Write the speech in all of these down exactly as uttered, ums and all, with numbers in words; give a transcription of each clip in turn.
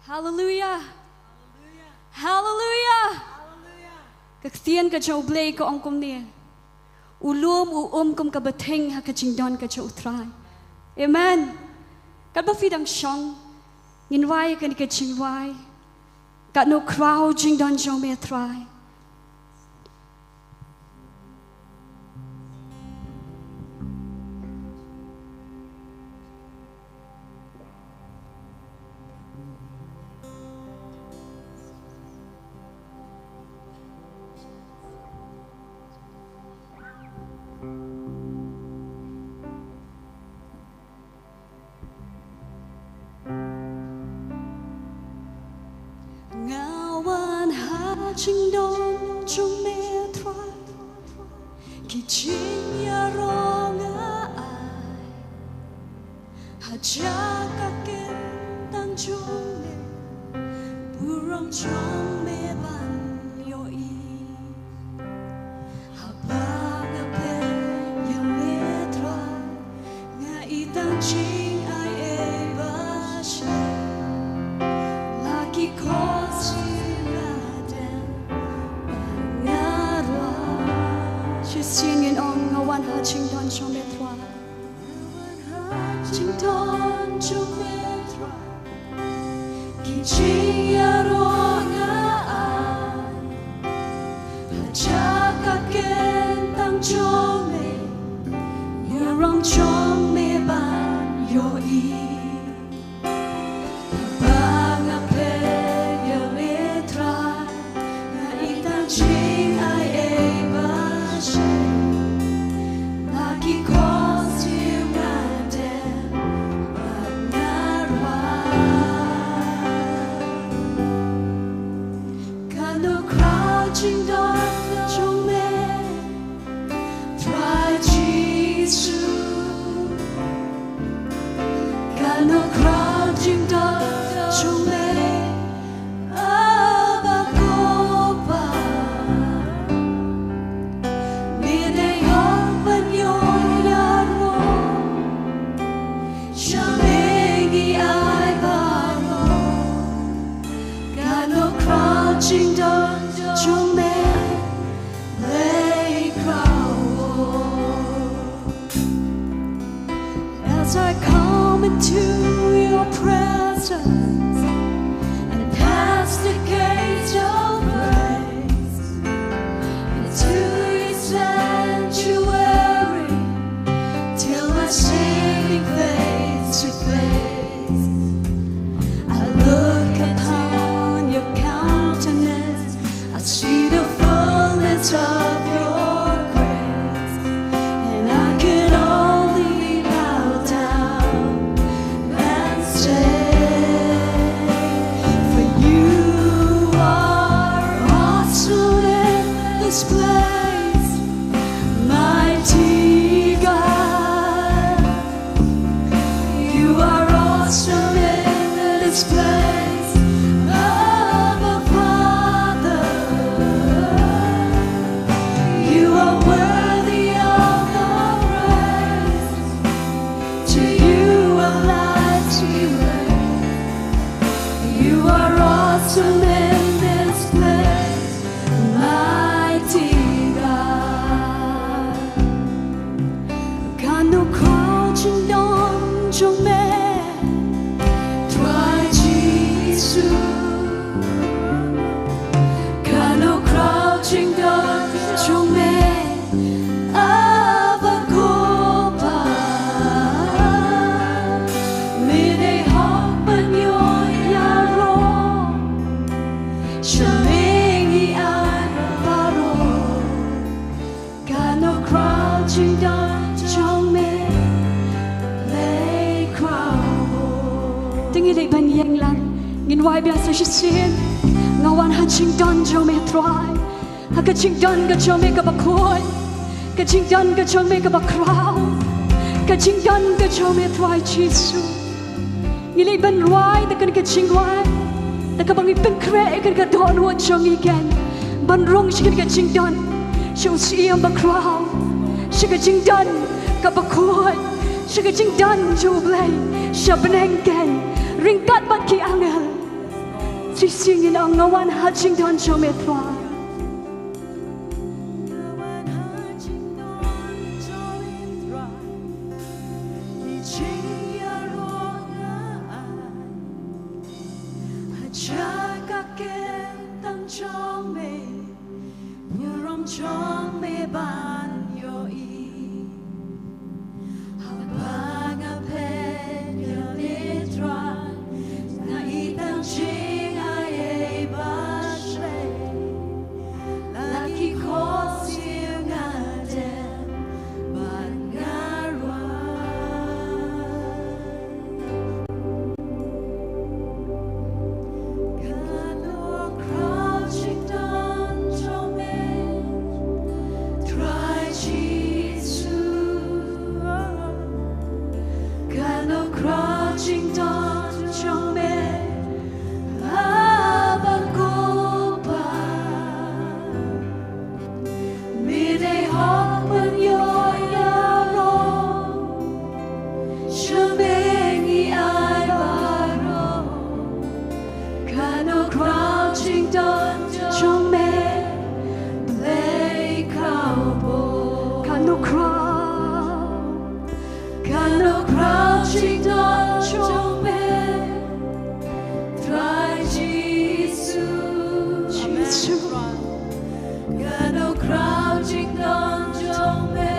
Haleluia. Haleluia. Ka ktien ka jong U Blei ka ong kumne: U lum u um kum ka bthing ha ka jingdon ka jong U Trai. Amen. Katba phi dang shong, ngin wai kane ka jingrwai: Katno khraw jingdon jong me Trai. Nga wan ha jingdon jong me Trai, ki jingïaroh nga ai. Ha jaka kyntang jong me, burom jong me ban ïohi. Haba nga peit ïa me Trai, nga i tang jingai ei ba shai. La ki khohsiew nga dem, nga rwai. Shisien ngin ong: Nga wan ha jingdon jong me Trai. Jingdon jong me Trai, ki jingïaroh nga ai. Ha jaka kyntang jong me, burom jong me ban ïohi. Ba nga peit ïa me Trai, nga i tang jingai ei ba shai. La ki khohsiew nga dem, bad nga rwai. Katno khraw jingdon jong me Trai Jisu. Katno khraw jingdon jong me, Abba Kpa. Me dei hok ban ïoh ïaroh sha me, ngi ai baroh. Katno khraw jingdon jong me, Blei khraw. As I come into your presence and pass the gates of grace, into your sanctuary, till I see you face to face. I look upon your countenance, I see the fullness of your grace, and I can only bow down and say, for you are awesome in this place, mighty God. You are awesome in this place, Abba Father. You are worthy of the praise. To you our lives we raise. You are awesome in this place, mighty God. Katno khraw jingdon jong me, Trai Jisu. Katno khraw jingdon jong me, Abba Kpa. Me dei hok ban ïoh ïaroh sha me, ngi ai baroh. Katno khraw jingdon jong me, Blei khraw. Te ngi leit ban ïeng lang, ngin wai biang sa shisien. Nga wan ha jingdon jong me Trai. Ha ka jingdon ka jong me kaba khuid, ka jingdon ka jong me kaba khraw, ka jingdon ka jong me Trai Jisu. Ngi leit ban rwai da kane ka jingrwai, da kaba ngi pynkhreh ïa kane ka dohnud jong ngi ken, ban rung sha kane ka jingdon, sha u Syiem bakhraw, sha ka jingdon kaba khuid, sha ka jingdon jong U Blei sha bneng ken, ryngkat bad ki angel. Shisien ngin ong nga wan ha jingdon jong me Trai. Jong me, burom jong me ban ïohi. Haba nga peit ïa me Trai, nga i tang jingaiei ba shlei. La ki khohsiew nga dem bad nga rwai. Katno khraw jingdon jong me, Trai Jisu. Katno khraw jingdon jong me, Abba Kpa. Me dei hok ban ïoh ïaroh sha me ngi ai baroh. Katno khraw jingdon jong me, Blei khraw bor. Katno khraw, katno khraw jingdon jong me, Trai Jisu. Jisu. Katno khraw jingdon jong me,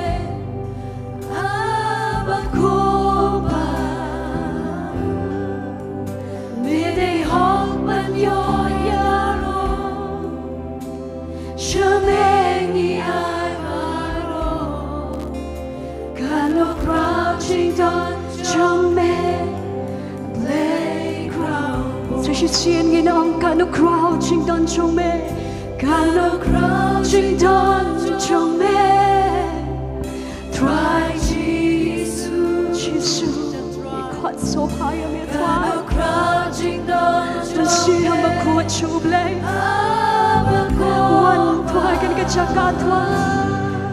Abba Kpa. Me dei hok ban ïoh ïaroh sha me ngi ai baroh. Katno khraw jingdon jong me, Blei khraw bor. Sa shisien ngin ong katno khraw jingdon jong me. Katno khraw jingdon jong me, Trai Jisu. Jisu. Ngi khot sngewbha ïa me Trai. Mynsiem Bakhuid sha U Blei. Wan Trai kane ka jaka Trai.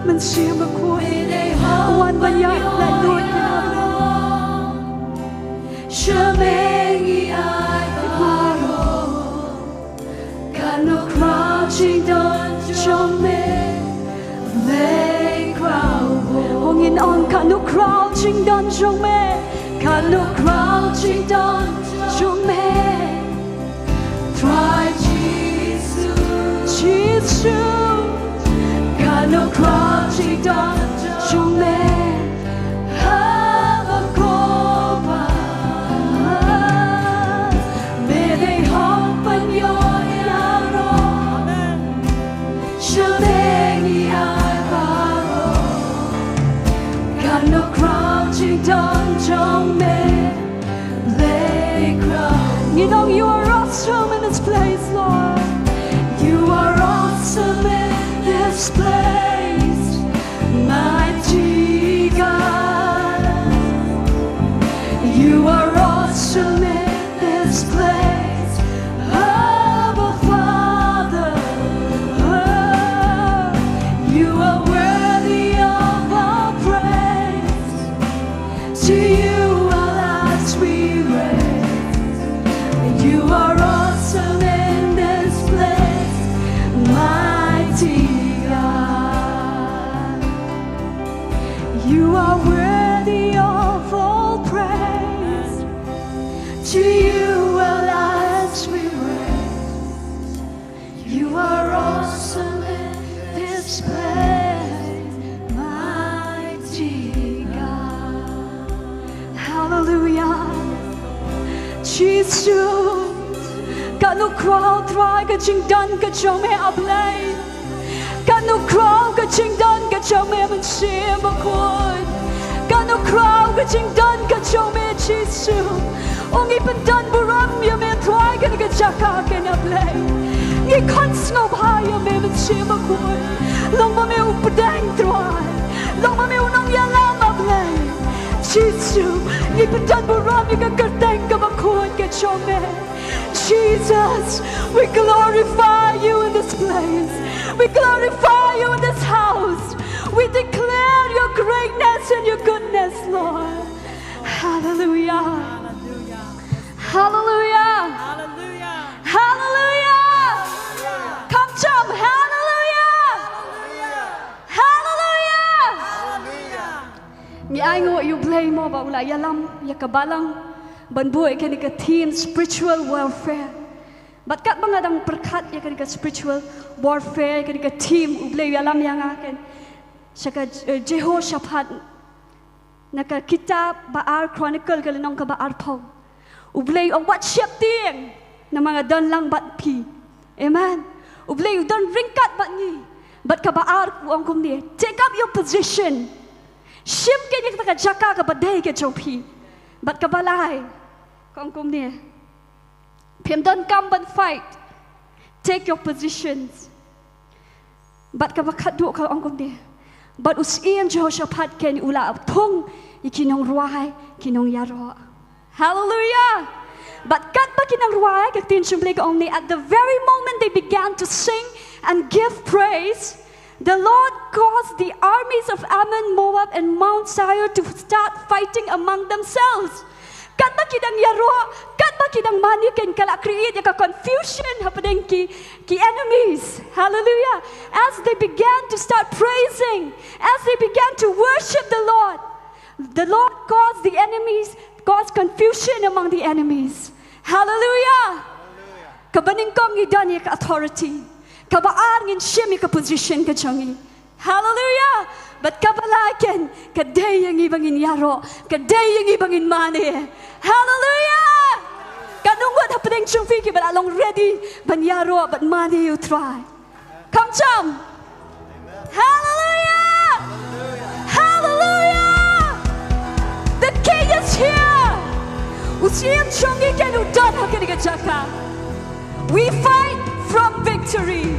Mynsiem Bakhuid. Wan ban ïaid laitluid ïa ngi. Sha me ngi ai baroh. Katno khraw jingdon jong me, Blei khraw bor. Ngin ong katno khraw jingdon jong me, katno khraw jingdon jong me, Trai Jisu. Jisu. Katno khraw jingdon jong me, Abba Kpa. Me dei hok ban ïoh ïaroh sha me ngi ai baroh. Katno khraw jingdon jong me, Blei khraw. You know you are awesome in this place, Lord. You are awesome in this place, mighty God. You are awesome in this place, Abba Father. You are worthy of our praise. To you our lives we raise. You are awesome in this place, mighty God. You are worthy of all praise. To you our lives we raise. You are awesome in this place, mighty God. Hallelujah. Jisu. Katno khraw Trai ka jingdon ka jong me A Blei. Katno khraw ka jingdon ka jong me Mynsiem Bakhuid. Katno khraw ka jingdon ka jong me Jisu. Ngi pyndon burom ïa me Trai kane ka jaka kane A Blei. Ngi khot sngewbha ïa me Mynsiem Bakhuid. Long ba me u pdeng Trai. Long ba me u nongïalam A Blei. Jisu, ngi pyndon burom ïa ka kyrteng kaba khuid ka jong me. Jesus, we glorify you in this place. We glorify you in this house. We declare your greatness and your goodness, Lord. Hallelujah. Hallelujah. Hallelujah. Hallelujah. Ngi ainguh ïa U Blei mo ba u la ïalam ïa ka balang ban buh ïa kane ka theme spiritual warfare. Bad katba nga dang pyrkhat ïa kane ka spiritual warfare, ïa kane ka theme, U Blei u ïalam ïa nga, kan, sha ka, eh, Jehoshaphat, na ka kitab Ba Ar Chronicle, ka lynnong kaba arphew. U Blei u ong, wat sheptieng, namar nga don lang bad phi. Amen. U Blei u don ryngkat bad ngi. Bad kaba ar u ong kumne, take up your position. Shim kane kata ka jaka kaba dei ka jong phi. Bad kaba lai ka ong kumne, phim donkam ban fight. Take your positions. Bad kaba khatduh ka ong kumne, bad u Syiem Jehoshaphat kan u la thung ïa ki nongrwai, ki nongïaroh. Hallelujah. Bad katba ki nongrwai, ka ktien jong U Blei ka ong ne, at the very moment they began to sing and give praise, the Lord caused the armies of Ammon, Moab, and Mount Seir to start fighting among themselves. Katba ki dang ïaroh, katba ki dang mane, kan ka la create ïa ka confusion hapdeng ki, ki enemies. Hallelujah. As they began to start praising, as they began to worship the Lord, the Lord caused the enemies, caused confusion among the enemies. Hallelujah. Kaba nyngkong, ngi don ïa ka authority. Kaba ar, ngin shim ïa ka position ka jong ngi. Hallelujah. Bad kaba lai, kan, ka dei ïa ngi ba ngin ïaroh, ka dei ïa ngi ba ngin mane. Hallelujah. Katno ngut hapdeng jong phi kiba la long ready ban ïaroh bad mane ïa U Trai? Kham jam. Hallelujah. Hallelujah. The King is here. U Syiem jong ngi kan u don ha kane ka jaka. We fight from victory.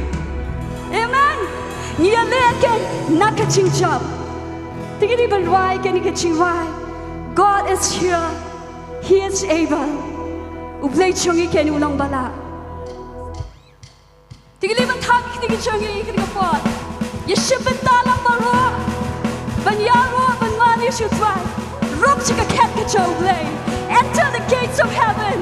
Amen. Ngi ïaleh kan na ka jingjop. Te ngin ïa ban rwai kane ka jingrwai, God is here. He is able. U Blei jong ngi kan u long ba lah. Te ngin ïa ban thap ïa kine ki jong ngi ïa kine ki por. Ïa shim bynta lang baroh ban ïaroh ban mane sha U Trai. Rung sha ka khet ka jong U Blei. Enter the gates of heaven.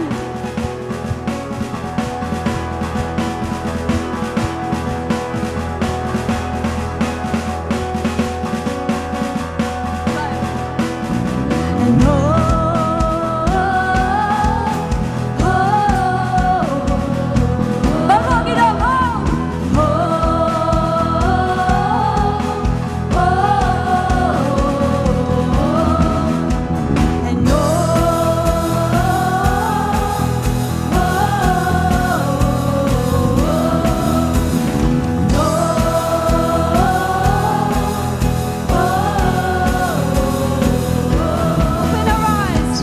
Open our eyes,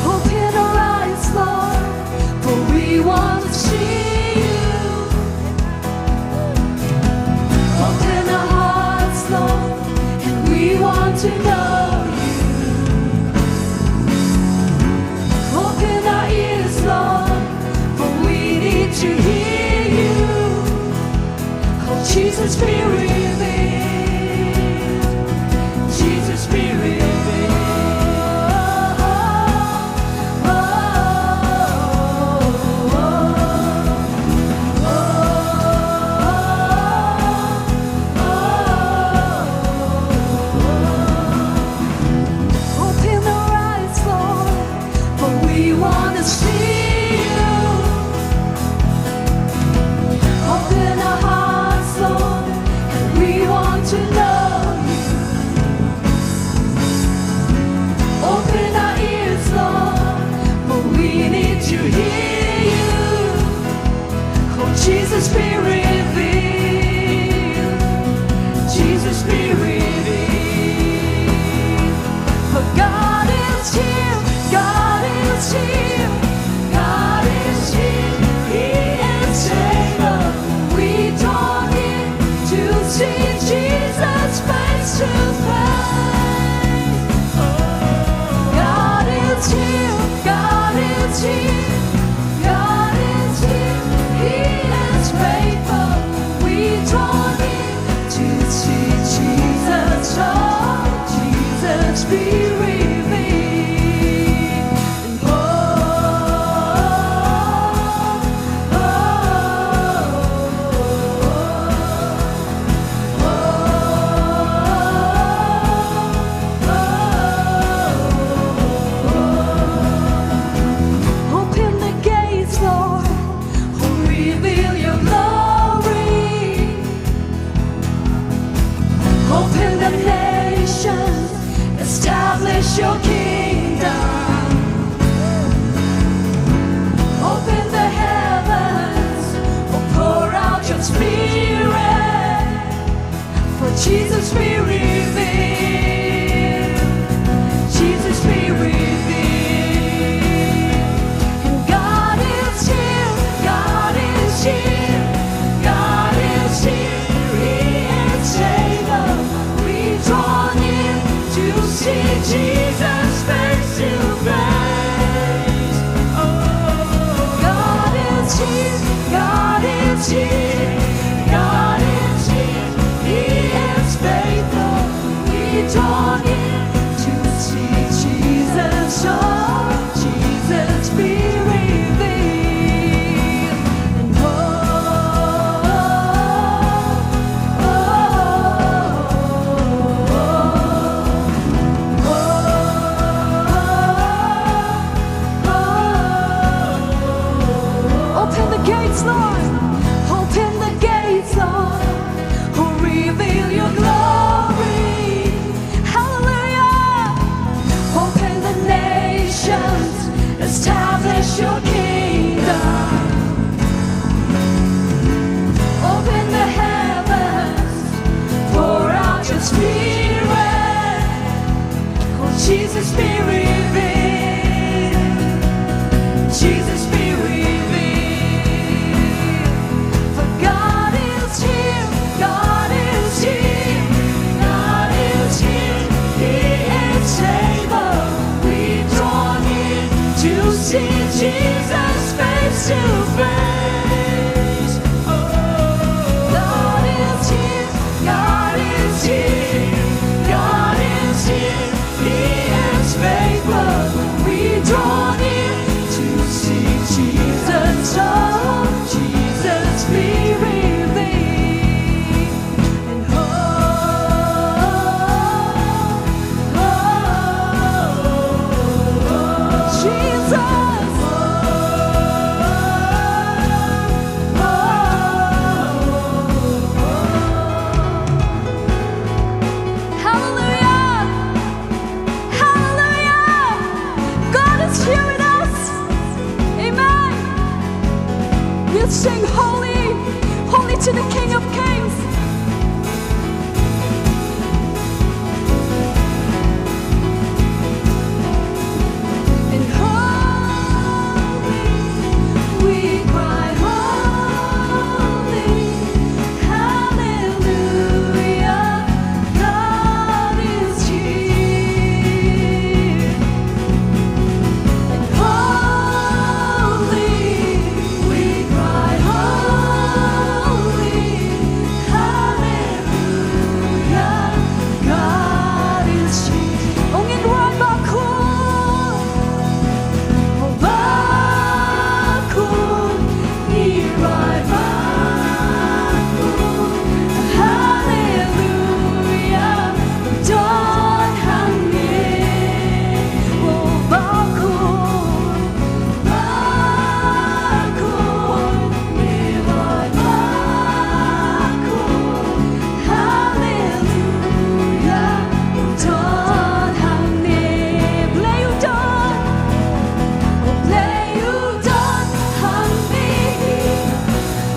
open our eyes, Lord, for we want to see you. Open our hearts, Lord, and we want to know you. Open our ears, Lord, for we need to hear you. Oh, Jesus, be revealed. Jesus, be revealed. Open our eyes, Lord, for we want to see you. Open our hearts, Lord, and we want to know you. Open our ears, Lord, for we need to hear you. Oh, Jesus, be revealed. Jesus, be revealed. For God is here, God is here, God is here. He is able. We draw near to see Jesus face to face. God is here, God is here, God is here. He is faithful. We draw near to see Jesus, oh, Jesus be revealed. Oh, oh, oh, oh. your kingdom. Open the heavens, oh, pour out your spirit. For Jesus be revealed, Jesus be revealed. And God is here, God is here, God is here. He is able. We draw near to see Jesus face to face. Oh, God is here, God is here, God is here. He is faithful. We draw near to see Jesus. Oh, Jesus be revealed. And oh, oh, oh, oh, oh, oh. Open the gates, Lord. Open the gates, Lord. Oh, reveal your glory. Hallelujah. Open the nations, establish your kingdom. Open the heavens, pour out your spirit. Oh, Jesus be revealed. Jesus be revealed. For God is here, God is here, God is here. He is able. We draw near to see Jesus face to face. Oh, God is here, God is here, God is here. He is faithful. We draw near to see Jesus. Oh, Jesus be revealed. And oh, oh, oh, oh, Jesus. Hallelujah. Hallelujah. God is here with us. Amen. We'll sing holy, holy to the King of Kings. And holy, we cry, holy, hallelujah, God is here. And holy, we cry, holy, hallelujah, God is here. Ong in, rwai bakhuid, bakhuid, ngi rwai bakhuid, hallelujah, don hangne. Oh, bakhuid, bakhuid, ngi rwai bakhuid. Hallelujah, u don hangne. Blei u don. Oh, Blei u don hangne hi.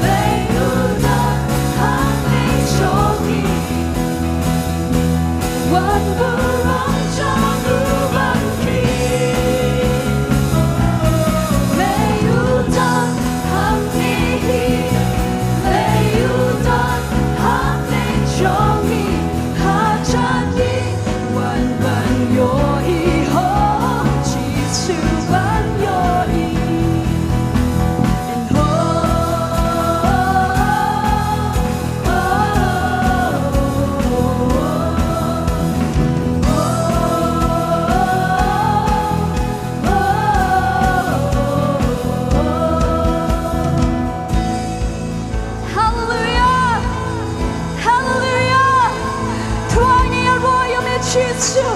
Blei u don hangne jong ngi. Wan burom jong u Bangkit. Blei u don hangne hi. Blei u don hangne jong ngi. Hajan ngi wan ban ïohi, ho, Jisu ban ïohi. And ho, ho, ho, ho, ho. Hallelujah! Hallelujah! Thrang ïa roi ïa me Jisu.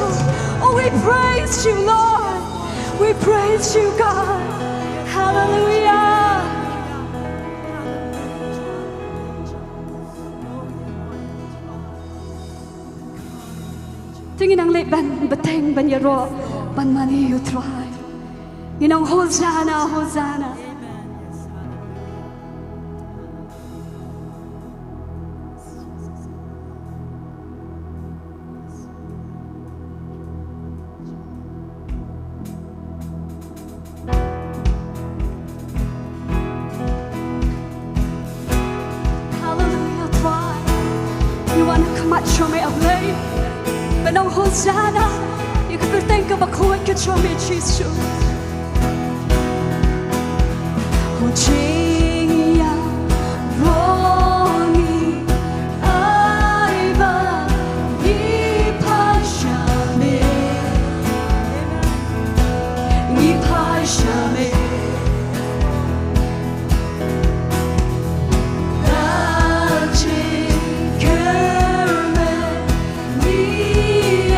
Oh, we praise you, Lord. We praise you, God. Hallelujah. Te ngin nang leit ban bteng. ban ïaroh ban mane ïa u Trai. Ngi ong Hosanna, Hosanna. Haleluia, Trai. Ngi wan ha khmat jong me, A Blei, ban ong Hosanna ïa ka kyrteng kaba khuid ka jong me, Jisu. Ho jingïaroh ngi ai ba ngi phai sha me. Ngi phai sha me. Ka jingkyrmen ngi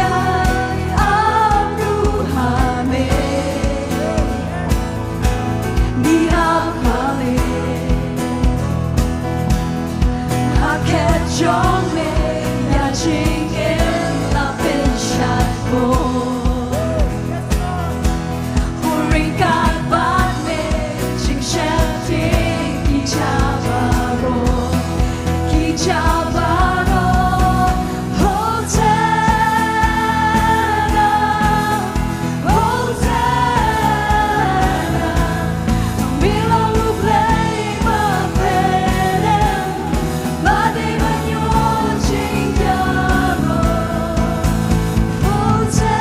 ai ap ruh ha me. Ngi ap ha me. Ha khet jong me ïa jingim la pynshai bor. Ryngkat bad me jingsheptieng ki jait baroh, ki jait baroh. Hosanna, Hosanna. Me long U Blei ba pynlong. Ba dei ban ïoh jingïaroh. Hosanna,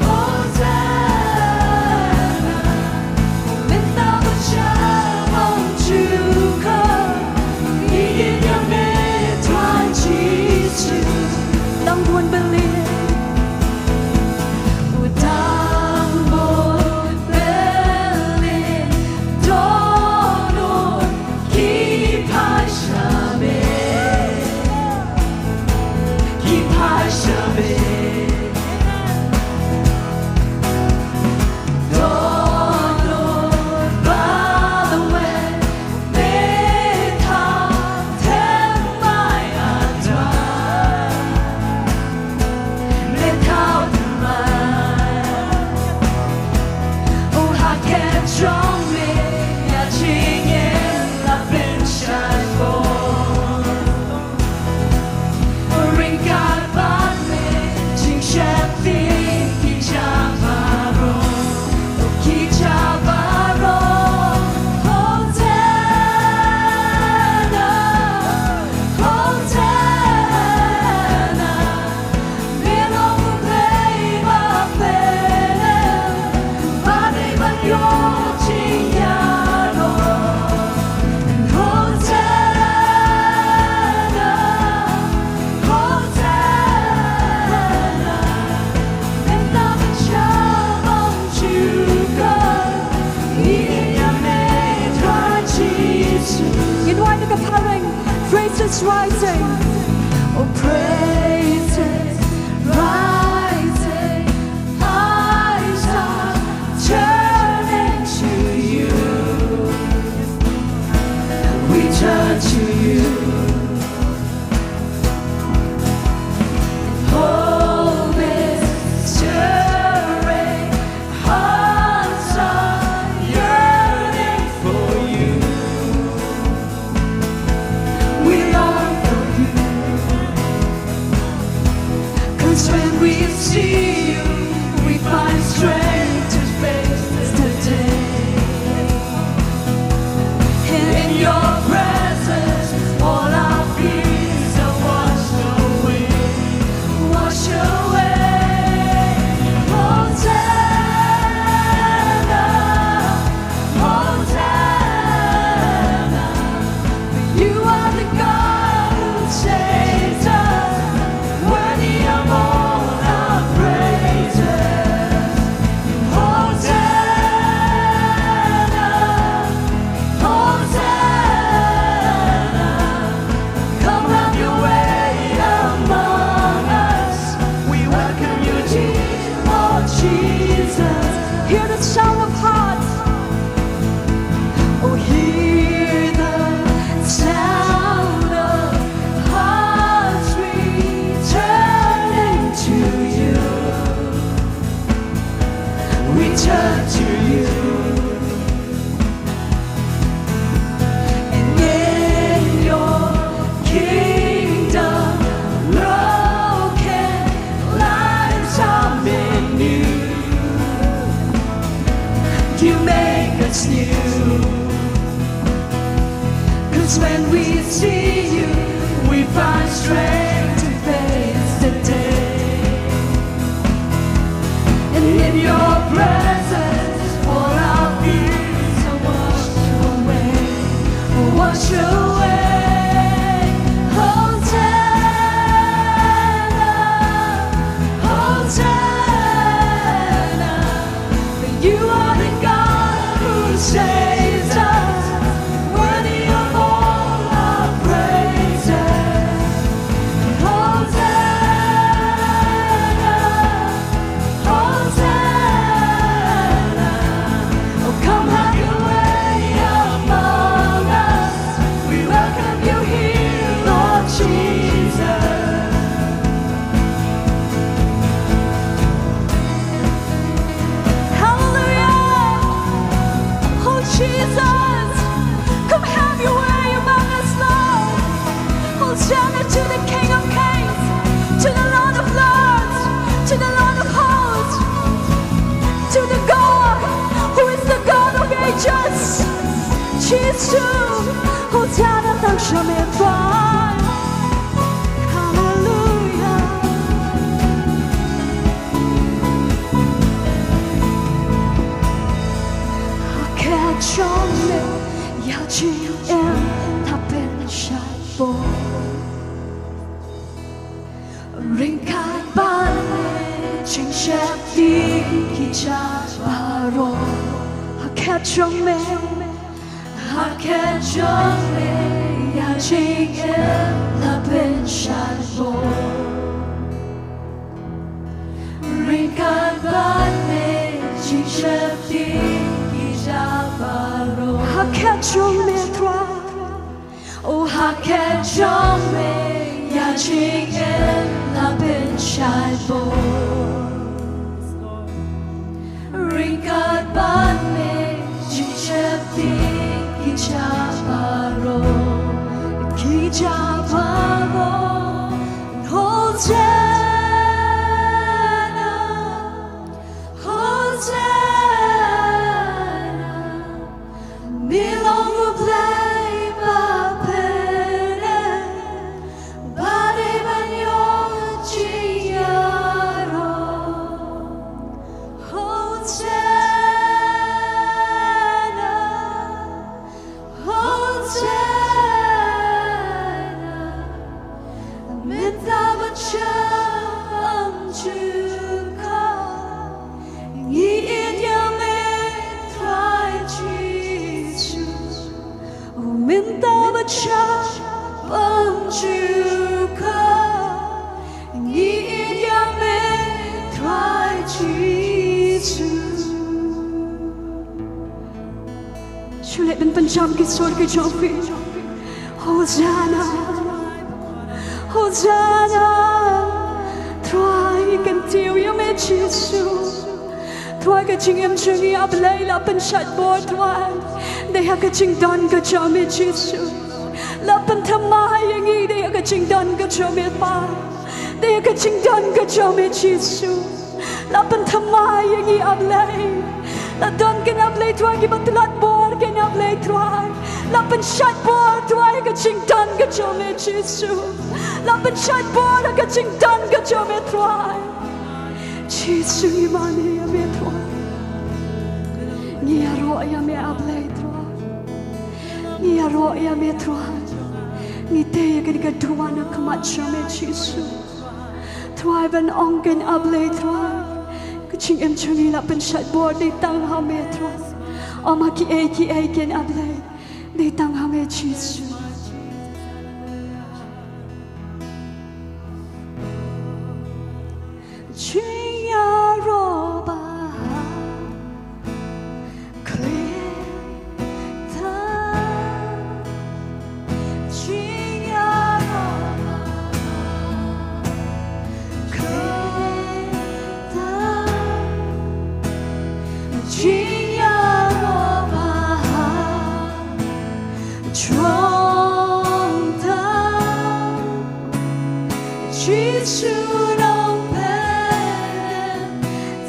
Hosanna. Mynta ba sha bang jukut. Ngi ïeit ïa me Trai Jisu. Dang bun believe. U dang bun believe. Dohnud ki phai sha me. Ki phai sha me. Dohnud ba the way. Me thaw thymmai, A Trai. Me thaw thymmai. Oh, ha khet jong me ïa jingim la pynshai bor. Ryngkat bad me jingsheptieng ki jait baroh. Ki jait baroh. Hosanna, Hosanna. Me long U Blei ba pynlong. Ba dei ban ïoh jingïaroh. Hosanna, Hosanna. Mynta ba sha bang jukut. Ngi ïeit ïa me Trai Jisu. Ngin wad da ka phareng. Praise is rising. Oh, praise is rising. Eyes are turning to you. We turn to you. Hope is stirring. Hearts are yearning for you. We long for you. 'Cause when we see you, we find strength to face the day. In your presence, all our fears are washed away. Washed away. Hosanna, Hosanna. You are the God who saves us, worthy of all our praises. When we see you, we find strength to face the day. And in your presence, all our fears are washed away, washed away. Hosanna, Hosanna. You are the God who saves us, worthy of all our praises. Hosanna, Hosanna. Oh, come have your way among us. We welcome you here, Lord Jesus. Hallelujah! Oh, Jesus, come have your way among us, Lord. Hosanna to the King of Kings, to the Lord of Lords, to the Lord of Hosts, to the God who is the God of ages. Jesus, Hosanna, tang sha me, Trai. Hallelujah. Ha khet jong me ïa jingim la pynshait bor. Ryngkat bad me jingsheptieng ki jia baroh. Ha khet jong me, ha khet jong me ïa jingim la pynshait bor. Ryngkat bad me jingsheptieng ki jia baroh. Ha khet jong me, Trai. Oh, ha khet jong me ïa jingim la pynshait bor. Ryngkat bad me jingsheptieng ki jia baroh, ki jia baroh. Hosanna, Hosanna. Me long U Blei ba pyneh, ba dei ban ïoh jingïaroh. Hosanna, Hosanna. Mynta bad shaphang jong ka, ngi ïeit ïa me Trai Jisu. Mynta bad shaphang jong ka, ngi ïeit ïa me Trai Jisu. Shu leit ban pynjam ki sur ki jong phi. Hosanna, Hosanna. Trai, kyntiew ïa me Jisu. Trai, ka jingim jong ngi, A Blei, la pynshait bor, Trai. Dei ha ka jingdon ka jong me Jisu. La pynthymmai ïa ngi dei ha ka jingdon ka jong me, Pa. Dei ha ka jingdon ka jong me Jisu. La pynthymmai ïa ngi, A Blei. La don ken, A Blei Trai, kiba tlot bor ken, A Blei Trai. La pynshait bor, Trai, ha ka jingdon ka jong me Jisu. La pynshait bor ha ka jingdon ka jong me Trai. Jisu, ngi mane ïa me Trai. Ngi ïaroh ïa me, A Blei Trai. Ngi ïaroh ïa me Trai. Ngi tei ïa kane ka duwan ha khmat jong me Jisu. Trai, ban ong ken, A Blei Trai, ka jingim jong ngi la pynshait bor, dei tang ha me Trai. Ym ha kiei kiei ken, A Blei, dei tang ha me Jisu. Jingïaroh ba ha khlieh tam. Jingïaroh ba ha khlieh tam. Jingïaroh ba ha jrong tam. Jisu Nongpynim,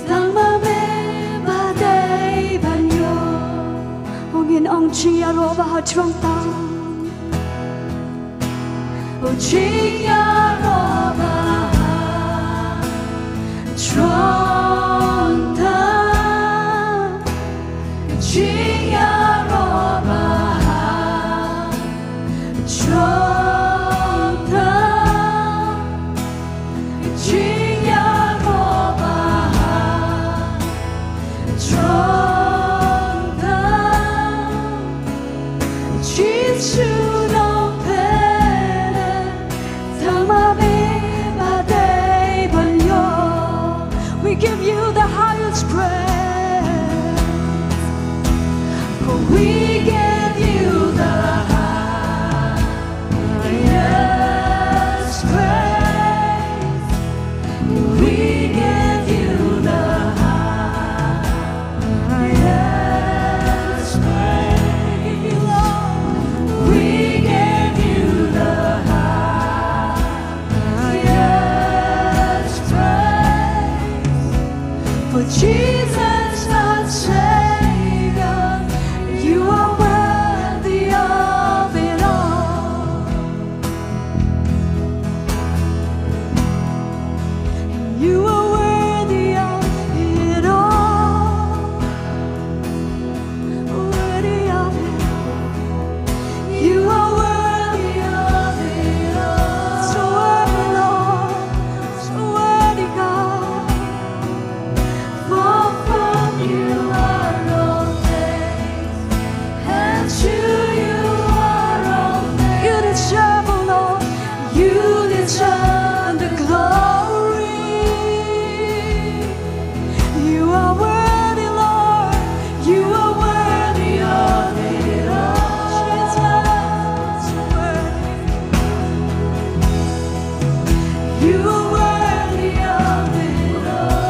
tang ma me ba dei ban ïoh. Ngin ong jingïaroh ba ha jrong tam. Jingïaroh ba ha throne tam. Jingïaroh ba ha throne tam. Jingïaroh ba ha throne tam. Jisu nongpynim, tang ma me ba dei ban ïoh. We give you the highest praise. We give you the highest praise. We give you the highest praise. We give you the highest praise. For Jesus our Savior, you are worthy of it all. You are worthy of it all. Worthy of it all. You are worthy of it all. So worthy, Lord. So worthy, God. For from you are all things, and to you are all things. You deserve, oh Lord, you deserve the glory. You are worthy, Lord. You are worthy of it all. Jesus, worthy. You are worthy of it all.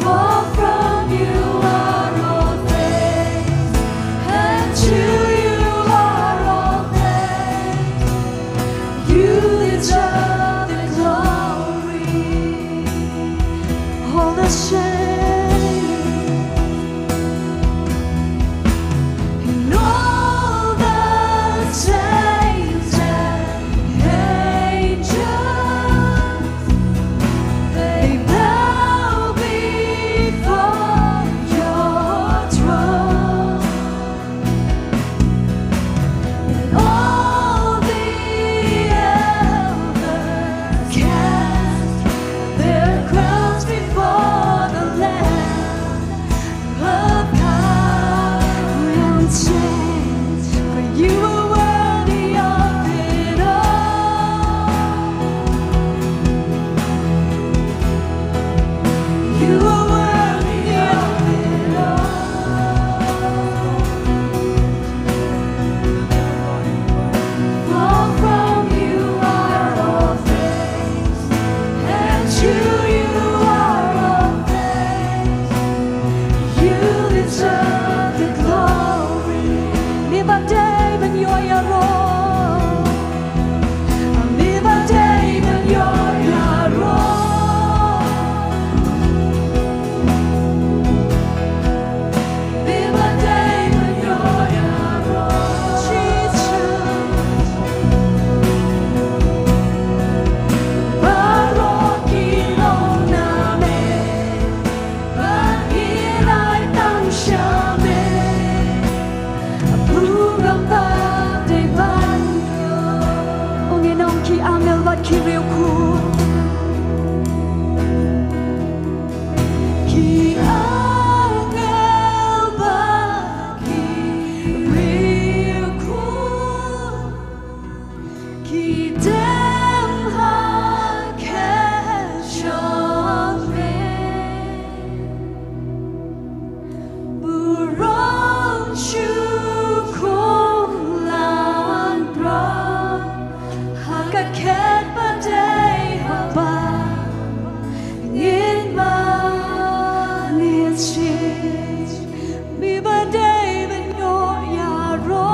For from you are all things, and to you are all things. You deserve the glory. All the saints and all the saints and angels, they bow before your throne. And all the elders cast their crowns before the Lamb of God. And say, for you are worthy of it all. You are worthy of it all. For from you are all things, and to you are all things. You deserve the glory. Me ba dei ban ïoh ïaroh. Me ba dei ban ïoh ïaroh. Me ba dei ban ïoh ïaroh. Jisu. Baroh ki long na me. Ba ngi rai tang sha me. Burom ba dei ban ïoh. Ong ïa nong ki angel bad ki riewkhuid. Ki angel bad ki riewkhuid. Ki dem ha khet jong me. Burom shu khum lang bro ha ka khet ba dei ha ba ngin mane shi. Me ba dei ban ïoh ïaroh.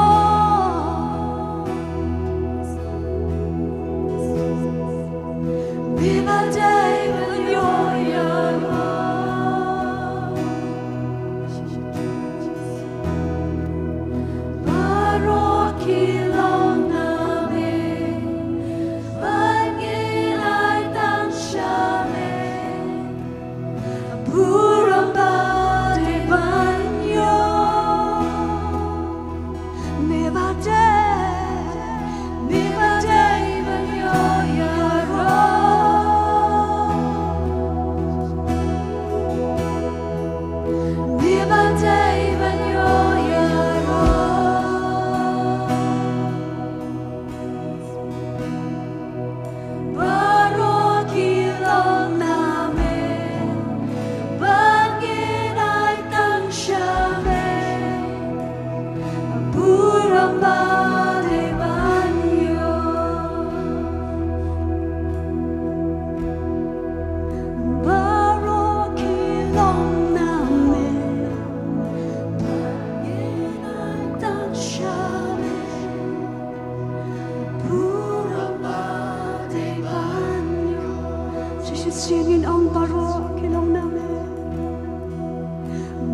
Jingin ong baroh ki long na me.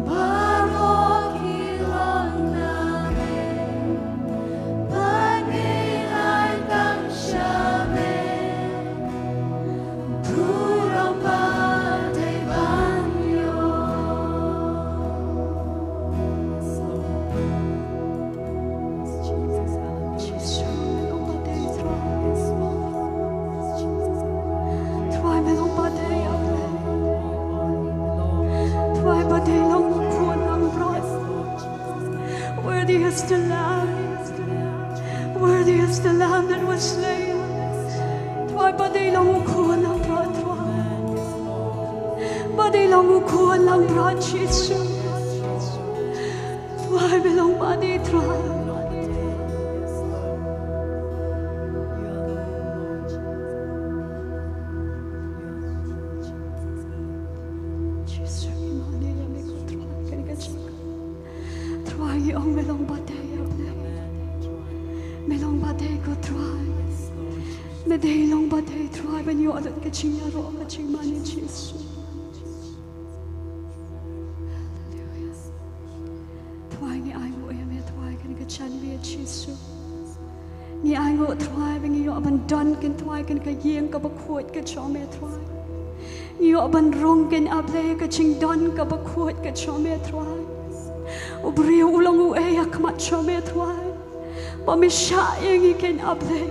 Baroh ki long na me. Ban ai tang sha me. Burom ba dei ban ïoh. Trai me long ba dei, Trai ba dei long u khun langbrot. Worthy is the Lamb. Worthy is the Lamb that was slain. Trai ba dei long u khun langbrot, Trai. Ba dei long u khun langbrot, Jisu. Trai me long ba dei, Trai. Jisu, ngi mane ïa me ko Trai, kane ka jaka. Trai, ngi ong me long ba dei, ïa me. Me long ba dei ko Trai. Me dei long ba dei Trai, ban ïoh lut ka jingïaroh, ka jingmane, Jisu. Haleluya. Trai, ngi ainguh ïa me Trai, kane ka janmiet, Jisu. Ngi ainguh Trai ba ngi ïoh ban don, kane Trai, kane ka ïing kaba khuid ka jong me Trai. Ngi ïoh ban rung, kane A Blei, ka jingdon kaba khuid ka jong me Trai. U briew u long uei ha khmat jong me Trai, ba me shah ïa ngi, kane A Blei,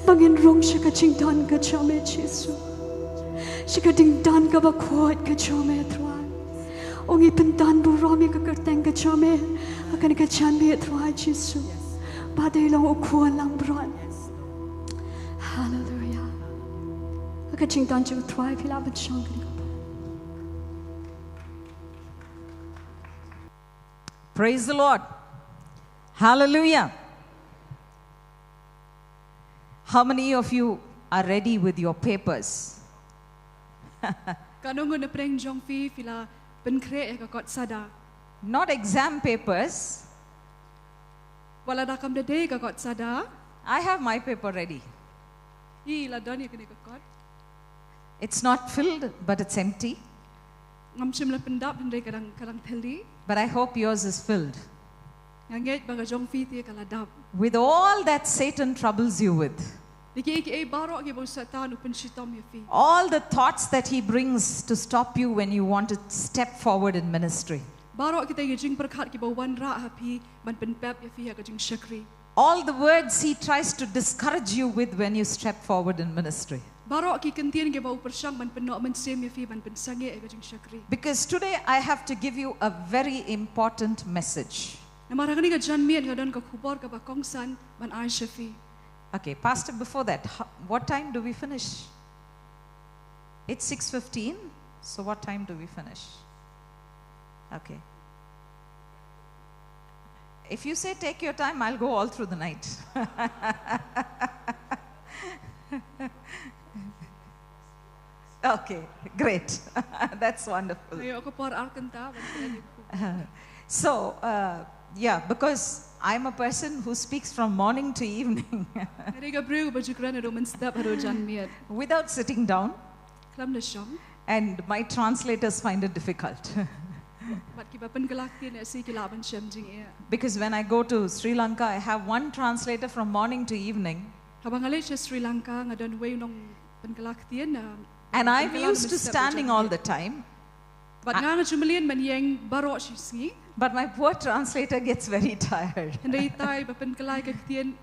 ba ngin rung sha ka jingdon ka jong me Jisu, sha ka jingdon kaba khuid ka jong me Trai. Ngi pyndon burom ïa ka kyrteng ka jong me ha kane ka janmiet Trai Jisu, ba dei long u khun langbrot. Haleluya. Ha ka jingdon jong u Trai phi lah ban shong kane ka por. Praise the Lord. Hallelujah. How many of you are ready with your papers? Katno ngut na pdeng jong phi phi la pynkhreh ïa ka kot sada? Not exam papers. Wat la da kam da dei ka kot sada. I have my paper ready. Phi la don ïa kane ka kot. It's not filled, but it's empty. Ngam shym la pyndap, hynrei ka dang, ka dang thylli. But I hope yours is filled. Nga ngeit ba ka jong phi te ka la dap. With all that Satan troubles you with. Da kiei kiei baroh kiba u Soitan u pynshitom ïa phi. All the thoughts that he brings to stop you when you want to step forward in ministry. Baroh kita ki jingpyrkhat kiba u wanrah ha phi ban pynpep ïa phi ha ka jingshakri. All the words he tries to discourage you with when you step forward in ministry. Baroh ki kyntien kiba u pyrshang ban pynnoh mynsiem ïa phi ban pynsangeh ïa ka jingshakri. Because today I have to give you a very important message. Namar ha kane ka janmiet nga don ka khubor kaba kongsan ban ai sha phi. Okay, Pastor, before that, ho-, what time do we finish? It's six fifteen, so what time do we finish? Okay. If you say take your time, I'll go all through the night. Okay, great. That's wonderful. Nga ïoh ka por ar kynta ban kren ïa ka khubor. So, uh, yeah, because I'm a person who speaks from morning to evening. Nga dei ka briew ba ju kren naduh mynstep haduh janmiet. Without sitting down. Khlem da shong. And my translators find it difficult. Bad kiba pynkylla ktien ïa shisha ki lah ban shem jingeh. Because when I go to Sri Lanka, I have one translator from morning to evening. Haba nga leit sha Sri Lanka, nga don uwei u nongpynkylla ktien, uh, And I'm used to standing all the time. Bad nga, nga ju mlien ban ïeng baroh shi sngi. But my poor translator gets very tired. Hynrei itai ba pynkylla ïa ka ktien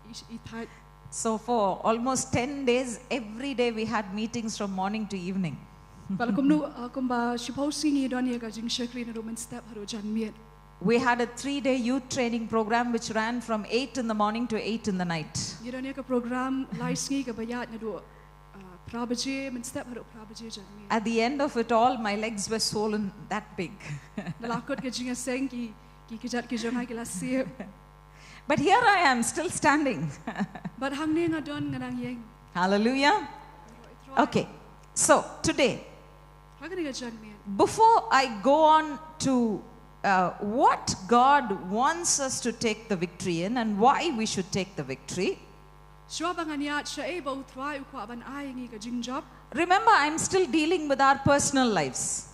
i, i thait. So for almost ten days, every day we had meetings from morning to evening. Bad kumno, uh, kumba shiphew sngi ngi don ïa ka jingshakri naduh mynstep haduh janmiet. We had a three-day youth training program which ran from eight in the morning to eight in the night. Ngi don ïa ka program lai sngi kaba ïaid naduh, uh, phra baje mynstep haduh phra baje janmiet. At the end of it all, my legs were swollen that big. Na la kut ka jingïaseng ki, ki kjat ki jong nga ki la siep. But here I am, still standing. Bad hangne nga don, nga dang ïeng. Hallelujah. Okay, so today, ha kane ka janmiet, before I go on to, uh, what God wants us to take the victory in and why we should take the victory, Shuwa ba ngan ïaid shaei ba U Trai u kwah ban ai ngi ka jingjop. Remember, I'm still dealing with our personal lives.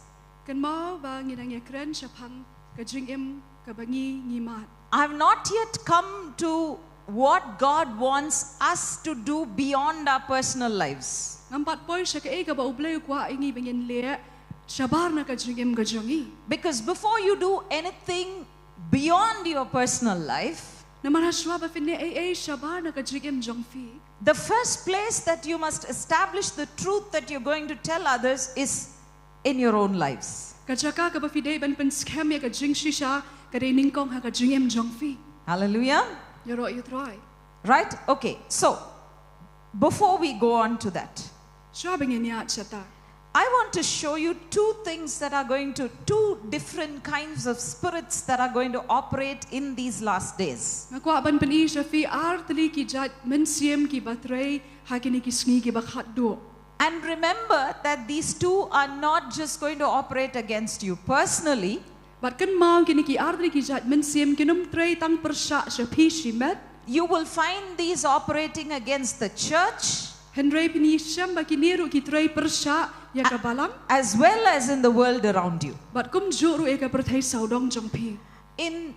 Kynmaw ba ngi dang ïakren shaphang ka jingim kaba ngi ngi mad. I've not yet come to what God wants us to do beyond our personal lives. Ngam pat poi sha kaei kaba U Blei u kwah ïa ngi ba ngin leh shabar na ka jingim ka jong ngi. Because before you do anything beyond your personal life, Namar ha shuwa ba phin leh eiei shabar na ka jingim jong phi, the first place that you must establish the truth that you're going to tell others is in your own lives. Ka jaka kaba phi dei ban pynskhem ïa ka jingshisha ka dei nyngkong ha ka jingim jong phi. Hallelujah. Ïaroh ïa U Trai. Right? Okay. So, before we go on to that, Shuwa ba ngin ïaid shata, I want to show you two things that are going to, two different kinds of spirits that are going to operate in these last days. Nga kwah ban pyni sha phi ar tylli ki jait mynsiem kiba trei ha kine ki sngi kiba khatduh. And remember that these two are not just going to operate against you personally, Bad kynmaw kine ki ar tylli ki jait mynsiem kin ym trei tang pyrshah sha phi shimet. You will find these operating against the church Hynrei phin ïashem ba kine ruh ki trei pyrshah ïa ka balang, as well as in the world around you. Bad kumjuh ruh ïa ka pyrthei sawdong jong phi. In,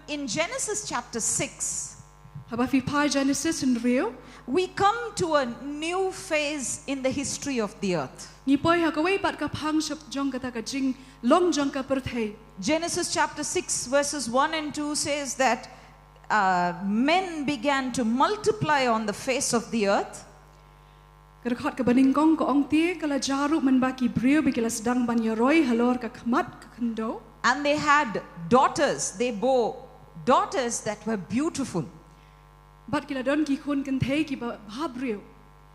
in Genesis chapter six, Haba phi phai Genesis hynriew, we come to a new phase in the history of the earth. Ngi poi ha kawei pat ka phang shap jong kata ka jinglong jong ka pyrthei. Genesis chapter six, verses one and two says that uh, men began to multiply on the face of the earth. Ka dkhot kaba nyngkong ka ong te ka la jia ruh mynba ki briew ba ki la sdang ban ïaroi halor ka khmat ka khyndew. And they had daughters, they bore daughters that were beautiful. Bad ki la don ki khun kynthei kiba bhabriew.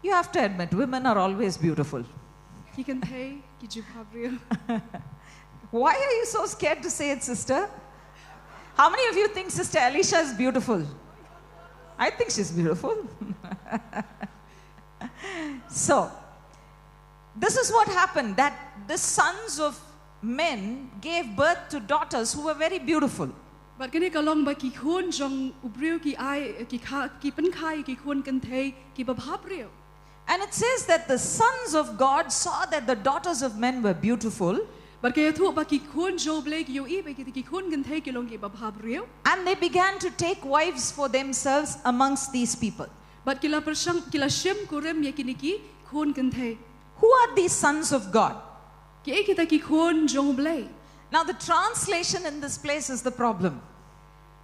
You have to admit, women are always beautiful. Ki kynthei ki ju bhabriew. Why are you so scared to say it, sister? How many of you think Sister Alicia is beautiful? I think she's beautiful. So, this is what happened, that the sons of men gave birth to daughters who were very beautiful. Bad kane ka long ba ki khun jong u briew ki ai ki kha ki pynkha ïa ki khun kynthei kiba bhabriew. And it says that the sons of God saw that the daughters of men were beautiful. Bad ka ïathuh ba ki khun jong U Blei ki ïohi ba kita ki khun kynthei ki long kiba bhabriew. And they began to take wives for themselves amongst these people. Bad ki la pyrshang ki la shim kurim ïa kine ki khun kynthei. Who are these sons of God? Kiei kita ki khun jong U Blei? Now, the translation in this place is the problem.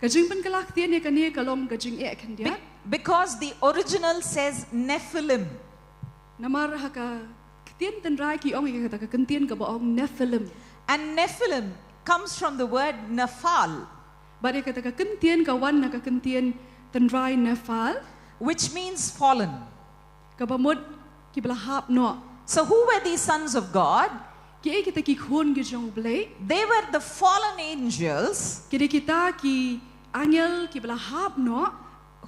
Ka jingpynkylla ktien ïa kane ka long ka jingeh khyndiat. Because the original says Nephilim. Namar ha ka ktien tynrai ki ong ïa kata ka kyntien kaba ong Nephilim. And Nephilim comes from the word Nephal. Bad ïa kata ka kyntien ka wan na ka kyntien tynrai Nephal, which means fallen. Kaba mut kiba la hap noh. So who were these sons of God? Kiei kita ki khun ki jong U Blei? They were the fallen angels. Ki dei kita ki angel kiba la hap noh.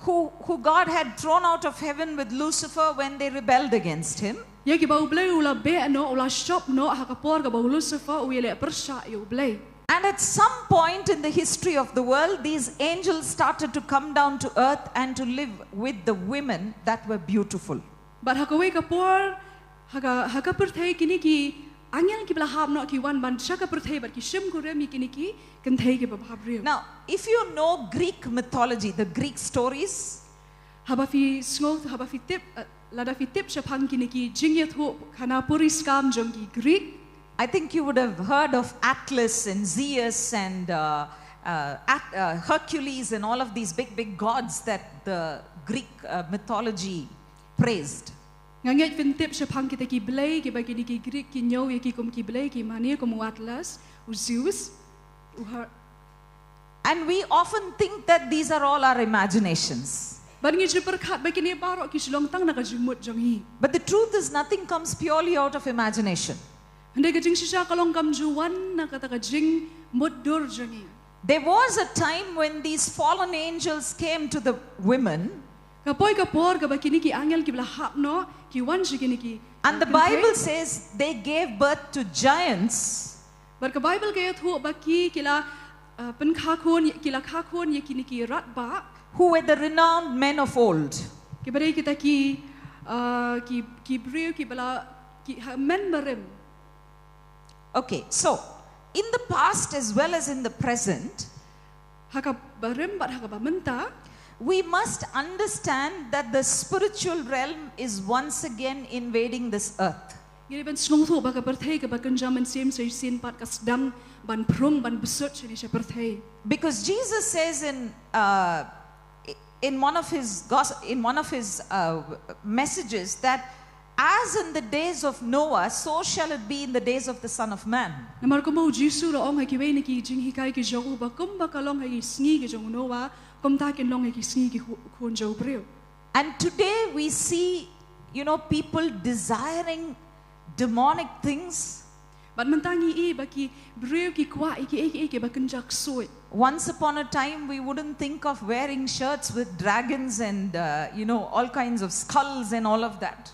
Who, who God had thrown out of heaven with Lucifer when they rebelled against him. Ïa kiba U Blei u la beh noh, u la shop noh ha ka por kaba u Lucifer u ïaleh pyrshah ïa U Blei. And at some point in the history of the world, these angels started to come down to earth and to live with the women that were beautiful. Bad ha kawei ka por ha ka, ha ka pyrthei kine ki angel kiba la hap noh ki wan ban sha ka pyrthei bad ki shim kurim ïa kine ki kynthei kiba bhabriew. Now, if you know Greek mythology, the Greek stories, haba phi sngew, haba phi tip, uh, lada phi tip shaphang kine ki jingïathuh khana puriskam jong ki Greek, I think you would have heard of Atlas and Zeus and uh, uh, At, uh, Hercules and all of these big, big gods that the Greek uh, mythology praised. Nga ngeit phin tip shaphang kita ki blei kiba kine ki Greek ki ñiew ïa ki kum ki blei ki mane kum u Atlas, u Zeus, u Her- And we often think that these are all our imaginations. Bad ngi ju pyrkhat ba kine baroh ki shu long tang na ka jingmut jong ngi. But the truth is, nothing comes purely out of imagination. Hynrei ka jingshisha ka long kam ju wan na kata ka jingmutdur jong ngi. There was a time when these fallen angels came to the women. Ka poi ka por kaba kine ki angel kiba la hap noh ki wan sha kine ki. And the Bible says they gave birth to giants. Bad ka Bible ka ïathuh ba ki ki la, uh, pynkha khun, ki la kha khun ïa kine ki radbah. Who were the renowned men of old. Ki ba dei kita ki, uh, ki, ki briew ki ba la, ki ha, mynbarim. Okay, so in the past as well as in the present, Ha ka barim bad ha ka ba mynta. We must understand that the spiritual realm is once again invading this earth. Ngi dei ban sngewthuh ba ka pyrthei ka ba kynja mynsiem sa shisien pat ka sdang ban phrung ban bsut shane sha pyrthei. Because Jesus says in uh, in one of his gos- in one of his uh, messages that as in the days of Noah, so shall it be in the days of the Son of Man. Namar kumba u Jisu la ong ha kiwei na ki jinghikai ki jong u ba kumba ka long ha ki sngi ki jong u Noah, kumta kin long ha ki sngi ki khu- khun jong u briew. And today we see, you know, people desiring demonic things. Bad mynta ngi i ba ki briew ki kwah i ki ei ki ei ki ba kynja ksuid. Once upon a time, we wouldn't think of wearing shirts with dragons and, uh, you know, all kinds of skulls and all of that.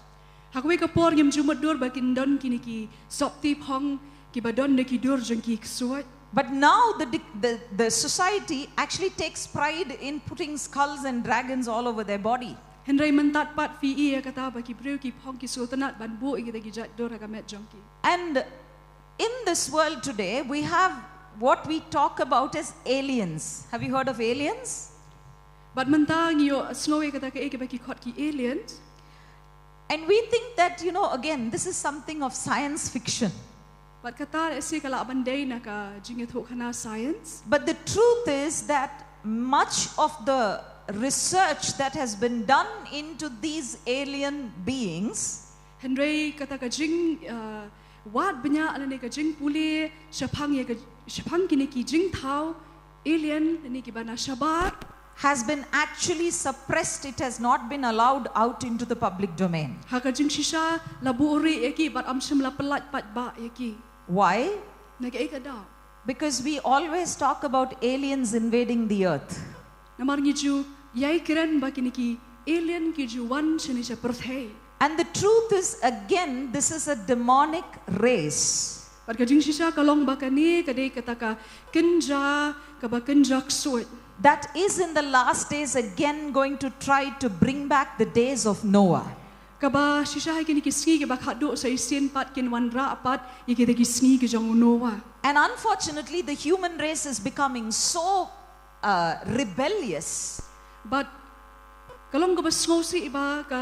Ha kawei ka por ngim ju mutdur ba kin don kine ki sopti phong ki ba don da ki dur jong ki ksuid. But now the, di- the, the society actually takes pride in putting skulls and dragons all over their body. Hynrei mynta pat phi i ïa kata ba ki briew ki phong ki sngewtynnat ban buh ïa kita ki jait dur ha ka met jong ki. And in this world today, we have what we talk about as aliens. Have you heard of aliens? Bad mynta ngi ïohsngew ïa kata ka ei ka ba ki khot ki aliens. And we think that, you know, again, this is something of science fiction. Bad kata lehse ka lah ban dei na ka jingïathuhkhana science. But the truth is that much of the research that has been done into these alien beings Hynrei kata ka jing uh, wad bniah lane ka jingpule shaphang ïa ka shaphang kine ki jingthaw alien lane ki ba na shabar has been actually suppressed. It has not been allowed out into the public domain. Ha ka jingshisha la buh rieh ïa ki bad ym shym la pyllait paidbah ïa ki. Why? Na kaei ka daw? Because we always talk about aliens invading the earth. Namar ngi ju ïai kren ba kine ki alien ki ju wan shane sha pyrthei. And the truth is, again, this is a demonic race. Bad ka jingshisha ka long ba kane ka dei kata ka kynja ka ba kynja ksuid. That is in the last days again going to try to bring back the days of Noah. Ka ba shisha ha kine ki sngi ki ba khadduh sa shisien pat kin wanrah pat ïa kita ki sngi ki jong u Noah. And unfortunately, the human race is becoming so uh, rebellious. Bad ka long ka ba sngewsih ba ka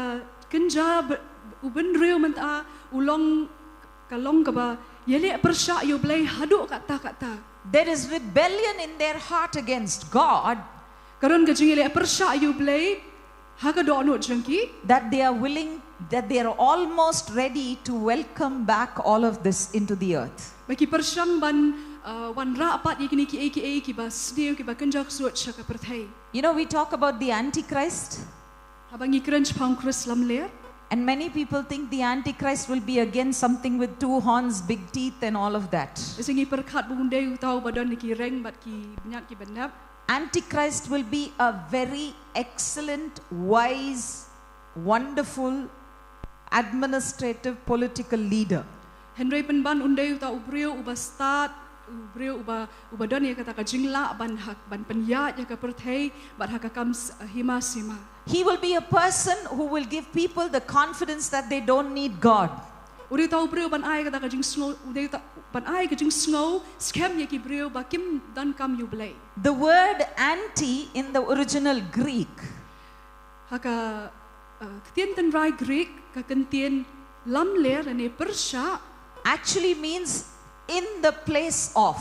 kynja ba- u bynriew mynta u long ka long ka ba ïaleh pyrshah ïa u Blei haduh katta katta. There is rebellion in their heart against God. Ka don ka jingïaleh pyrshah ïa u Blei ha ka dohnud jong ki. That they are willing, that they are almost ready to welcome back all of this into the earth. Ba ki pyrshang ban uh, wanrah pat ïa kine ki ei ki ei ki ba sniew ki ba kynja ksuid sha ka pyrthei. You know, we talk about the Antichrist, Haba ngi kren shaphang Khrist lamler. And many people think the Antichrist will be again something with two horns, big teeth, and all of that. Lehse ngi pyrkhat ba un dei uta u ba don ki reng bad ki bniat ki ba nep. Antichrist will be a very excellent, wise, wonderful administrative political leader. Hynrei pynban un dei uta u briew u ba stad, u briew u ba u ba don ïa kata ka jinglah ban hak ban pynïaid ïa ka pyrthei bad ha ka kam s- hima sima. He will be a person who will give people the confidence that they don't need God. U dei uta u briew ban ai kata ka jingsngew, u dei uta ban ai ka jingsngew skhem ïa ki briew ba kim donkam ïa u Blei. The word anti in the original Greek Ha ka uh, ktien tynrai Greek ka kyntien lamler ne pyrshah actually means in the place of.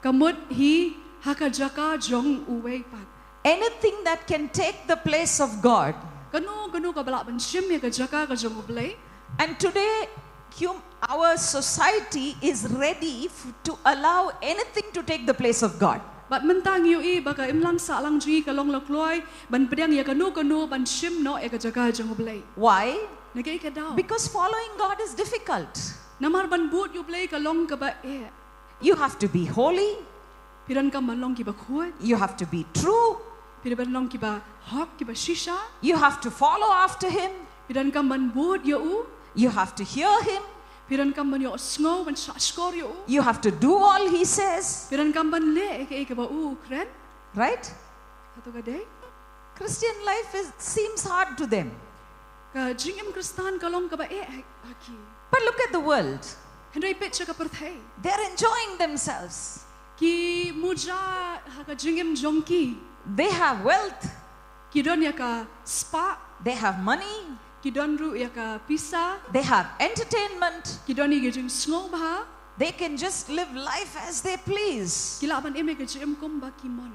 Ka mut hi ha ka jaka jong uwei pat. Anything that can take the place of God. Kano kano ka ba lah ban shim ïa ka jaka ka jong u Blei. And today, hum, our society is ready f- to allow anything to take the place of God. Bad mynta ngi ïohi ba ka imlang sahlang jong ngi ka long la kloi ban pdiang ïa kano kano ban shim noh ïa ka jaka jong u Blei. Why? Na kaei ka daw? Because following God is difficult. Namar ban bud ïa u Blei ka long ka ba eh. You have to be holy. Phi donkam ban long ki ba khuid. You have to be true. Phi donkam ban long ki ba hok ki ba shisha. You have to follow after Him. Phi donkam ban bud ïa u. You have to hear Him. Phi donkam ban ïohsngew ban shahshkor ïa u. You have to do all He says. Phi donkam ban leh ïa kaei ka ba u kren. Right? Hato ka dei? Christian life is, seems hard to them. Ka jingim Khristan ka long kaba eh ha ki. But look at the world. Hynrei peit sha ka pyrthei. They're enjoying themselves. Ki muja ha ka jingim jong ki. They have wealth. Ki don ïa ka spah. They have money. Ki don ruh ïa ka pisa. They have entertainment. Ki don ïa ka jingsngewbha. They can just live life as they please. Ki lah ban im ïa ka jingim kumba ki mon.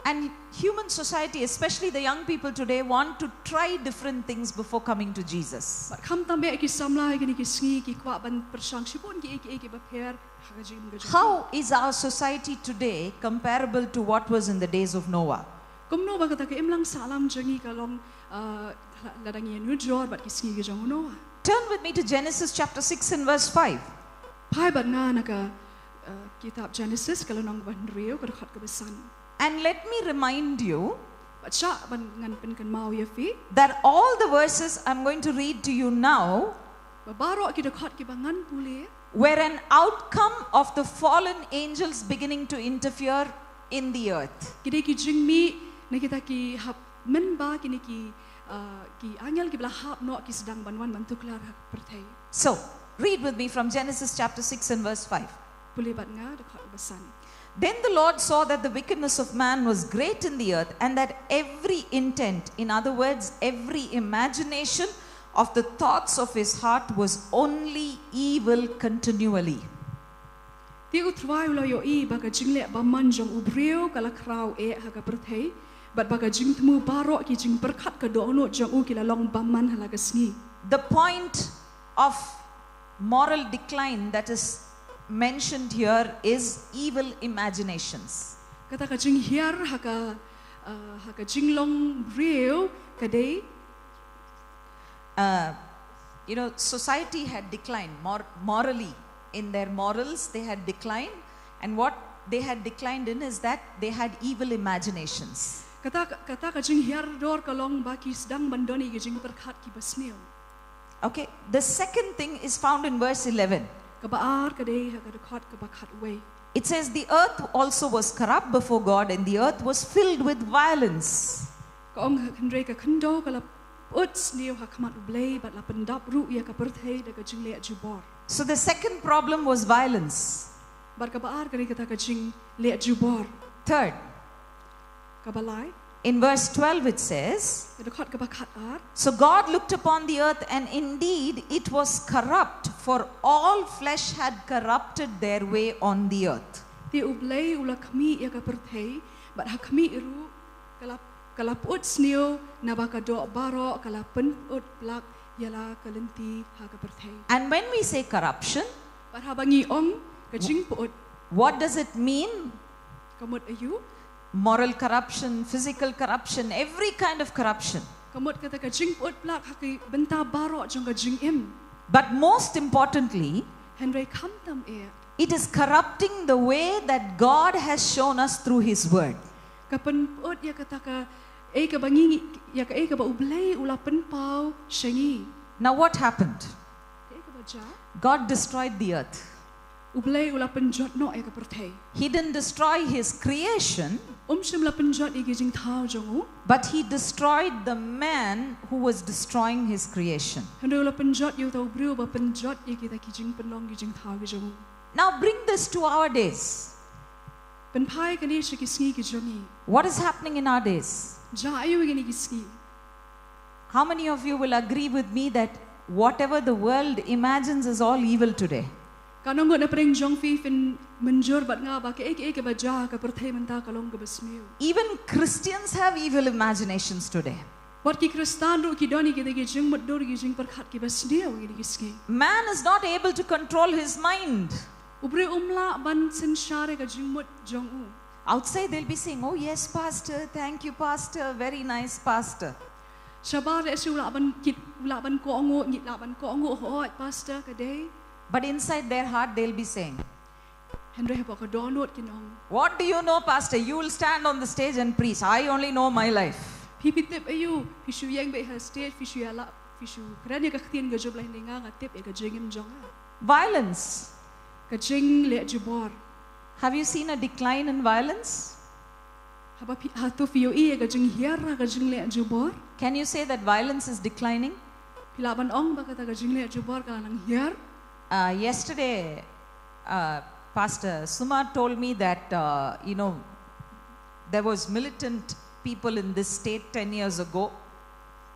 And human society, especially the young people today, want to try different things before coming to Jesus. Bad khamtam eh ki samla ha kine ki sngi ki kwah ban pyrshang shibun ki ei ki ei kiba pher ha ka jingim ka jong ki. How is our society today comparable to what was in the days of Noah? Kumno ba kata ka imlang sahlang jong ngi ka long, ah, la- lada ngi ïanujor bad ki sngi ka jong u Noah. Turn with me to Genesis chapter six and verse five. Phai bad nga na ka, ah, kitab Genesis ka lynnong kaba hynriew ka dkhot kaba san. And let me remind you Bad shah ban ngan pynkynmaw ïa phi that all the verses I'm going to read to you now ba baroh ki dkhot kiba ngan pule were an outcome of the fallen angels beginning to interfere in the earth. Ki dei ki jingmih na kita ki hap mynba kine ki, ah, ki angel kiba la hap noh ki sdang ban wan ban tuklar ha ka pyrthei. So, read with me from Genesis chapter six and verse five. Pule bad nga dkhot kaba san. Then the Lord saw that the wickedness of man was great in the earth, and that every intent, in other words, every imagination of the thoughts of his heart was only evil continually. Te u Trai u la ïohi ba ka jingleh bymman jong u briew ka la khraw eh ha ka pyrthei, bad ba ka jingthmu baroh ki jingpyrkhat ka dohnud jong u ki la long bymman ha la ka sngi. The point of moral decline that is mentioned here is evil imaginations. Kata ka jinghiar ha ka, ah, ha ka jinglong briew ka dei Uh, you know, society had declined mor- morally. In their morals, they had declined. And what they had declined in is that they had evil imaginations. Kata, kata ka jinghiar dor ka long ba ki sdang ban don ïa ki jingpyrkhat kiba sniew. Okay, the second thing is found in verse eleven. Kaba ar ka dei ha ka dkhot kaba khatwei. It says, "The earth also was corrupt before God, and the earth was filled with violence." Ka ong, hynrei ka khyndew ka la pyut sniew ha khmat u Blei bad la pyndap ruh ïa ka pyrthei da ka jingleh jubor. So the second problem was violence. Bad kaba ar ka dei kata ka jingleh jubor. Third, Kaba lai, in verse twelve it says, ka dkhot kaba khatar. "So God looked upon the earth, and indeed it was corrupt, for all flesh had corrupted their way on the earth." Te u Blei u la khmih ïa ka pyrthei, bad ha khmih ruh ka la, ka la pyut sniew, naba ka doh baroh ka la pynpyut plak ïa la ka lynti ha ka pyrthei. And when we say corruption, Bad haba ngi ong ka jingpyut, what does it mean? Ka mut aïu? Moral corruption, physical corruption, every kind of corruption. Ka mut kata ka jingpyut plak ha ki bynta baroh jong ka jingim. But most importantly, Hynrei khamtam eh, it is corrupting the way that God has shown us through His Word. Ka pynpyut ïa kata ka, eh, kaba ngi, ïa ka, eh, kaba u Blei u la pynpaw sha ngi. Now, what happened? Ka, eh, kaba jia, God destroyed the earth. U Blei u la pynjot noh ïa ka pyrthei. He didn't destroy His creation, Um shym la pynjot ïa ki jingthaw jong u. But He destroyed the man who was destroying His creation. Hynrei u la pynjot ïa uta u briew ba pynjot ïa kita ki jingpynlong ki jingthaw ki jong u. Now, bring this to our days. Pynphai kane sha ki sngi ki jong ngi. What is happening in our days? Jia aïu ha kine ki sngi? How many of you will agree with me that whatever the world imagines is all evil today? Katno ngut na pdeng jong phi phin mynjur bad nga ba kaei kaei kaba jia ha ka pyrthei mynta ka long kaba sniew? Even Christians have evil imaginations today. Wat ki Khristan ruh ki don ïa kita ki jingmutdur, ki jingpyrkhat kiba sniew ha kine ki sngi. Man is not able to control his mind. U briew um lah ban synshar ïa ka jingmut jong u. Outside, they'll be saying, "Oh, yes, Pastor. Thank you, Pastor. Very nice, Pastor." Shabar lehse u lah ban kit, u lah ban kohnguh, ngi lah ban kohnguh, "Hooid, Pastor, ka dei." But inside their heart, they'll be saying, Hynrei hapoh ka dohnud kin ong, "What do you know, Pastor? You will stand on the stage and preach. I only know my life." Phi, phi tip aïu? Phi shu ïeng beit ha stage, phi shu ïalap, phi shu kren ïa ka ktien ka jong u Blei, hynrei nga, nga tip ïa ka jingim jong nga. Violence. Ka jingleh jubor. Have you seen a decline in violence? Ba phi, hato phi ïohi ïa ka jinghiar ha ka jingleh jubor? Can you say that violence is declining? Phi lah ban ong ba kata ka jingleh jubor ka la nang hiar? Uh, yesterday, uh, Pastor Suma told me that, uh, you know, there was militant people in this state ten years ago.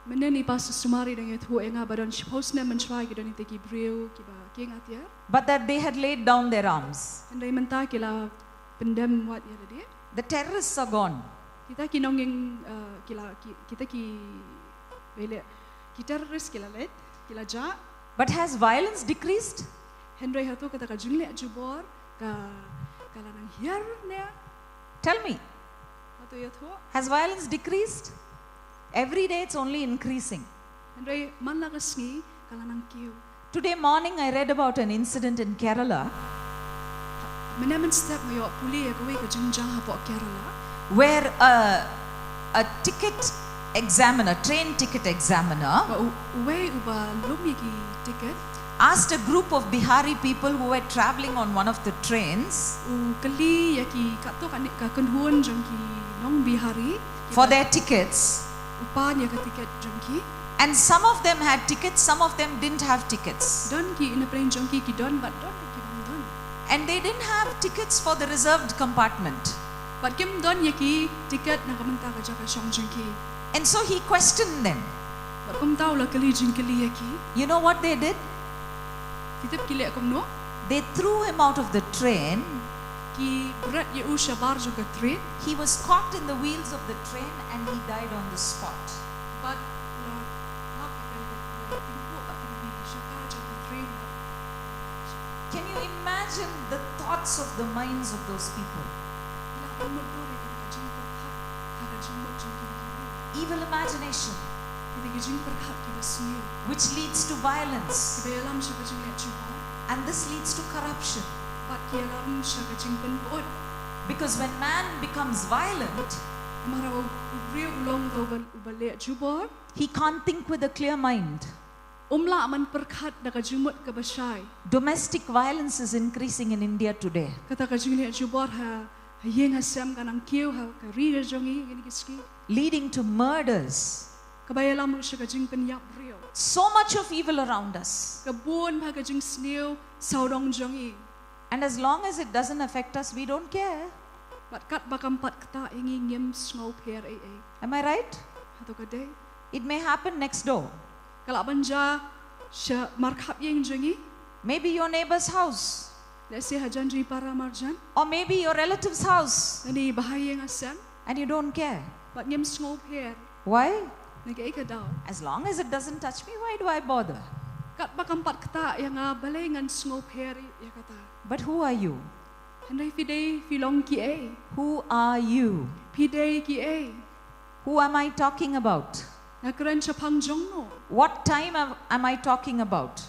Mynne i Pastor Sumari dang ïathuh ïa nga ba don shiphew snem mynshuwa ki don ite ki briew kiba kieng atiar. But that they had laid down their arms. Hynrei mynta ki la pyndem wat ïa lade. The terrorists are gone. Kita ki nongïing, uh, ki la ki, kita ki, ba leh, ki terrorist ki la leit, ki la jah. But has violence decreased? Hynrei hato kata ka jingleh jubor ka, ka la nang hiar ne? Tell me. Hato ïathuh? Has violence decreased? Every day it's only increasing. Hynrei man la ka sngi ka la nang kiew. Today morning I read about an incident in Kerala. Mynne mynstep nga ïoh pule ïa kawei ka jingjia hapoh Kerala. Where a, a ticket examiner, train ticket examiner, Ba u-, uwei uba lum ïa ki tiket asked a group of Bihari people who were traveling on one of the trains u kylli ïa ki katto katne ka kynhun jong ki nong Bihari. For their tickets. U pan ïa ka tiket jong ki. And some of them had tickets, some of them didn't have tickets. Don ki na plane jong ki ki don bad don ki bym don. And they didn't have tickets for the reserved compartment. Bad kim don ïa ki tiket na ka bynta ka jaka shong jong ki. And so he questioned them. Bad kumta u la kylli jingkylli ïa ki. You know what they did? Phi tip ki leh kumno? They threw him out of the train. Ki bret ïa u shabar jong ka train. He was caught in the wheels of the train and he died on the spot. Bad la hap ïa ka, la tyngkhuh bad ka shaka jong ka train. Can you imagine the thoughts of the minds of those people? Lah ban mutdur ïa ka jingpyrkhat ha ka jingmut jong ki. Evil imagination. Kita ki jingpyrkhat kiba sniew. Which leads to violence. Kiba ïalam sha ka jingleh jubor. And this leads to corruption. Bad ki ïalam sha ka jingpynput. Because when man becomes violent, Namar u briew u long uba, uba leh jubor. He can't think with a clear mind. Um lah ban pyrkhat da ka jingmut kaba shai. Domestic violence is increasing in India today. Kata ka jingleh jubor ha, ha ïing ha sem ka nang kiew ha ka ri ka jong i ïa kine ki sngi. Leading to murders. Kaba ïalam ruh sha ka jingpynïap briew. So much of evil around us. Ka bun bha ka jingsniew sawdong jong i. And as long as it doesn't affect us, we don't care. Bad katba kam pat ktah ïa ngi ngim sngewpher ei ei. Am I right? Hato ka dei? It may happen next door. Ka lah ban jia sha markhap ïing jong i. Maybe your neighbor's house. Lehse hajan jong i para marjan. Or maybe your relative's house. Lane i bahaïing hasem. And you don't care. Bad ngim sngewpher. Why? Na kaei ka daw? As long as it doesn't touch me, why do I bother? Katba kam pat ktah ïa nga balei ngan sngewpher ïa kata. But who are you? Hynrei phi dei phi long kiei? Who are you? Phi dei kiei? Who am I talking about? Nga kren shaphang jong no? What time am, am I talking about?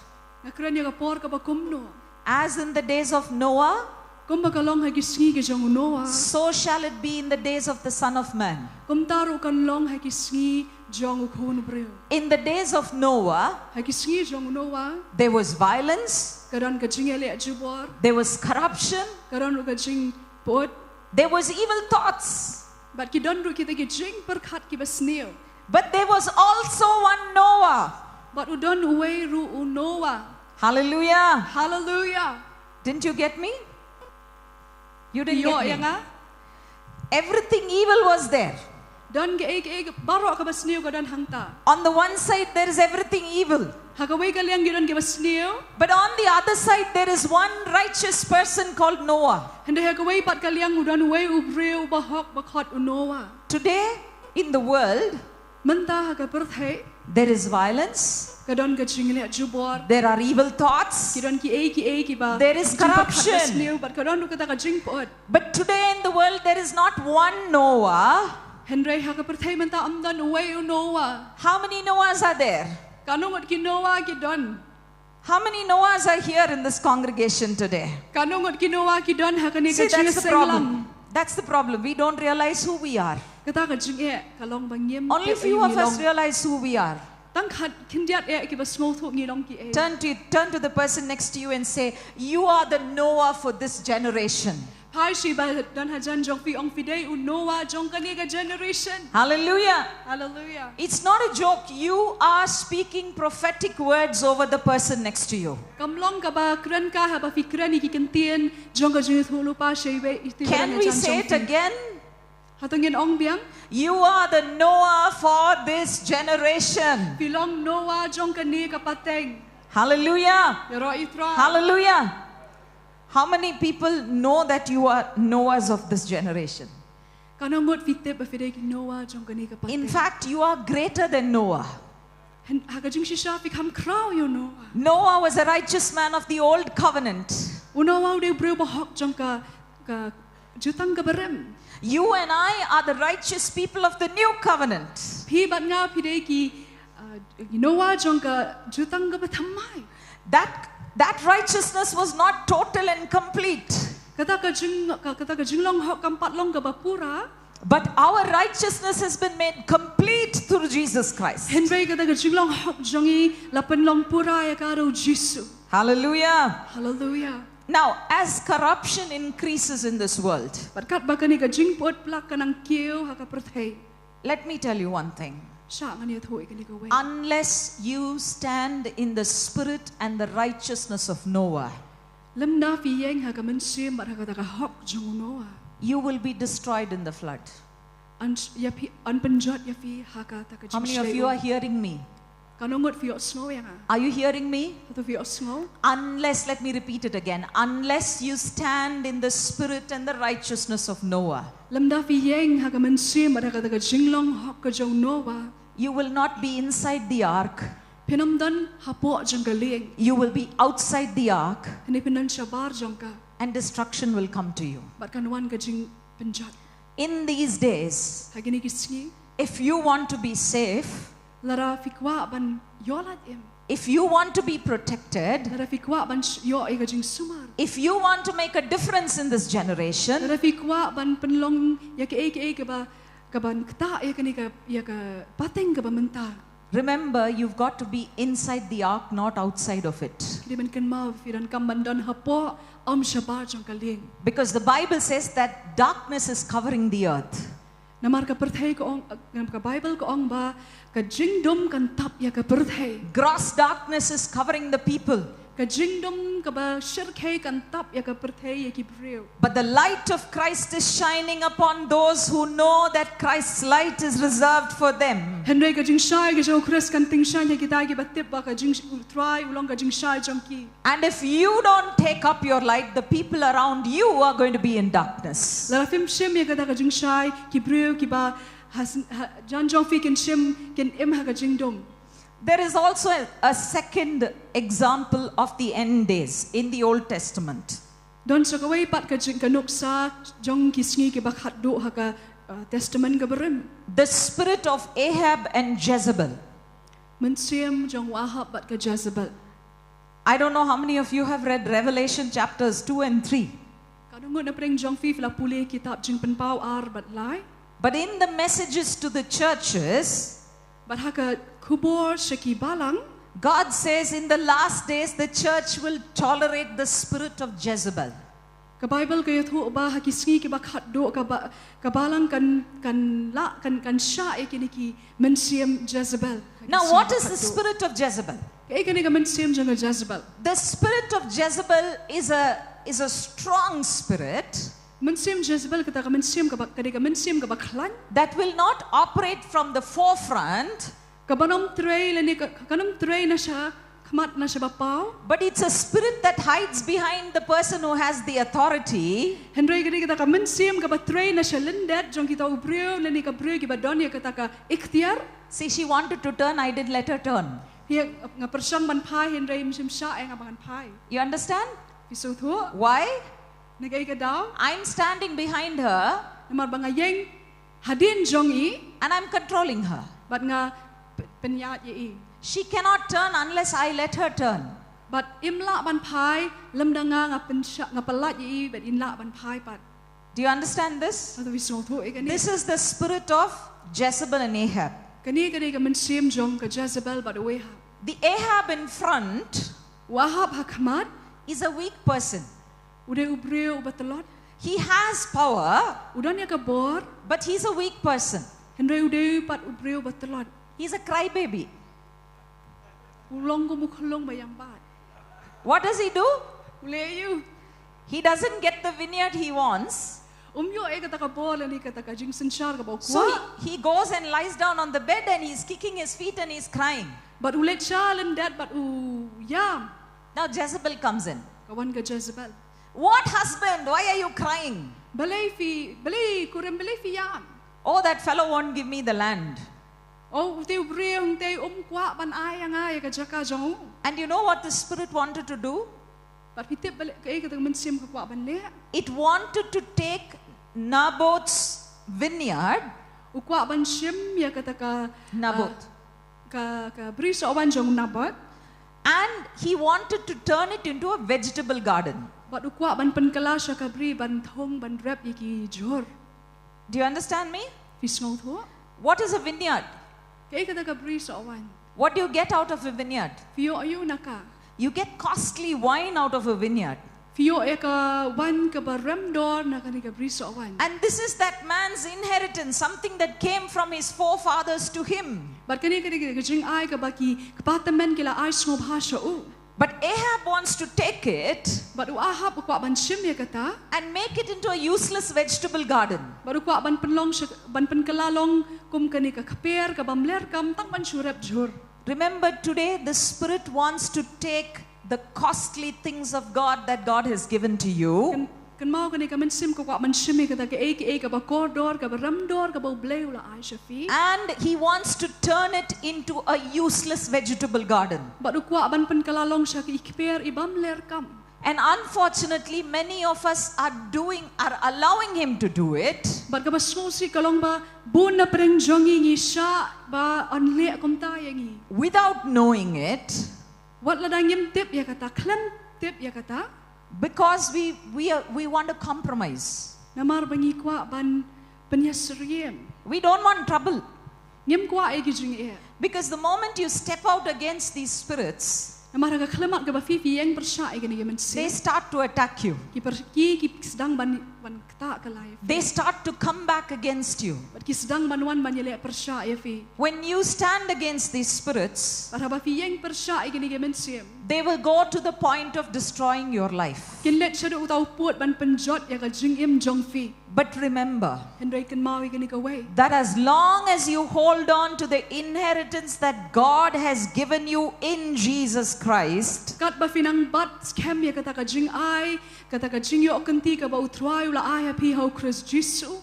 Nga kren ïa ka por kaba kumno? As in the days of Noah, Kumba ka long ha ki sngi ki jong u Noah. So shall it be in the days of the Son of Man. Kumta ruh kan long ha ki sngi jong u khun briew. In the days of Noah, Ha ki sngi jong u Noah. There was violence. Ka don ka jingïaleh jubor. There was corruption. Ka don ruh ka jingput. There was evil thoughts. Bad ki don ruh kita ki jingpyrkhat kiba sniew. But there was also one Noah. Bad u don uwei ruh u Noah. Hallelujah. Hallelujah. Didn't you get me? You didn't Ïoh get ïa me. Nga? Everything evil was there. Don kaei kaei baroh kaba sniew ka don hangta. On the one side, there is everything evil. Ha kawei ka liang ki don kiba sniew. But on the other side, there is one righteous person called Noah. Hynrei ha kawei pat ka liang u don uwei u briew ba hok ba khot u Noah. Today, in the world, Mynta ha ka pyrthei. There is violence. Ka don ka jingïaleh jubor. There are evil thoughts. Ki don kiei kiei kiba. There is Ki jingpyrkhat corruption. Sniew bad ka don ruh kata ka jingput. But today in the world, there is not one Noah. Hynrei ha ka pyrthei mynta ym don uwei u Noah. How many Noahs are there? Katno ngut ki Noah ki don? How many Noahs are here in this congregation today? Katno ngut ki Noah ki don ha kane ka See, that's the jingseng problem. Lang? That's the problem. We don't realize who we are. Kata ka jingeh ka long ba ngim. Only Tip few ei of us long. Realize who we are. Tang khat khyndiat eh kiba sngewthuh ngi long kiei. Turn to, turn to the person next to you and say, "You are the Noah for this generation." Phai sha iba don hajan jong phi, ong phi dei u Noah jong kane ka generation. Hallelujah. Hallelujah. It's not a joke. You are speaking prophetic words over the person next to you. Kam long kaba kren ka haba phi kren ïa ki ktien jong ka jingïathuhlypa sha iwei i ti. Can we say it again? Hato ngin ong biang? You are the Noah for this generation. Phi long Noah jong kane ka pateng. Hallelujah. Ïaroh ïa u Trai. Hallelujah. How many people know that you are Noahs of this generation? Katno ngut phi tip ba phi dei ki Noah jong kane ka pateng? In fact, you are greater than Noah. Ha ka jingshisha phi kham khraw ïa u Noah. Noah was a righteous man of the old covenant. U Noah u dei u briew bahok jong ka, ka Jutang kaba rim. You and I are the righteous people of the new covenant. Phi bad nga phi dei ki, uh, Noah jong ka Jutang kaba thymmai. That, that righteousness was not total and complete. Kata ka jing, ka, kata ka jinglong hok kam pat long kaba pura. But our righteousness has been made complete through Jesus Christ. Hynrei kata ka jinglong hok jong ngi la pynlong pura ïa ka da u Jisu. Hallelujah. Hallelujah. Now, as corruption increases in this world, bad katba kane ka jingput plak ka nang kiew ha ka pyrthei, let me tell you one thing. Shah ngan ïathuh ïa kane kawei. Unless you stand in the spirit and the righteousness of Noah, lymda phi ïeng ha ka mynsiem bad ha kata ka hok jong u Noah, you will be destroyed in the flood. Yn ïa phi, yn pynjot ïa phi ha kata ka jingshlei. How many of you are hearing me? Katno ngut phi ïohsngew ïa nga? Are you hearing me? Hato phi ïohsngew? Unless, let me repeat it again, unless you stand in the spirit and the righteousness of Noah, lymda phi ïeng ha ka mynsiem bad ha kata ka jinglong hok ka jong u Noah, you will not be inside the ark. Phin ym don hapoh jong ka lieng. You will be outside the ark. Hynrei phin don shabar jong ka. And destruction will come to you. Bad kan wan ka jingpynjot. In these days, ha kine ki sngi, if you want to be safe, lada phi kwah ban ïoh lait im, if you want to be protected, lada phi kwah ban ïoh ïa ka jingsumar, if you want to make a difference in this generation, lada phi kwah ban pynlong ïa kaei kaei kaba, kaban ktah ïa kane ka, ïa ka pateng kaba mynta, remember, you've got to be inside the ark, not outside of it. Ki dei ban kynmaw phi donkam ban don hapoh, ym shabar jong ka lieng. Because the Bible says that darkness is covering the earth. Namar ka pyrthei ka ong, namar ka Bible ka ong ba ka jingdum kan tap ïa ka pyrthei. Gross darkness is covering the people. Ka jingdum kaba shyrkhei kan tap ïa ka pyrthei, ïa ki briew. But the light of Christ is shining upon those who know that Christ's light is reserved for them. Hynrei ka jingshai ka jong u Khrist kan tyngshaiñ ha kita kiba tip ba ka jing, u Trai u long ka jingshai jong ki. And if you don't take up your light, the people around you are going to be in darkness. Lada phim shim ïa kata ka jingshai, ki briew kiba ha, ha jan jong phi kin shim, kin im ha ka jingdum. There is also a, a second example of the end days in the Old Testament. Don sa kawei pat ka jing, ka nuksa jong ki sngi kiba khatduh ha ka, uh, Testament kaba rim. The spirit of Ahab and Jezebel. Mynsiem jong u Ahab bad ka Jezebel. I don't know how many of you have read Revelation chapters two and three. Katno ngut na pdeng jong phi phi la pule kitab Jingpynpaw ar bad lai. But in the messages to the churches, bad ha ka khubor sha ki balang, God says in the last days the church will tolerate the spirit of Jezebel. Ka Bible ka ïathuh ba ha ki sngi kiba khatduh ka ba, ka balang kan, kan lah, kan, kan shah ïa kine ki mynsiem Jezebel. Now, what is the spirit of Jezebel? Kaei kane ka mynsiem jong ka Jezebel? The spirit of Jezebel is a, is a strong spirit. Mynsiem Jezebel kata ka mynsiem kaba, ka dei ka mynsiem kaba khlaiñ. That will not operate from the forefront. Kaban ym trei lane ka, kan ym trei na sha khmat na sha ba paw. But it's a spirit that hides behind the person who has the authority. Hynrei ka dei kata ka mynsiem kaba trei na sha lyndet jong kita u briew lane ka briew kiba don ïa kata ka iktiar. See, she wanted to turn, I didn't let her turn. Hi, nga pyrshang ban phai hynrei ym shym shah ïa nga ba ngan phai. You understand? Phi sngewthuh? Why? Na kaei ka daw? I'm standing behind her. Namar ba nga ïeng hadien jong i. And I'm controlling her. Bad nga pynïaid ïa i. She cannot turn unless I let her turn. Bad im lah ban phai lymda nga nga pynshah, nga pyllait ïa i bad in lah ban phai pat. Do you understand this? Hato phi sngewthuh ïa kane? This is the spirit of Jezebel and Ahab. Kane ka dei ka mynsiem jong ka Jezebel bad u Ahab. The Ahab in front, u Ahab ha khmat, is a weak person. U dei u briew uba tlot. He has power, U don ïa ka bor, but he's a weak person. hynrei u dei pat u briew ba tlot. He's a crybaby. U long kum u khyllung ba ïam bad. What does he do? U leh ïa u. He doesn't get the vineyard he wants. Um ïoh ïa kata ka bor lane kata ka jingsynshar kaba u So kwah. he, he goes and lies down on the bed and he's kicking his feet and he's crying. Bad u leit sha lyndet bad u ïam. Now Jezebel comes in. Ka wan ka Jezebel. What, husband? Why are you crying? Balei phi, balei kurim, balei phi ïam? Oh, that fellow won't give me the land. Oh, u te u briew, u te um kwah ban ai ïa nga ïa ka jaka jong u. And you know what the Spirit wanted to do? Bad phi tip balei kaei kata ka mynsiem ka kwah ban leh? It wanted to take Naboth's vineyard U kwah ban shim ïa kata ka Naboth. Ka, ka bri sohwan jong Naboth. And he wanted to turn it into a vegetable garden. Bad u kwah ban pynkylla sha ka bri ban thung ban rep ïa ki jhur. Do you understand me? Phi sngewthuh? What is a vineyard? Kaei kata ka bri sohwan? What do you get out of a vineyard? Phi ïoh aïu na ka? You get costly wine out of a vineyard. Phi ïoh ïa ka wain kaba rem dor na kane ka bri sohwan. And this is that man's inheritance, something that came from his forefathers to him. Bad kane kane ka jingai kaba ki kpa tymmen ki la ai sngewbha sha u. But Ahab wants to take it Bad u Ahab u kwah ban shim ïa kata and make it into a useless vegetable garden. bad u kwah ban pynlong sha, ban pynkylla long kum kane ka kper kaba mler kam tang ban shu rep jhur. Remember today, the Spirit wants to take the costly things of God that God has given to you. Kynmaw kane ka mynsiem ka kwah ban shim ïa kata kaei kaei kaba kordor kaba rem dor kaba U Blei u la ai sha phi. And He wants to turn it into a useless vegetable garden. Bad u kwah ban pynkylla long sha ki kper iba mler kam. And unfortunately, many of us are doing, are allowing Him to do it. Bad kaba sngewsih ka long ba bun na pdeng jong ngi ngi shah ban leh kumta ïa ngi. Without knowing it. Wat lada ngim tip ïa kata, khlem tip ïa kata. Because we, we, are, we want to compromise. Namar ba ngi kwah ban pynïasyriem. We don't want trouble. Ngim kwah ïa ki jingeh. Because the moment you step out against these spirits, Namar ha ka khyllipmat kaba phi phi ïeng pyrshah ïa kine ki mynsiem. They start to attack you. Ki per, ki, ki sdang ban, ban ktah ka life. They start to come back against you. Bad ki sdang ban wan ban ïaleh pyrshah ïa phi. When you stand against these spirits, Bad haba phi ïeng pyrshah ïa kine ki mynsiem. They will go to the point of destroying your life. Kin leit shaduh uta u pud ban pynjot ïa ka jingim jong phi. But remember, Hynrei kynmaw ïa kane kawei. That as long as you hold on to the inheritance that God has given you in Jesus Christ, Katba phi nang bat skhem ïa kata ka jingai, kata ka jingïoh kynti kaba U Trai u la ai ha phi ha U Khrist Jisu.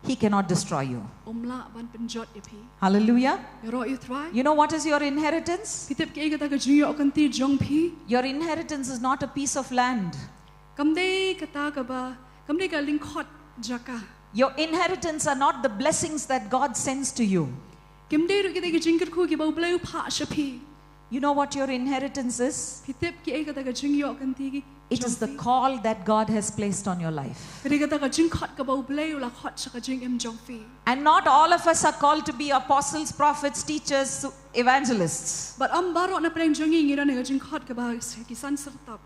He cannot destroy you. Um lah ban pynjot ïa phi. Hallelujah. Ïaroh ïa U Trai. You know what is your inheritance? Phi tip kaei kata ka jingïoh kynti jong phi. Your inheritance is not a piece of land. Kam dei kata kaba, kam dei ka lyngkhot jaka. Your inheritance are not the blessings that God sends to you. Kim dei ruh kita ki jingkyrkhu kiba U Blei u phah sha phi. You know what your inheritance is? Phi tip kaei kata ka jingïoh kynti ki. It is the call that God has placed on your life. Ka dei kata ka jingkhot kaba U Blei u la khot sha ka jingim jong phi. And not all of us are called to be apostles, prophets, teachers, evangelists, Bad um baroh na pdeng jong ngi ngi don ïa ka jingkhot kaba ki san syrtap.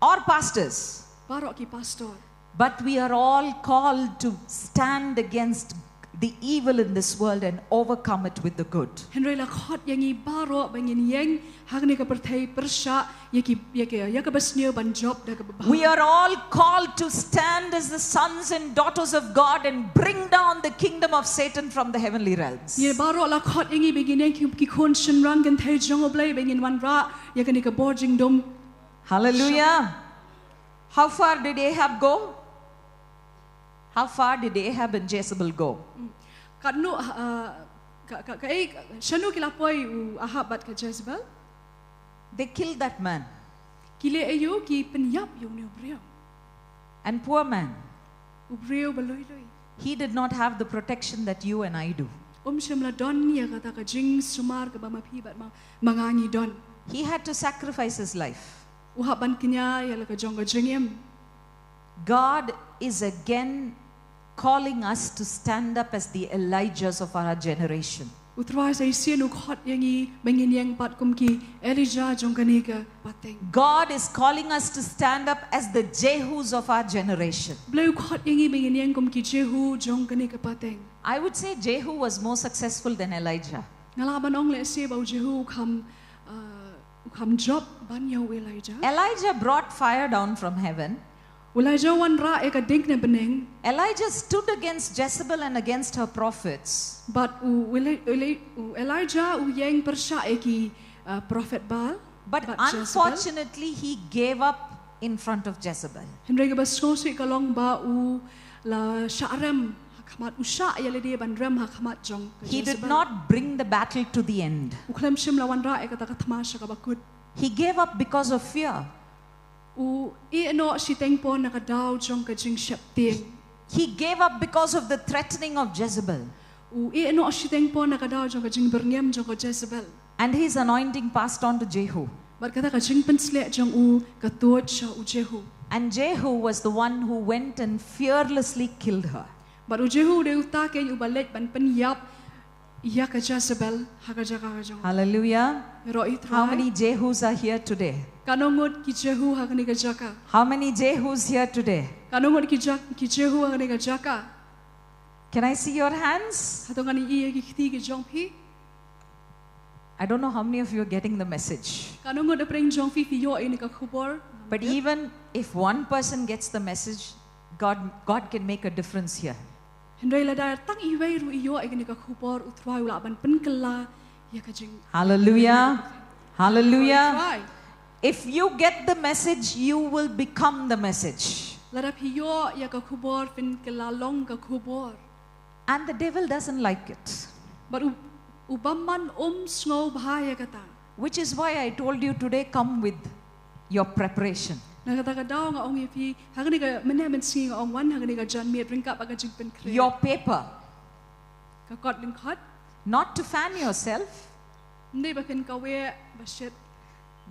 Or pastors. Baroh ki pastor. But we are all called to stand against the evil in this world and overcome it with the good. Hynrei la khot ïa ngi baroh ba ngin ïeng ha kane ka pyrthei pyrshah ïa ki, ïa ki, ïa kaba sniew ban jop da kaba bha. We are all called to stand as the sons and daughters of God and bring down the kingdom of Satan from the heavenly realms. Ngi baroh la khot ïa ngi ba ngin ïeng ki, ki khun shynrang kynthei jong U Blei ba ngin wanrah ïa kane ka bor jingdum. Hallelujah. How far did Ahab go? How far did Ahab and Jezebel go? Katno, uh, ka, ka, ka, eh, shano ki la poi u Ahab bad ka Jezebel? They killed that man. Ki leh aïu, ki pynïap ïa une u briew. And poor man. U briew ba lui lui. He did not have the protection that you and I do. Um shym la don ïa kata ka jingsumar kaba ma phi bad ma, ma nga ngi don. He had to sacrifice his life. U hap ban kñia ïa la ka jong ka jingim. God is again calling us to stand up as the Elijahs of our generation. U Trai sa shisien u khot ïa ngi ba ngin ïeng pat kum ki Elijah jong kane ka pateng. God is calling us to stand up as the Jehus of our generation. Blei u khot ïa ngi ba ngin ïeng kum ki Jehu jong kane ka pateng. I would say Jehu was more successful than Elijah. Nga lah ban ong lehse ba u Jehu u kham, uh, u kham jop ban ïa u Elijah. Elijah brought fire down from heaven. U Elijah u wanrah ïa ka ding na bneng. Elijah stood against Jezebel and against her prophets. Bad u, u, Eli- u Eli- u Elijah u ïeng pyrshah ïa ki, uh, prophet Baal. But bad Jezebel. Unfortunately, he gave up in front of Jezebel. Hynrei kaba sngewsih ka long ba u la shah rem ha khmat, u shah ïa lade ban rem ha khmat jong ka He did Jezebel. Not bring the battle to the end. U khlem shym la wanrah ïa kata ka thma sha kaba kut. He gave up because of fear. U ïeh noh shiteng por na ka daw jong ka jingsheptieng. He gave up because of the threatening of Jezebel. U ïeh noh shiteng por na ka daw jong ka jingbyrngem jong ka Jezebel. And his anointing passed on to Jehu. Bad kata ka jingpynsleh jong u ka tuid sha u Jehu. And Jehu was the one who went and fearlessly killed her. Bad u Jehu u dei uta keiñ uba leit ban pynïap ïa ka Jezebel ha ka jaka ka jong. Hallelujah. Ïaroh ïa u Trai. How many Jehus are here today? Katno ngut ki Jehu ha kane ka jaka? How many Jehus here today? Katno ngut ki, ja- ki Jehu ha kane ka jaka? Can I see your hands? Hato ngan ïohi ïa ki kti ki jong phi? I don't know how many of you are getting the message. Katno ngut hapdeng jong phi phi ïoh ïa kane ka khubor? But even if one person gets the message, God, God can make a difference here. Hynrei lada tang iwei ruh i ïoh ïa kane ka khubor, u Trai u lah ban pynkylla ïa ka jing. Hallelujah. Hallelujah. Trai. If you get the message, you will become the message. Lada phi ïoh ïa ka khubor, phin kylla long ka khubor. And the devil doesn't like it. Bad u, u bymman um sngewbha ïa kata. Which is why I told you today, come with your preparation. Na kata ka daw nga ong ïa phi, ha kane ka mynne mynsngi nga ong wan ha kane ka janmiet ryngkat bad ka jingpynkhreh. Your paper. Ka kot lyngkot. Not to fan yourself. Ym dei ba phin kaweh ba shit.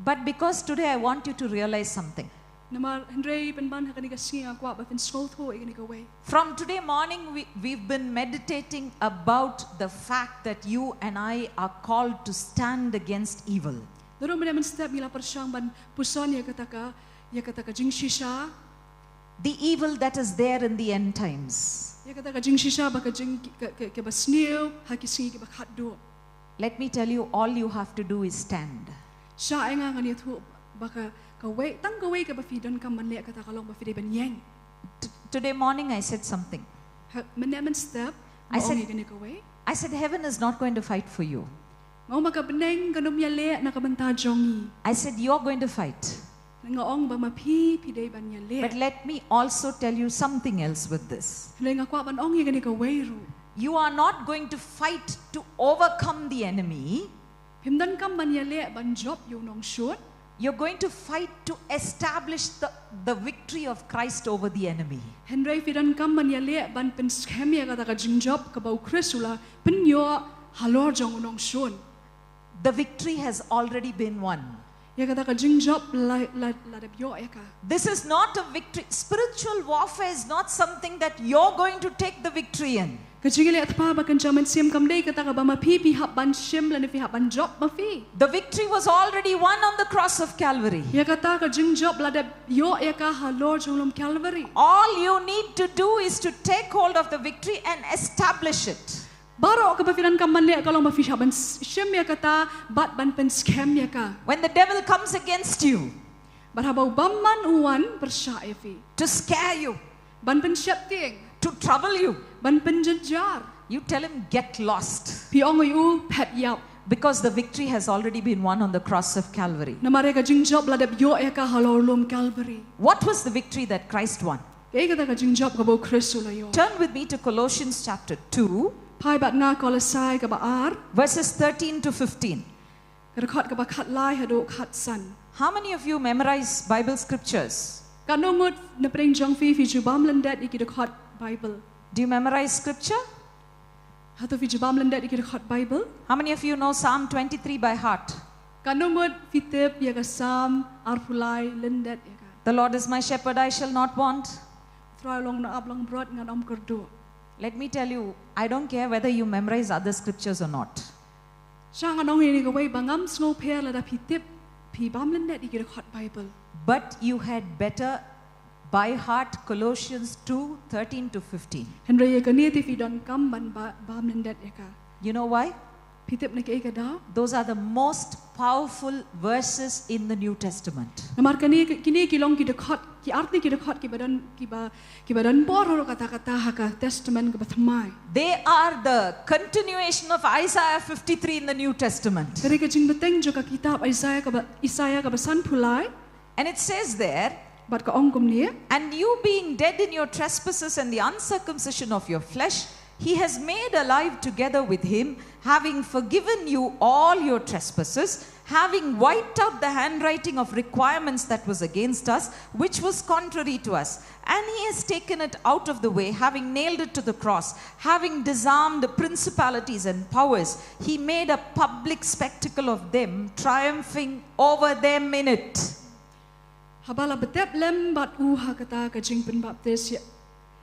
But because today I want you to realize something. Namar hynrei pynban ha kane ka sngi nga kwah ba phin sngewthuh ïa kane kawei. From today morning, we, we've been meditating about the fact that you and I are called to stand against evil. Naduh mynne mynstep ngi la pyrshang ban puson ïa kata ka, ïa kata ka jingshisha. The evil that is there in the end times. Ïa kata ka jingshisha ba ka jing ka, ka, kaba sniew ha ki sngi kiba khatduh. Let me tell you, all you have to do is stand. Shah ïa nga ngan ïathuh ba ka, kawei, tang kawei kaba phi donkam ban leh kata ka long ba phi dei ban ïeng. T- today morning I said something. Ha, mynne mynstep I nga ong said- ïa kane kawei. I said, heaven is not going to fight for you. Nga ong ba ka bneng kan ym ïaleh na ka bynta jong ngi. I said, you're going to fight. Nga ong ba ma phi phi dei ban ïaleh. But let me also tell you something else with this. Hynrei nga kwah ban ong ïa kane kawei ruh. You are not going to fight to overcome the enemy. Phim donkam ban ïaleh ban jop ïa u nongshun. You're going to fight to establish the, the victory of Christ over the enemy. Hynrei phi donkam ban ïaleh ban pynskhem ïa kata ka jingjop kaba u Khrist u la pynïoh halor jong u nongshun. The victory has already been won. Ïa kata ka jingjop la, la, la dep ïoh ïa ka. This is not a victory. Spiritual warfare is not something that you're going to take the victory in. Ka jingïaleh tpa ba kynja mynsiem kam dei kata kaba ma phi phi hap ban shim lane phi hap ban jop ma phi. The victory was already won on the cross of Calvary. Ïa kata ka jingjop la dep ïoh ïa ka halor jong lum Calvary. All you need to do is to take hold of the victory and establish it. Baroh kaba phi donkam ban leh ka long ba phi hap ban s- shim ïa kata bad ban pynskhem ïa ka. When the devil comes against you Bad haba u bymman u wan pyrshah ïa phi. to scare you, Ban pynsheptieng. to trouble you, Ban pynjynjar. you tell him, get lost. Phi ong ïa u phet ïap. Because the victory has already been won on the cross of Calvary. Namar ïa ka jingjop la dep ïoh ïa ka halor lum Calvary. What was the victory that Christ won? Kaei kata ka jingjop kaba u Khrist u la ïoh? Turn with me to Colossians chapter two, Phai bad nga Kolosai kaba ar. Verses thirteen to fifteen. Ka dkhot kaba khatlai haduh khatsan. How many of you memorize Bible scriptures? Katno ngut na pdeng jong phi phi ju bam lyndet ïa ki dkhot Bible? Do you memorize scripture? Hato phi ju bam lyndet ïa ki dkhot Bible? How many of you know Psalm twenty-three by heart? Katno ngut phi tip ïa ka Psalm arphew lai lyndet ïa ka? The Lord is my shepherd, I shall not want. Trai u long u nongap langbrot ngan ym kyrduh. Let me tell you, I don't care whether you memorize other scriptures or not. Sha ngan ong ïa kane kawei ba ngam sngewpher lada phi tip, phi bam lyndet ïa ki dkhot Bible. But you had better by heart Colossians two thirteen to fifteen. Hynrei ïa kane te phi donkam ban ba, bam lyndet ïa ka. You know why? Phi tip na kaei ka daw? Those are the most powerful verses in the New Testament. Namar kane, kine ki long ki dkhot, ki artylli ki dkhot kiba don, kiba, kiba don bor ruh katta katta ha ka Testament kaba thymmai. They are the continuation of Isaiah fifty-three in the New Testament. Te ka jingbteng jong ka kitab Isaiah kaba, Isaiah kaba sanphew lai. And it says there, Bad ka ong kumne, And you being dead in your trespasses and the uncircumcision of your flesh, he has made alive together with him, having forgiven you all your trespasses, having wiped out the handwriting of requirements that was against us, which was contrary to us. And he has taken it out of the way, having nailed it to the cross, having disarmed the principalities and powers, he made a public spectacle of them, triumphing over them in it. Haba la btep lem bad u ha kata ka jingpynbaptis ïa,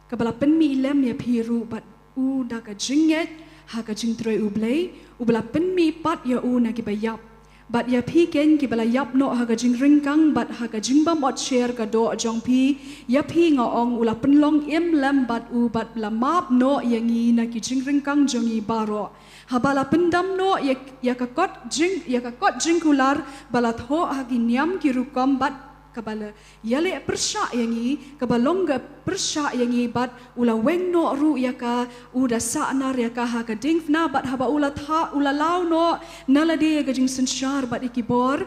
kaba la pynmih lem ïa phi ruh bad u da ka jingngeit ha ka jingtrei U Blei, uba la pynmih pat ïa u na kiba ïap. Bad ïa phi kein kiba la ïap noh ha ka jingryngkang bad ha ka jingbym ot sher ka doh jong phi, ïa phi nga ong u la pynlong im lem bad u bad la map noh ïa ngi na ki jingryngkang jong ngi baroh. Haba la pyndam noh ïa, ïa ka kot jing, ïa ka kot jingkular ba la thoh ha ki niam ki rukom bad kaba la ïaleh pyrshah ïa ngi, kaba long ka pyrshah ïa ngi bad u la weng noh ruh ïa ka, u da sahnar ïa ka ha ka diengphna bad haba u la tha, u la law noh na lade ïa ka jingsynshar bad ïa ki bor,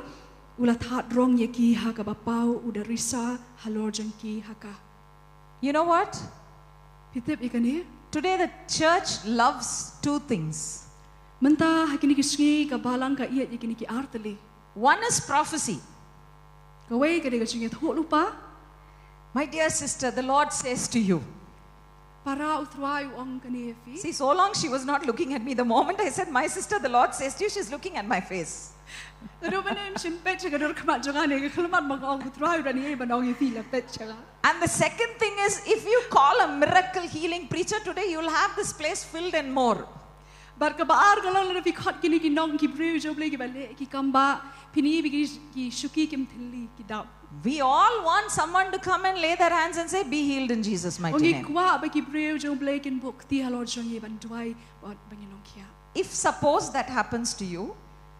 u la thad rong ïa ki ha kaba paw, u da risa halor jong ki ha ka. You know what? Phi tip ïa kane? Today the church loves two things. Mynta ha kine ki sngi ka balang ka ïeit ïa kine ki artylli. One is prophecy. Kawei ka dei ka jingïathuhlypa. My dear sister, the Lord says to you. Para, U Trai u ong kane ïa phi. See, so long she was not looking at me. The moment I said, "My sister, the Lord says to you," she's looking at my face. Naduh mynne shim peit sha ka dur khmat jong nga, ne ka khlem pat ma nga ong, U Trai u dang ïai ban ong ïa phi, la peit sha nga. And the second thing is, if you call a miracle healing preacher today, you'll have this place filled and more. Bad kaba ar ka long lada phi khot kine ki nong ki briew jong U Blei kiba leh ki kambah, phin ïohi ba ki shuki kim thylli ki dap. We all want someone to come and lay their hands and say, "Be healed in Jesus' mighty name." Ngi kwah ba ki briew jong U Blei kin buh kti halor jong ngi ban duwai bad ba ngin long khiah. If suppose that happens to you,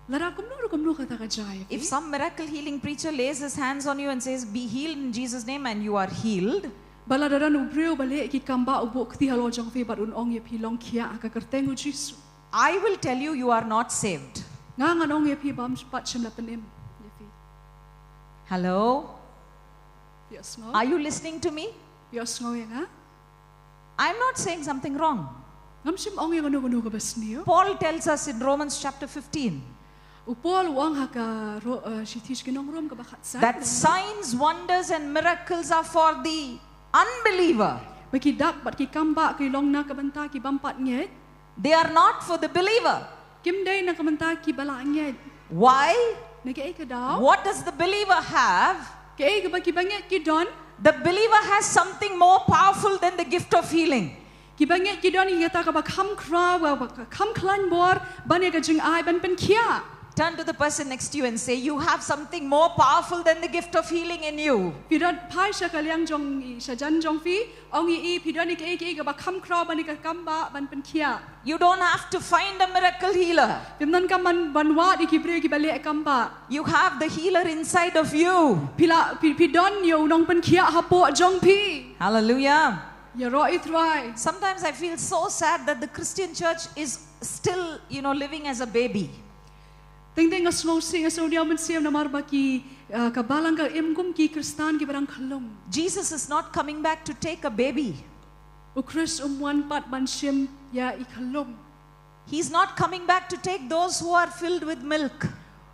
Lada kumno ruh kumno kata ka jia ïa phi. If some miracle healing preacher lays his hands on you and says, "Be healed in Jesus' name," and you are healed, ba lada don u briew ba leh ki kambah, u buh kti halor jong phi bad un ong ïa phi, "Long khiah ha ka kyrteng u Jisu." I will tell you, you are not saved. Nga ngan ong ïa phi, bym pat shym la pynim ïa phi. Hello? Phi ïohsngew? Are you listening to me? Phi ïohsngew ïa nga? I'm not saying something wrong. Ngam shym ong ïa kano kano kaba sniew. Paul tells us in Romans chapter fifteen. U Paul u ong ha ka ro, uh, shithi sha ki nong Rom kaba khatsan. That signs, wonders and miracles are for the unbeliever. Ba ki dak bad ki kambah ki long na ka bynta ki bym pat ngeit. They are not for the believer. Kim dei na ka bynta kiba la ngeit. Why? Na kaei ka daw? What does the believer have? Kaei kaba ki bangeit ki don? The believer has something more powerful than the gift of healing. Ki bangeit ki don ïa kata kaba kham khraw, ba, ba kham khlaiñ bor ban ïa ka jingai ban pynkhiah. Turn to the person next to you and say, "You have something more powerful than the gift of healing in you." Phi don, phai sha ka liang jong i, sha jan jong phi, ong ïa i, phi don ïa kaei kaei kaba kham khraw ban ïa ka kambah ban pynkhiah. You don't have to find a miracle healer. Phim donkam ban, ban wad ïa ki briew kiba leh kambah. You have the healer inside of you. Phi la, phi, phi don ïa u nongpynkhiah hapoh jong phi. Hallelujah. Ïaroh ïa U Trai. Sometimes I feel so sad that the Christian church is still, you know, living as a baby. Teng teng nga sngewsih, nga sngewdiaw mynsiem namar ba ki, ah, ka balang ka im kum ki Khristan kiba dang khyllung. Jesus is not coming back to take a baby. U Khrist um wan pat ban shim ïa i khyllung. He's not coming back to take those who are filled with milk.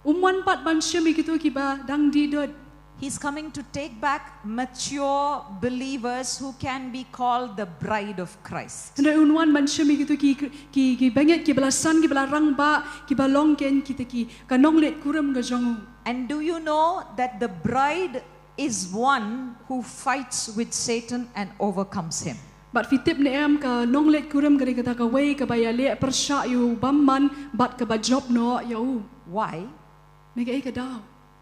Um wan pat ban shim ïa kito kiba dang dih dud. He's coming to take back mature believers who can be called the bride of Christ. Hynrei un wan ban shim ïa kito ki, ki, ki bangeit kiba la san, kiba la rangbah, kiba long kein kita ki, ka nongleit kurim ka jong u. And do you know that the bride is one who fights with Satan and overcomes him? Bad phi tip ne em, ka nongleit kurim ka dei kata kawei kaba ïaleh pyrshah ïa u bymman bad kaba jop noh ïa u. Why? Na kaei ka daw?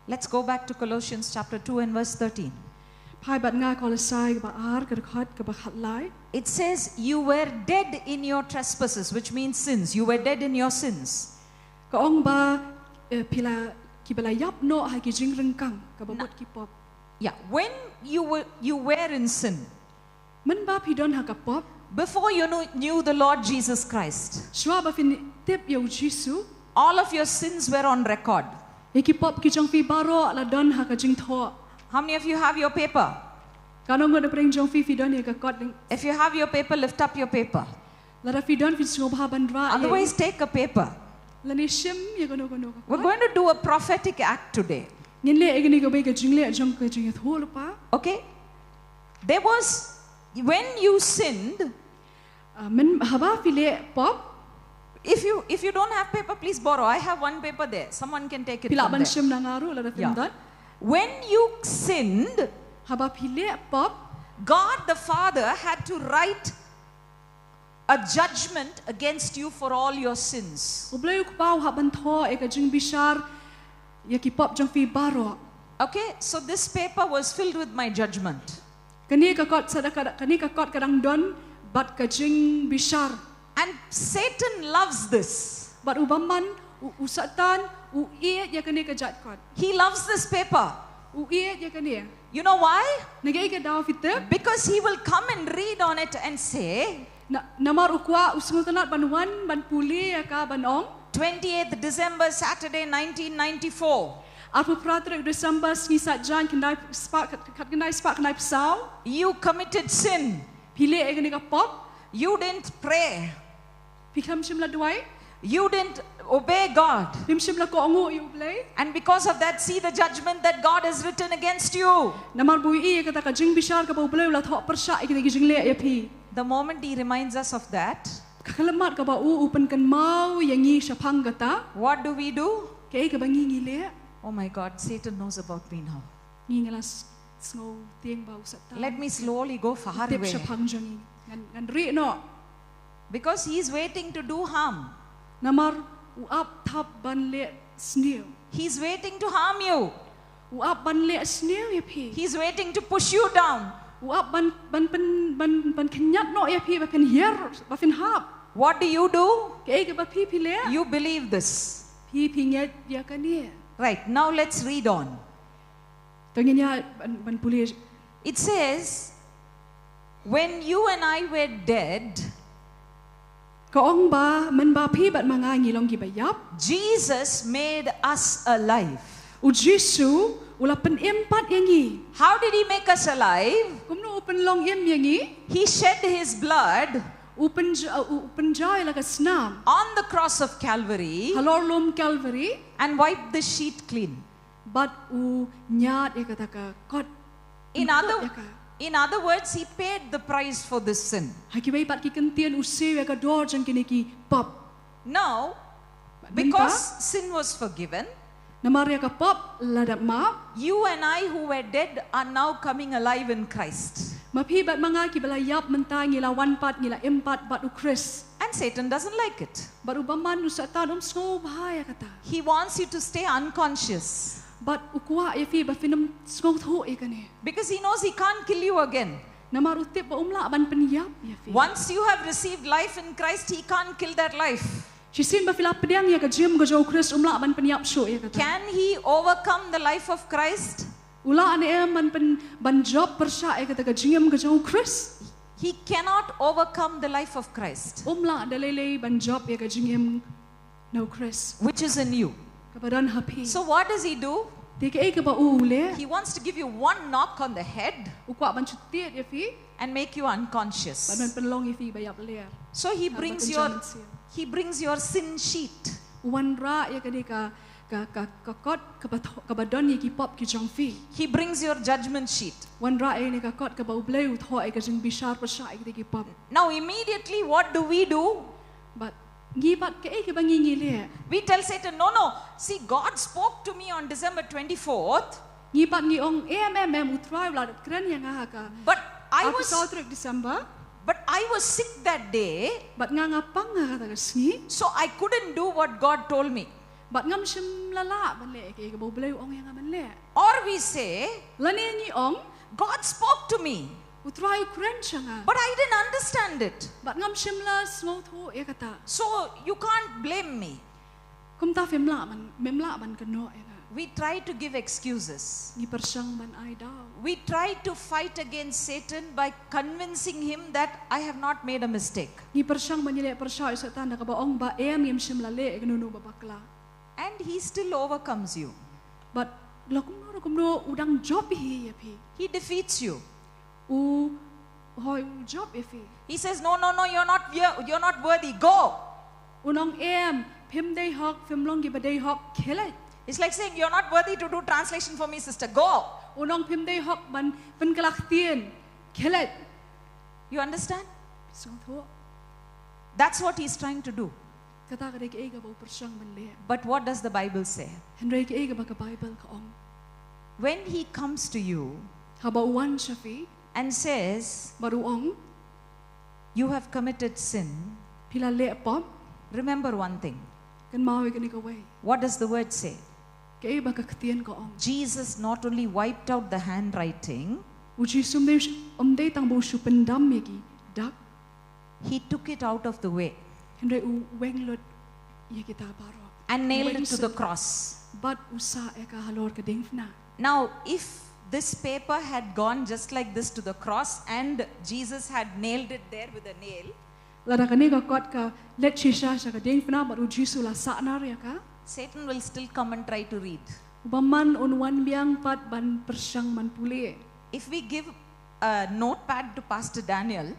Let's go back to Colossians chapter two and verse thirteen. Phai bad nga Kolosai kaba ar, ka dkhot kaba khatlai. It says, "You were dead in your trespasses," which means sins. You were dead in your sins. Ka ong ba, eh, phi la, kiba la ïap noh ha ki jingryngkang, kaba mut ki pop. Yeah, when you were, you were in sin. Mynba phi don ha ka pop. Before you knew, knew the Lord Jesus Christ. Shuwa ba phin tip ïa u Jisu. All of your sins were on record. Ïa ki pop ki jong phi baroh la don ha ka jingthoh. How many of you have your paper? Katno ngut na pdeng jong phi phi don ïa ka kot ding? If you have your paper, lift up your paper. Lada phi don, phin sngewbha ban rah ïa. Otherwise, take a paper. Lane shim ïa kano kano ka kot. We're going to do a prophetic act today. Ngin leh ïa kane kawei ka jingleh jong ka jingïathuhlypa. Okay? There was, when you sinned, ah, men, haba phi leh pop. If you, if you don't have paper, please borrow. I have one paper there. Someone can take it from there. Phi lah ban shim na nga ruh lada phim don. When you sinned, haba phi leh pop, God the Father had to write a judgment against you for all your sins. U Blei u Kpa u hap ban thoh ïa ka jingbishar ïa ki pop jong phi baroh. Okay, so this paper was filled with my judgment. Kane ka kot sa da ka, kane ka kot ka dang don bad ka jingbishar. And Satan loves this. Bad u bymman, u, u Satan, u ïeit ïa kane ka jait kot. He loves this paper. U ïeit ïa kane. You know why? Na kaei ka daw phi tip? Because he will come and read on it and say, na, namar u kwah, u sngewtynnat ban wan, ban pule ïa ka, ban ong. Twenty-eighth December, Saturday, nineteen ninety-four. Arphew phra tarik December, sngi Saitjaiñ, khyndai spah, khat, khat, khyndai spah khyndai phew saw. You committed sin. Phi leh ïa kane ka pop. You didn't pray. Phi khlem shym la duwai. You didn't obey God. Phim shym la kohnguh ïa u Blei. And because of that, see the judgment that God has written against you. Namar ba u ïohi ïa kata ka jingbishar kaba u Blei u la thoh pyrshah ïa kita ki jingleh ïa phi. The moment he reminds us of that, ka khyllipmat kaba u, u pynkynmaw ïa ngi shaphang kata. What do we do? Kaei kaba ngi, ngi leh? Oh my God, Satan knows about me now. Ngi, ngi la s-, sngew tieng ba u Satan. Let me slowly go far away. Tip shaphang jong ngi. Ngan, ngan rieh noh. Because he is waiting to do harm. Namar u ap thap ban leh sniew. He is waiting to harm you. U ap ban leh sniew ïa phi. He is waiting to push you down. U ap ban, ban pyn-, ban, ban khñiat noh ïa phi, ba phin hiar, ba phin hap. What do you do? Kaei kaba phi, phi leh? You believe this. Phi, phi ngeit ïa kane. Right, now let's read on. To ngin ïa ban, ban pule. It says, "When you and I were dead," ka ong ba mynba phi bad ma nga ngi long kiba ïap, "Jesus made us alive." U Jisu u la pynim pat ïa ngi. How did he make us alive? Kumno u pynlong im ïa ngi? He shed his blood. U pynj-, uh, u pynjah ïa la ka snam. On the cross of Calvary. Halor lum Calvary. And wiped the sheet clean. Bad u ñiad ïa kata ka kot. In other, in other words, he paid the price for this sin. Ha kiwei pat ki kyntien u siew ïa ka dor jong kine ki pop. Now, because sin was forgiven, namar ïa ka pop la dap map, you and I who were dead are now coming alive in Christ. Ma phi bad ma nga kiba la ïap mynta ngi la wan pat, ngi la im pat bad u Khrist. And Satan doesn't like it. Bad u bymman, u Satan um sngewbha ïa kata. He wants you to stay unconscious. Bad u kwah ïa phi ba phin ym sngewthuh ïa kane. Because he knows he can't kill you again. Namar u tip ba um lah ban pynïap ïa phi. Once you have received life in Christ, he can't kill that life. Shisien ba phi la pdiang ïa ka jingim ka jong u Khrist, um lah ban pynïap shuh ïa kata. Can he overcome the life of Christ? U lah ne em ban pyn-, ban jop pyrshah ïa kata ka jingim ka jong u Khrist? He cannot overcome the life of Christ. Um lah da lei lei ban jop ïa ka jingim na u Khrist. Which is in you. Kaba don ha phi. So what does he do? Te kaei kaba u, u leh? He wants to give you one knock on the head. U kwah ban shu tied ïa phi. And make you unconscious. Bad ban pynlong ïa phi ba ïap ler. So he brings your, he brings your sin sheet. U wanrah ïa kane ka, ka, ka, ka kot kaba tho-, kaba don ïa ki pop ki jong phi. He brings your judgment sheet. Wanrah ïa kane ka kot kaba u Blei u thoh ïa ka jingbishar pyrshah ïa kine ki pop. Now immediately what do we do? Bad ngi pat kaei kaba ngi, ngi leh? We tell Satan, "No, no. See, God spoke to me on December twenty-fourth." Ngi pat ngi ong, "Em, em, em, u Trai u la kren ïa nga ha ka." But I was, arphew saw tarik December. But I was sick that day, Bad nga nga pang ha kata ka sngi. So I couldn't do what God told me. Bad ngam shym la lah ban leh ïa kaei kaba U Blei u ong ïa nga ban leh. Or we say, Lane ngi ong, God spoke to me, U Trai u kren sha nga. But I didn't understand it. Bad ngam shym la sngewthuh ïa kata. So you can't blame me. Kumta phim lah ban, mem lah ban kynnoh ïa nga. We try to give excuses. Ngi pyrshang ban ai daw. We try to fight against Satan by convincing him that I have not made a mistake. Ngi pyrshang ban ïaleh pyrshah ïa u Soitan da kaba ong ba em, ngim shym la leh ïa kano kano ba bakla. And he still overcomes you. Bad la kumno la kumno u dang jop hi ïa phi. He defeats you. U, hooid, u jop ïa phi. He says, "No, no, no, you're not, you're, you're not worthy. Go." Un ong em, phim dei hok, phim long kiba dei hok, khie leit. It's like saying, "You're not worthy to do translation for me, sister. Go." Un ong phim dei hok ban pynkylla ktien, khie leit. You understand? Sngewthuh. That's what he's trying to do. Kata ka dei kaei kaba u pyrshang ban leh. But what does the Bible say? Hynrei kaei kaba ka Baibl ka ong. When he comes to you, haba u wan sha phi, and says, bad u ong, "You have committed sin," phi la leh pop, remember one thing. Kynmaw ïa kane kawei. What does the word say? Kaei ba ka ktien ka ong. Jesus not only wiped out the handwriting, U Jisu um dei, um dei tang ba u shu pyndam ïa ki dak, he took it out of the way, hynrei u weng lut ïa kita baroh. And nailed it to the cross. Bad u sah ïa ka halor ka diengphna. Now, if this paper had gone just like this to the cross and Jesus had nailed it there with a nail, lada kane ka kot ka leit shisha sha ka diengphna bad U Jisu la sahnar ïa ka, Satan will still come and try to read. U bymman un wan biang pat ban pyrshang ban pule. If we give a notepad to Pastor Daniel,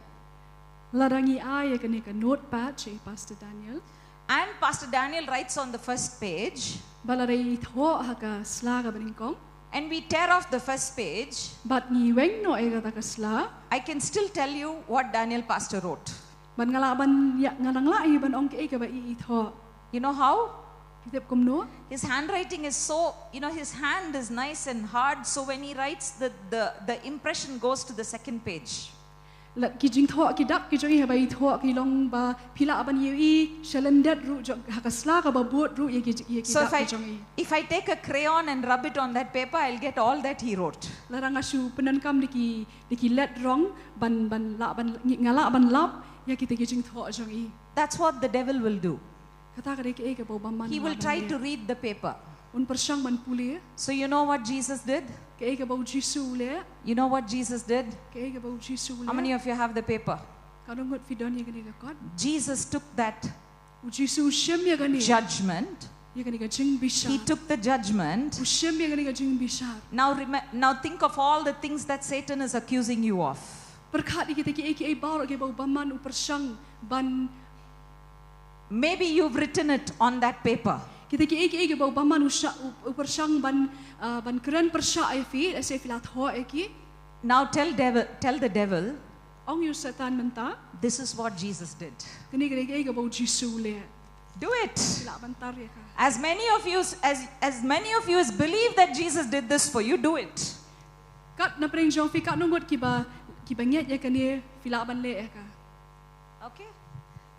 lada ngi ai ïa kane ka notepad sha i Pastor Daniel, and Pastor Daniel writes on the first page, bad lada i thoh ha ka sla kaba nyngkong, and we tear off the first page, bad ngi weng noh ïa kata ka sla, I can still tell you what Daniel Pastor wrote. Bad nga lah ban ïa, nga nang lah hi ban ong kaei kaba i i thoh. You know how? Phi tip kumno? His handwriting is so, you know, his hand is nice and hard, so when he writes, the, the, the impression goes to the second page. La, ki jingthoh, ki dak ki jong i haba i thoh ki long ba phi lah ban ïohi shalyndet ruh jong, ha ka sla kaba bud ruh ïa ki, ïa ki dak ki jong i. So if I, if I take a crayon and rub it on that paper, I'll get all that he wrote. Lada nga shu pyndonkam da ki, da ki led rong ban, ban lah ban, nga lah ban lap ïa kita ki jingthoh jong i. That's what the devil will do. Kata ka dei kaei kaba u bymman u lah ban leh. He will try to read the paper. Un pyrshang ban pule. So you know what Jesus did? Kaei kaba U Jisu u leh. You know what Jesus did? Kaei kaba U Jisu u leh. How many of you have the paper? Katno ngut phi don ïa kane ka kot? Jesus took that, U Jisu u shim ïa kane, judgment. Ïa kane ka jingbishar. He took the judgment. U shim ïa kane ka jingbishar. Now rem-, now think of all the things that Satan is accusing you of. Pyrkhat ïa kita kiei kiei baroh kiba u bymman u pyrshang ban Maybe you've written it on that paper. Kita kiei kiei kiba u bymman u sha-, u, u pyrshang ban, uh, ban kren pyrshah ïa phi, lehse phi la thoh ïa ki. Now tell devil, tell the devil, ong ïa u Soitan mynta, "This is what Jesus did." Kane ka dei kaei kaba U Jisu u leh. Do it. Phi lah ban tar ïa ka. As many of you as, as many of you as believe that Jesus did this for you, do it. Kat na pdeng jong phi, katno ngut kiba, kiba ngeit ïa kane, phi lah ban leh ïa ka. Okay.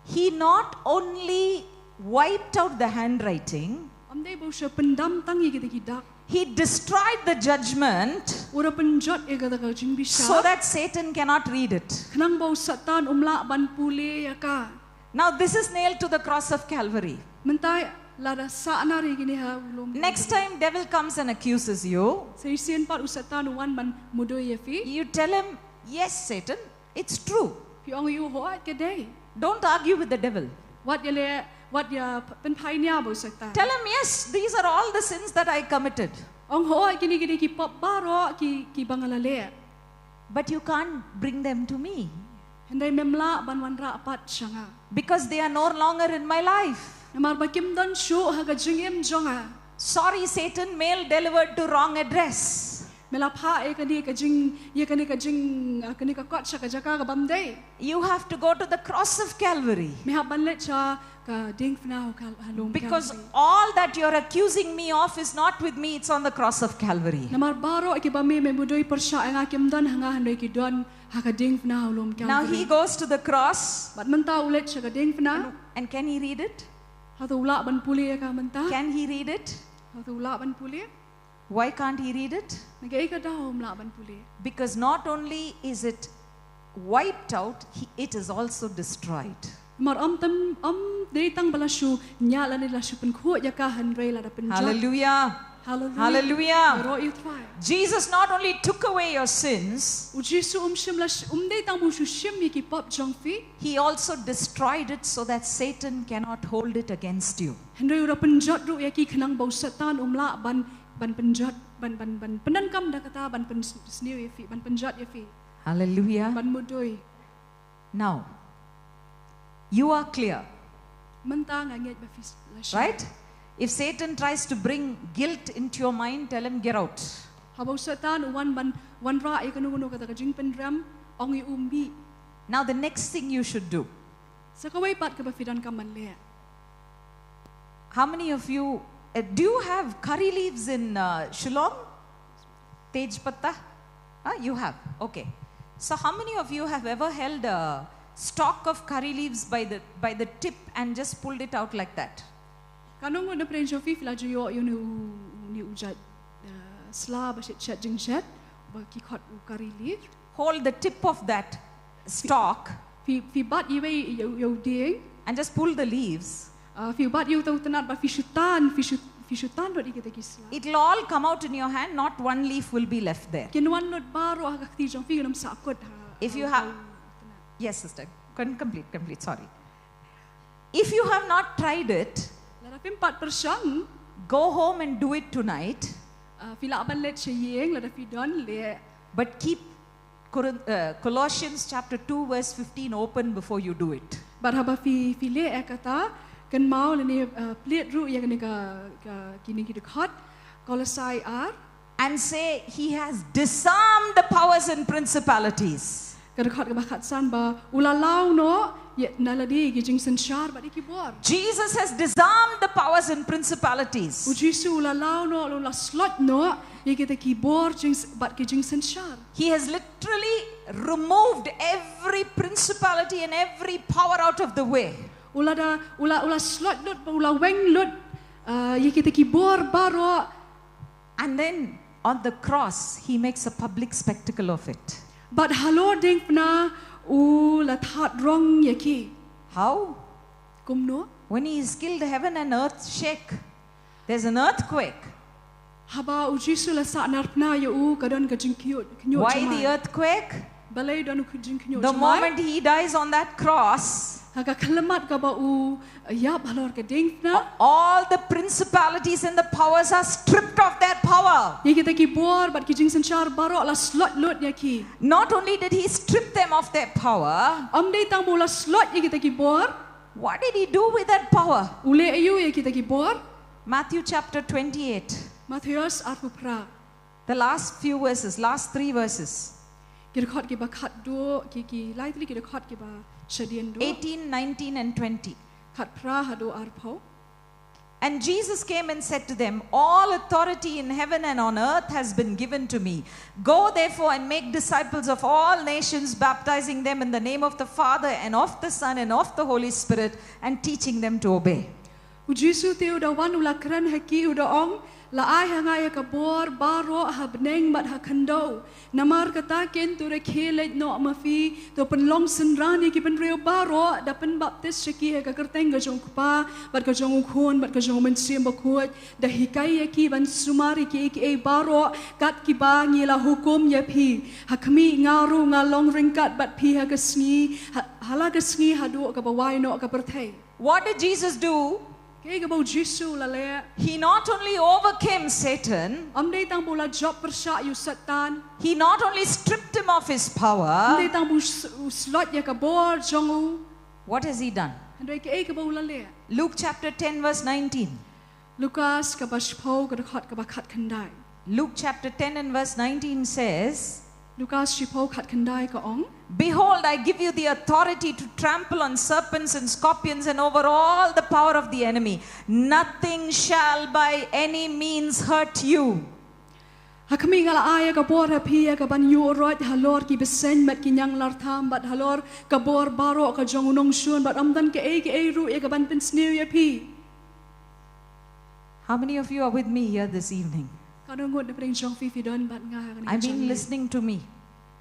He not only wiped out the handwriting, um dei ba u shu pyndam tang ïa kita ki dak. He destroyed the judgment. U la pynjot ïa kata ka jingbishar. So that Satan cannot read it. Khnang ba u Soitan um lah ban pule ïa ka. Now this is nailed to the cross of Calvary. Mynta la da sahnar ïa kine ha u lum. Next time devil comes and accuses you, sa shisien pat u Soitan u wan ban mudui ïa phi, you tell him, "Yes, Satan, it's true." Phi ong ïa u, "Hooid, ka dei." Don't argue with the devil. Wat ïa leh, wat ïa pynphai nia bad u Soitan. Tell him, "Yes, these are all the sins that I committed." Ong, "Hooid, kine ki dei ki pop baroh ki, kiba nga la leh." But you can't bring them to me. Hynrei mem lah ban wanrah pat sha nga. Because they are no longer in my life. Namar ba kim don shuh ha ka jingim jong nga. Sorry, Satan, mail delivered to wrong address. Me la phah ïa kane ka jing, ïa kane ka jing, ah, kane ka kot sha ka jaka ka bym dei. You have to go to the cross of Calvary. Me hap ban leit sha ka diengphna ha Kal-, ha lum Calvary. Because all that you're accusing me of is not with me, it's on the cross of Calvary. Namar baroh kiba me me mudui pyrshah ïa nga kim don ha nga, hynrei ki don ha ka diengphna ha lum Calvary. Now he goes to the cross. Bad mynta u leit sha ka diengphna. And, and can he read it? Hato u lah ban pule ïa ka mynta? Can he read it? Hato u lah ban pule? Why can't he read it? Na kaei ka daw um lah ban pule? Because not only is it wiped out, he, it is also destroyed. Namar ym tang, ym dei tang ba la shu ñiah lane la shu pynkhuid ïa ka, hynrei la da pynjot. Hallelujah. Hallelujah. Hallelujah. Baroh ïa u trai. Jesus not only took away your sins, U Jisu um shym la sh-, um dei tang ba u shu shim ïa ki pop jong phi. He also destroyed it so that Satan cannot hold it against you. Hynrei u da pynjot ruh ïa ki khnang ba u Satan um lah ban, ban pynjot, ban, ban, ban pyndonkam da kata, ban pynsniew ïa phi, ban pynjot ïa phi. Hallelujah. Ban mudui. Now, you are clear. Mynta nga ngeit ba phi la shim. Right? If Satan tries to bring guilt into your mind, tell him, "Get out." Haba u Satan u wan ban wanrah ïa kano kano kata ka jingpynrem, ong ïa u, "Mih." Now, the next thing you should do. Sa kawei pat kaba phi donkam ban leh. How many of you, uh, do you have curry leaves in, uh, Shillong? Tej patta? Ah, you have. Okay. So how many of you have ever held a stalk of curry leaves by the, by the tip and just pulled it out like that? Katno ngut na pdeng jong phi phi la ju ïoh ïa une u, une u jait, uh, sla ba shet shet jingshet, ba ki khot u curry leaf. Hold the tip of that stalk. Phi, phi bat ïa uwei, ïa u, ïa u dieng. And just pull the leaves. Uh, phi bat ïa uta u tnat bad phi shu tan, phi shu, phi shu tan lut ïa kita ki sla. It'll all come out in your hand, not one leaf will be left there. Kin wan lut baroh ha ka kti jong phi, kin ym sah kut ha. If you ha-, ha u tnat. Yes, sister. Con-, complete, complete, sorry. If you have not tried it, lada phim pat pyrshang, go home and do it tonight. Uh, phi lah ban leit sha ïing lada phi don, leh. But keep Corin-, uh, Colossians chapter two verse fifteen open before you do it. Bad haba phi, phi leh ïa kata, kynmaw lane, uh, plied ruh ïa kane ka, ka, kine ki dkhot, Kolosai ar. And say, "He has disarmed the powers and principalities." Ka dkhot kaba khatsan ba u la law noh ïa na lade ki jingsynshar bad ïa ki bor. Jesus has disarmed the powers and principalities. U Jisu u la law noh, u la sloit noh ïa kita ki bor jings-, bad ki jingsynshar. He has literally removed every principality and every power out of the way. U la da, u la, u la sloit lut, u la weng lut, uh, ïa kita ki bor baroh. And then on the cross, he makes a public spectacle of it. Bad halor diengphna u la thad rong ïa ki. How? Kumno? When he is killed, heaven and earth shake. There's an earthquake. Haba u Jisu la sahnarphna ïa u, ka don ka jingkhynñiuh, khynñiuh jemai. Why the earthquake? Balei don ka jingkhynñiuh jemai? The moment he dies on that cross, ha ka khyllipmat kaba u ïap halor ka diengphna, all the principalities and the powers are stripped of their power. Ïa kita ki bor bad ki jingsynshar baroh la sloit lut ïa ki. Not only did he strip them of their power, ym dei tang ba u la sloit ïa kita ki bor. What did he do with that power? U leh aïu ïa kita ki bor? Matthew chapter twenty-eight. Mathaios arphew phra. The last few verses, last three verses. Ki dkhot kiba khatduh, ki, ki lai tylli ki dkhot kiba shadien duh. Eighteen, nineteen and twenty. Khatphra haduh arphew. And Jesus came and said to them, "All authority in heaven and on earth has been given to me. Go therefore and make disciples of all nations, baptizing them in the name of the Father and of the Son and of the Holy Spirit, and teaching them to obey." U Jisu te u da wan u la kren ha ki u da ong, "La ai ha nga ïa ka bor baroh ha bneng bad ha khyndew. Namar kata keiñ to rakhe leit noh ma phi, to pynlong synran ïa ki bynriew baroh, da pynbaptis ïa ki ha ka kyrteng ka jong u Kpa bad ka jong u Khun bad ka jong u Mynsiem Bakhuid, da hikai ïa ki ban sumar ïa kiei kiei baroh kat kiba ngi la hukum ïa phi. Ha khmih, nga ruh nga long ryngkat bad phi ha ka sngi, ha, ha la ka sngi haduh kaba wai noh ka pyrthei." What did Jesus do? Kaei kaba u Jisu u la leh? He not only overcame Satan, ym dei tang ba u la jop pyrshah ïa u Satan. He not only stripped him of his power, ym dei tang ba u s-, u sloit ïa ka bor jong u. What has he done? Hynrei kaei kaba u la leh? Luke chapter ten verse nineteen. Lukas kaba shiphew ka dkhot kaba khatkhyndai. Luke chapter ten and verse nineteen says, Lukas shiphew khatkhyndai ka ong. Behold, I give you the authority to trample on serpents and scorpions and over all the power of the enemy. Nothing shall by any means hurt you. Ha khmih nga la ai ïa ka bor ha phi ïa ka ban ïuh roit halor ki bseiñ met ki ñianglartham bad halor ka bor baroh ka jong u nongshun bad ym don kaei kaei ruh ïa ka ban pynsniew ïa phi. How many of you are with me here this evening? Katno ngut na pdeng jong phi phi don bad nga ha kane ka I mean, jong listening to me,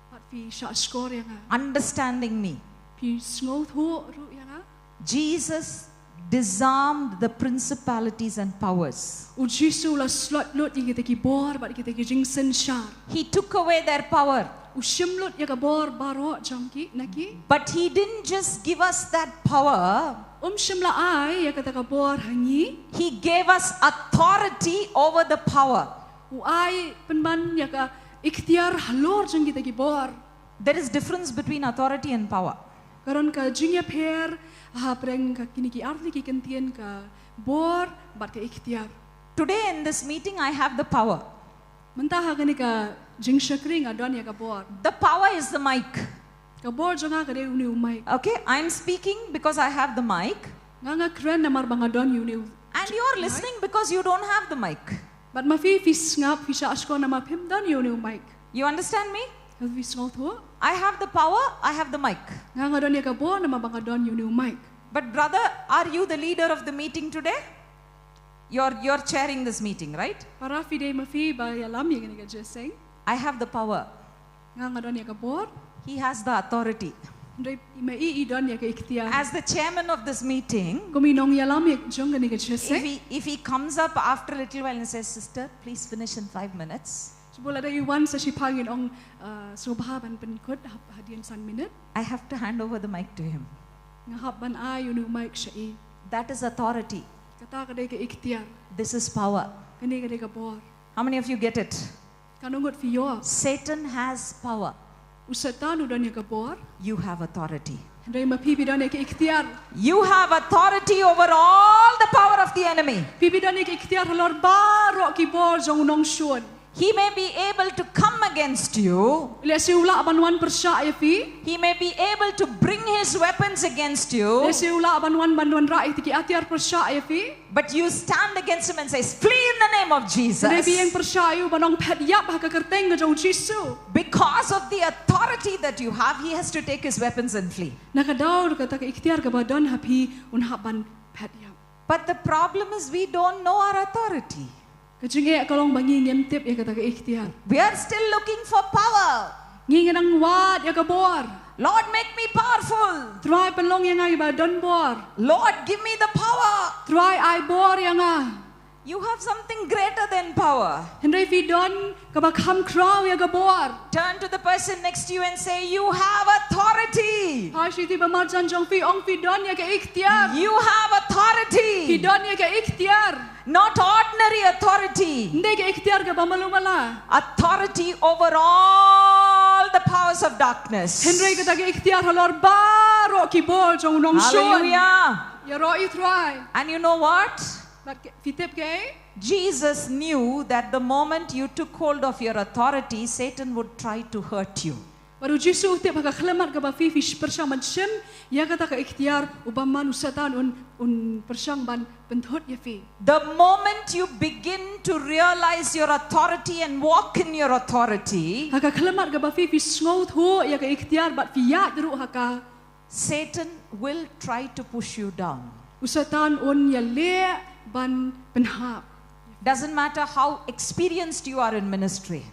bad phi shah shkor ïa nga. Understanding me. Phi sngewthuh ruh ïa nga. Jesus disarmed the principalities and powers. U Jisu u la slot lut ïa kita ki bor bad kita ki jingsynshar. He took away their power. U shim lut ïa ka bor baroh jong ki na ki. But he didn't just give us that power, Um shym la ai ïa kata ka bor ha ngi. He gave us authority over the power. U ai pynban ïa ka iktiar halor jong kita ki bor. There is difference between authority and power. Ka don ka jingïapher ha pdeng ka kine ki artylli ki kyntien ka bor bad ka iktiar. Today in this meeting, I have the power. Mynta ha kane ka jingshakri nga don ïa ka bor. The power is the mic. Ka bor jong nga ka dei une u mic. Okay, I'm speaking because I have the mic. Nga nga kren namar ba nga don ïa une u. And you're listening because you don't have the mic. Bad ma phi phi sngap phi shah shkor namar phim don ïa une u mic. You understand me? Ka phi sngewthuh? I have the power, I have the mic. Nga nga don ïa ka bor namar ba nga don ïa une u mic. But brother, are you the leader of the meeting today? You're, you're chairing this meeting, right? Para phi dei ma phi ba ïalam ïa kane ka jingïaseng. I have the power. Nga nga don ïa ka bor. He has the authority. Hynrei ma i i don ïa ka iktiar. As the chairman of this meeting, Kum i nongïalam ïa jong kane ka if jingïaseng. he, if he comes up after a little while and says, "Sister, please finish in five minutes," Shu bula da i wan sa shipang in ong uh, sngewbha ban pynkut ha- hadien san minit. I have to hand over the mic to him. Nga hap ban ai une u mic sha i. That is authority. Kata ka dei ka iktiar. This is power. Kane ka dei ka bor. How many of you get it? Katno ngut phi ïoh? Satan has power. U Satan u don ïa ka bor. You have authority. Hynrei ma phi phi don ïa ka iktiar. You have authority over all the power of the enemy. Phi phi don ïa ka iktiar halor baroh ki bor jong u nongshun. He may be able to come against you. Lehse u lah ban wan pyrshah ïa phi. He may be able to bring his weapons against you. Lehse u lah ban wan ban wanrah ïa ki atiar pyrshah ïa phi. But you stand against him and say, "Flee in the name of Jesus." Hynrei phi ïeng pyrshah ïa u ban ong phet ïap ha ka kyrteng ka jong u Jisu. Because of the authority that you have, he has to take his weapons and flee. Na ka daw kata ka iktiar kaba don ha phi un hap ban phet ïap. But the problem is, we don't know our authority. Ka jingeh ka long ba ngi ngim tip ïa kata ka iktiar. We are still looking for power. Ngi ngi nang wad ïa ka bor. Lord, make me powerful. Trai pynlong ïa nga ïa ba don bor. Lord, give me the power. Trai ai bor ïa nga. You have something greater than power. Hynrei phi don kaba kham khraw ïa ka bor. Turn to the person next to you and say, "You have authority." Phai sha iti ba marjan jong phi ong phi don ïa ka iktiar. You have authority. Phi don ïa ka iktiar. Not ordinary authority. Ym dei ka iktiar kaba malu mala. Authority over all the powers of darkness. Hynrei kata ka iktiar halor baroh ki bor jong u nongshun. Hallelujah. Ïaroh ïa u Trai. And you know what? Bad ke- phi tip kaei? Jesus knew that the moment you took hold of your authority, Satan would try to hurt you. Bad u Jisu u tip ha ka khyllipmat kaba phi phi pyrshang ban shim ïa kata ka iktiar u bymman u Satan un un pyrshang ban pynthut ïa phi. The moment you begin to realize your authority and walk in your authority, Ha ka khyllipmat kaba phi phi sngewthuh ïa ka iktiar bad phi ïaid ruh ha ka. Satan will try to push you down. U Satan un ïaleh ban pynhap. Doesn't matter how experienced you are in ministry.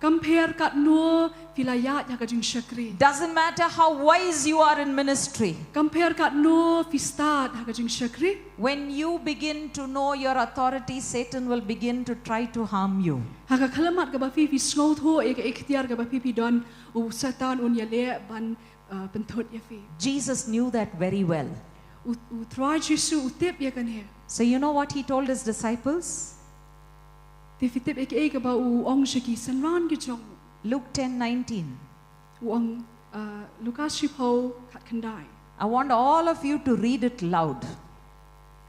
Kam pher katno phi la ïaid ha ka jingshakri. Doesn't matter how wise you are in ministry. Kam pher katno phi stad ha ka jingshakri. When you begin to know your authority, Satan will begin to try to harm you. Ha ka khyllipmat kaba phi phi sngewthuh ïa ka iktiar kaba phi phi don u Satan un ïaleh ban uh, pynthut ïa phi. Jesus knew that very well. U, u Trai Jisu u tip ïa kane. So you know what he told his disciples? Te phi tip ïa kaei kaba u ong sha ki synran ki jong u. Luke ten nineteen. U ong uh, Lukas shiphew khatkhyndai. I want all of you to read it loud.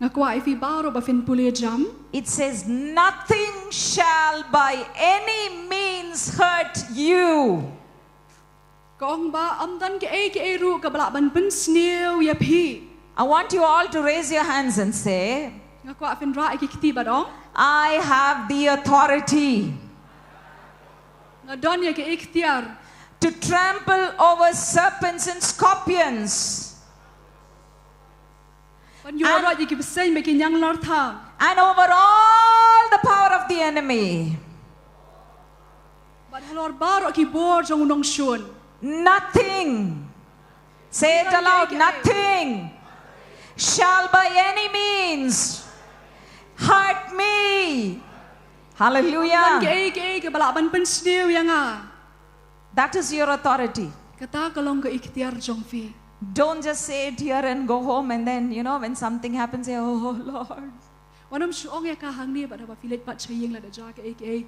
Nga kwah ïa phi baroh ba phin pule jam. It says, "Nothing shall by any means hurt you. Ka ong ba ym don kaei kaei ruh kaba lah ban pynsniew ïa phi. I want you all to raise your hands and say, Nga kwah phin rah ïa ki kti bad ong, I have the authority. Nga don ïa ka iktiar. To trample over serpents and scorpions. Ban ïuh roi ïa ki bseiñ bad ki ñianglartha. And over all the power of the enemy. Bad halor baroh ki bor jong u nongshun. Nothing. Say it aloud. Nothing shall by any means hurt me. Hallelujah. Ban kaei kaei kaba lah ban pynsniew ïa nga. That is your authority. Kata ka long ka iktiar jong phi. Don't just say it here and go home and then, you know, when something happens, say, oh Lord. Wat nym shu ong ïa ka hangne bad haba phi leit pat sha ïing lada jia kaei kaei.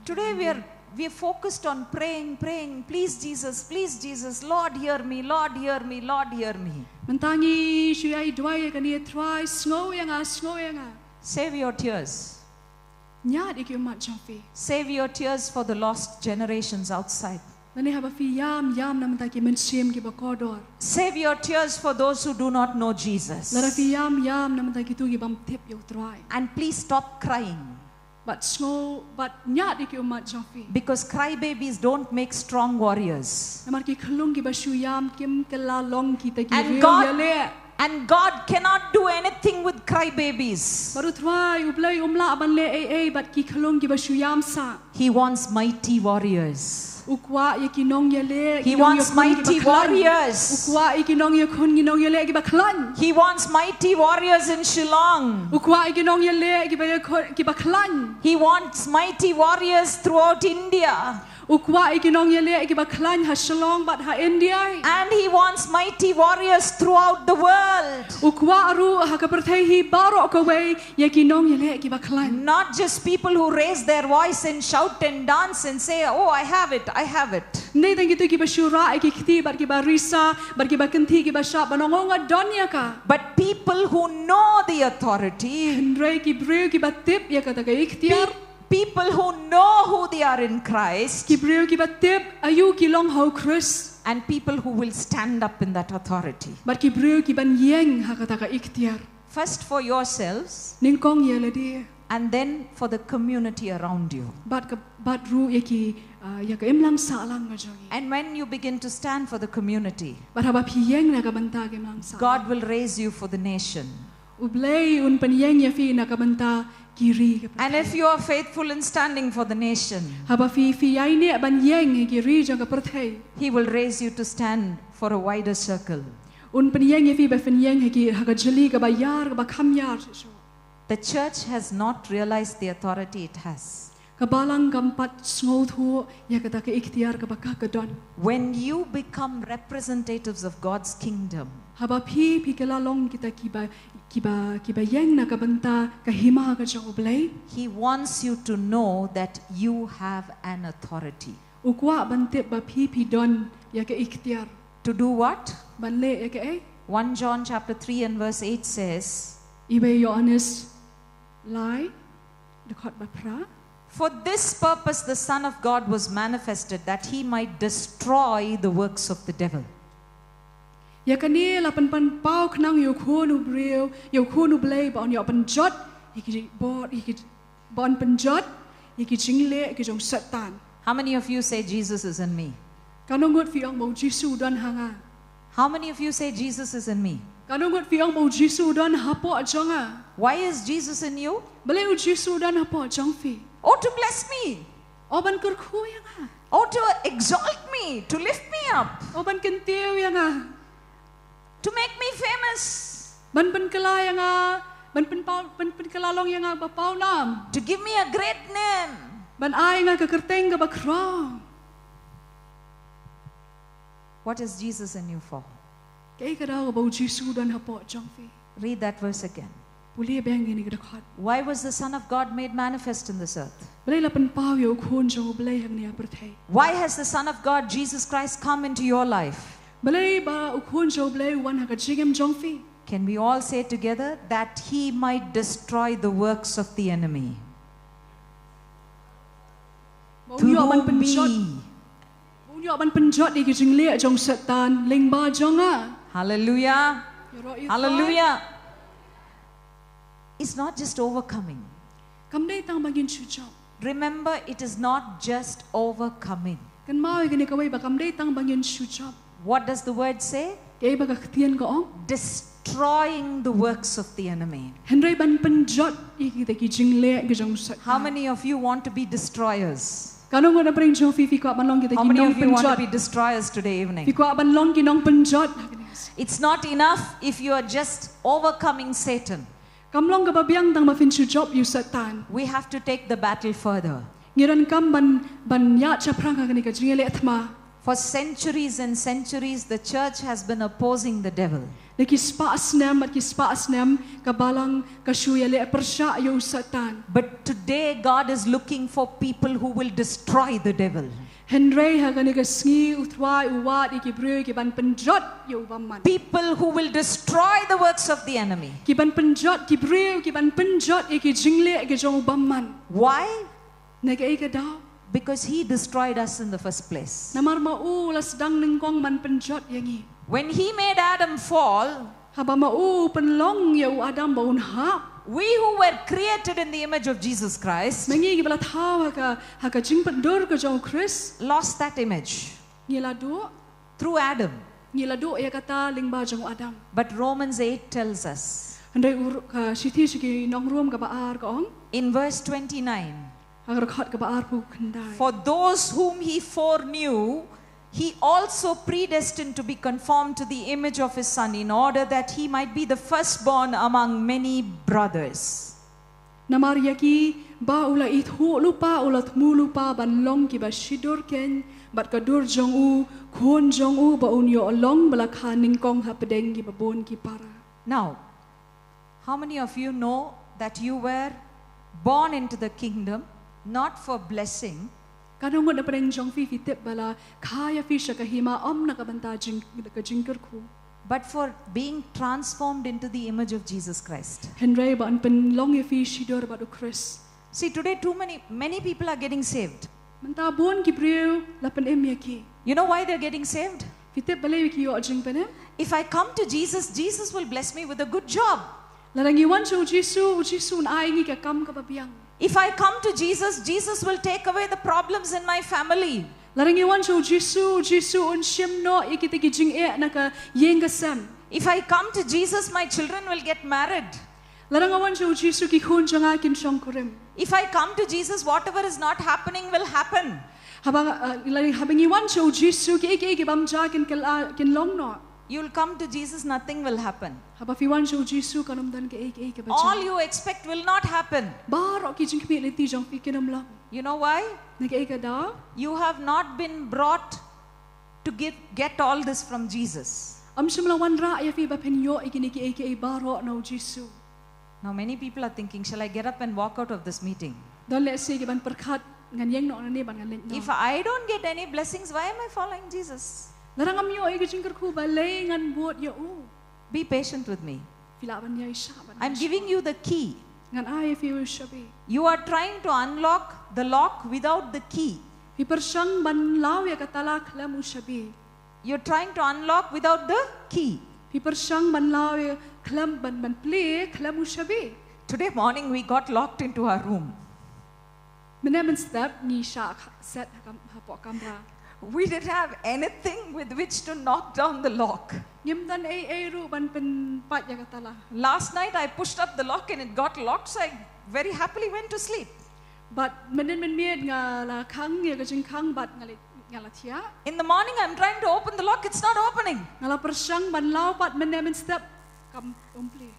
Today we are we are focused on praying, praying, please Jesus, please Jesus, Lord hear me, Lord hear me, Lord hear me. Mynta ngi shu ïai duwai ïa kane, Trai sngew ïa nga, sngew ïa nga. Save your tears. Ñiad ïa ki ummat jong phi. Save your tears for the lost generations outside. Lane haba phi ïam, ïam na bynta ki mynsiem kiba kordor. Save your tears for those who do not know Jesus. Lada phi ïam, ïam na bynta kito ki bym tip ïa u Trai. And please stop crying. Bad sngew, bad ñiad ïa ki ummat jong phi. Because crybabies don't make strong warriors. Namar ki khyllung kiba shu ïam kim kylla long kita ki riew ïaleh. And God cannot do anything with crybabies. Bad u Trai U Blei um lah ban leh ei ei bad ki khyllung kiba shu ïam sah. He wants mighty warriors. U kwah ïa ki nongïaleh, ki nongïakhun kiba khlaiñ. He wants mighty warriors. U kwah ïa ki nongïakhun, ki nongïaleh kiba khlaiñ. He wants mighty warriors in Shillong. U kwah ïa ki nongïaleh kiba ïakhun, kiba khlaiñ. He wants mighty warriors throughout India. U kwah ïa ki nongïaleh kiba khlaiñ ha Shillong bad ha India. And he wants mighty warriors throughout the world. U kwah ruh ha ka pyrthei hi baroh kawei ïa ki nongïaleh kiba khlaiñ. Not just people who raise their voice and shout and dance and say, oh, I have it, I have it. Ym dei tang kito kiba shu rah ïa ki kti bad kiba risa bad kiba kynthih kiba shap ban ong, oh, nga don ïa ka. But people who know the authority. Hynrei ki briew kiba tip ïa kata ka iktiar. Pe- People who know who they are in Christ. Ki briew kiba tip aïu ki long ha u Khrist. And people who will stand up in that authority. Bad ki briew kiban ïeng ha kata ka iktiar. First for yourselves. Nyngkong ïa lade. And then for the community around you. Bad ka, bad ruh ïa ki, ah, ïa ka imlang sahlang ka jong ngi. And when you begin to stand for the community, bad haba phi ïeng na ka bynta ka imlang sahlang, God will raise you for the nation. U Blei un pynïeng ïa phi na ka bynta ki ri ka pyrthei. And if you are faithful in standing for the nation, haba phi, phi ïaineh ban ïeng ha ki ri jong ka pyrthei, he will raise you to stand for a wider circle. Un pynïeng ïa phi ba phin ïeng ha ki, ha ka jylli kaba ïar, kaba kham ïar shuh shuh. The church has not realized the authority it has. Ka balang kam pat sngewthuh ïa kata ka iktiar kaba ka, ka don. When you become representatives of God's kingdom, haba phi, phi kylla long kita kiba, kiba, kiba ïeng na ka bynta ka hima ka jong U Blei, he wants you to know that you have an authority. U kwah ban tip ba phi, phi don ïa ka iktiar. To do what? Ban leh ïa kaei? One John chapter three and verse eight says, Iwei Ïoannis lai, dkhot ba phra. For this purpose the Son of God was manifested, that he might destroy the works of the devil. Ïa kane la pynpaw khnang ïa u Khun u briew, ïa u Khun U Blei, ba un ïoh pynjot ïa ki bor, ïa ki, ba un pynjot ïa ki jingleh ki jong Soitan. How many of you say, Jesus is in me? Katno ngut phi ong ba U Jisu u don ha nga? How many of you say, Jesus is in me? Katno ngut phi ong ba U Jisu u don hapoh jong nga? Why is Jesus in you? Balei U Jisu u don hapoh jong phi? Oh, to bless me. Oh, ban kyrkhu ïa nga. Oh, to exalt me, to lift me up. Oh, ban kyntiew ïa nga. To make me famous. Ban pynkylla ïa nga, ban pynpaw, ban pynkylla long ïa nga ba pawnam. To give me a great name. Ban ai nga ka kyrteng kaba khraw. What is Jesus in you for? Kaei ka daw kaba U Jisu u don hapoh jong phi? Read that verse again. Pule biang ïa kane ka dkhot. Why was the Son of God made manifest in this earth? Balei la pynpaw ïa u Khun jong U Blei hangne ha pyrthei? Why has the Son of God, Jesus Christ, come into your life? Balei ba u Khun jong U Blei u wan ha ka jingim jong phi? Can we all say together, that he might destroy the works of the enemy? Ba un ïoh ban pynjot. Ba un ïoh ban pynjot ïa ki jingleh jong Satan lyngba jong nga. Hallelujah. Ïaroh ïa u Trai. Hallelujah. It's not just overcoming. Kam dei tang ba ngin shu jop. Remember, it is not just overcoming. Kynmaw ïa kane kawei ba kam dei tang ba ngin shu jop. What does the word say? Kaei ba ka ktien ka ong? Destroying the works of the enemy. Hynrei ban pynjot ïa kita ki jingleh ki jong Satan. How many of you want to be destroyers? Katno ngut na pdeng jong phi phi kwah ban long kita ki nongpynjot? How many of you want to be destroyers today evening? Phi kwah ban long ki nongpynjot? It's not enough if you are just overcoming Satan. Kam long kaba biang tang ba phin shu jop ïa u Satan. We have to take the battle further. Ngi donkam ban, ban ïaid shaphrang ha kane ka jingïaleh thma. For centuries and centuries, the church has been opposing the devil. Na ki spah snem bad ki spah snem, ka balang ka shu ïaleh pyrshah ïa u Satan. But today, God is looking for people who will destroy the devil. Hynrei ha kane ka sngi u Trai u wad ïa ki briew ki ban pynjot ïa u bymman. People who will destroy the works of the enemy. Ki ban pynjot ki briew, ki ban pynjot ïa ki jingleh ki jong u bymman. Why? Na kaei ka daw? Because he destroyed us in the first place. Namar ma u la sdang nyngkong ban pynjot ïa ngi. When he made Adam fall, haba ma u pynlong ïa u Adam ba un hap. We who were created in the image of Jesus Christ, ma ngi kiba la thaw ha ka, ha ka jingpyndur ka jong u Khrist, lost that image. Ngi la duh. Through Adam. Ngi la duh ïa kata lyngba jong u Adam. But Romans eight tells us. Hynrei u, ka shithi sha ki nong Rom kaba ar ka ong. In verse twenty-nine. Ha ka dkhot kaba arphew khyndai. For those whom he foreknew, he also predestined to be conformed to the image of his Son, in order that he might be the firstborn among many brothers. Namar ïa ki ba u la ithuh lypa, u la thmu lypa ban long kiba shidur keiñ bad ka dur jong u khun jong u, ba un ïoh long ba la kha nyngkong hapdeng kiba bun ki para. Now, how many of you know that you were born into the kingdom not for blessing? Katno ngut na pdeng jong phi phi tip ba la kha ïa phi sha ka hima ym na ka bynta jing, ka jingkyrkhu, but for being transformed into the image of Jesus Christ. Hynrei ba yn pynlong ïa phi shidur bad u Khrist. See, today too many, many people are getting saved. Mynta bun ki briew la pynim ïa ki. You know why they're getting saved? Phi tip balei ki ïoh jingpynim? If I come to Jesus, Jesus will bless me with a good job. Lada ngi wan sha u Jisu, u Jisu un ai ngi ka kam kaba biang. If I come to Jesus, Jesus will take away the problems in my family. Lada ngi wan sha u Jisu, u Jisu un shim noh ïa kita ki jingeh na ka ïing ka sem. If I come to Jesus, my children will get married. Lada nga wan sha u Jisu, ki khun jong nga kin shongkurim. If I come to Jesus, whatever is not happening will happen. Haba, uh, lada, haba ngi wan sha u Jisu, kiei kiei ki bym jia kin kylla, kin long noh. You'll come to Jesus, nothing will happen. Haba phi wan sha u Jisu, kan ym don kiei kiei kiba jia. All you expect will not happen. Baroh ki jingkhmih lynti jong phi kin ym long. You know why? Na kaei ka daw? You have not been brought to give, get all this from Jesus. Ym shym la wanrah ïa phi ba phin ïoh ïa kine kiei kiei baroh na u Jisu. Now many people are thinking, "Shall I get up and walk out of this meeting?" Don lehse ki ban pyrkhat, ngan ïeng noh nangne bad ngan leit noh. If I don't get any blessings, why am I following Jesus? Lada ngam ïoh ïa ka jingkyrkhu, balei ngan bud ïa u? Be patient with me. Phi lah ban ïaishah bad nga. I'm giving you the key. Ngan ai ïa phi u shabi. You are trying to unlock the lock without the key. Phi pyrshang ban law ïa ka tala khlem u shabi. You're trying to unlock without the key. Phi pyrshang ban law ïa khlem, ban, ban plie khlem u shabi. Today morning we got locked into our room. Mynne mynstep ngi shah set ha kam, hapoh kamra. We didn't have anything with which to knock down the lock. Ngim don ei ei ruh ban pynpait ïa ka tala. Last night I pushed up the lock and it got locked, so I very happily went to sleep. Bad mynnin mynmiet nga la khang ïa ka jingkhang bad nga la, nga la thiah. In the morning I'm trying to open the lock, it's not opening. Nga la pyrshang ban law pat mynne mynstep kam, kam plie.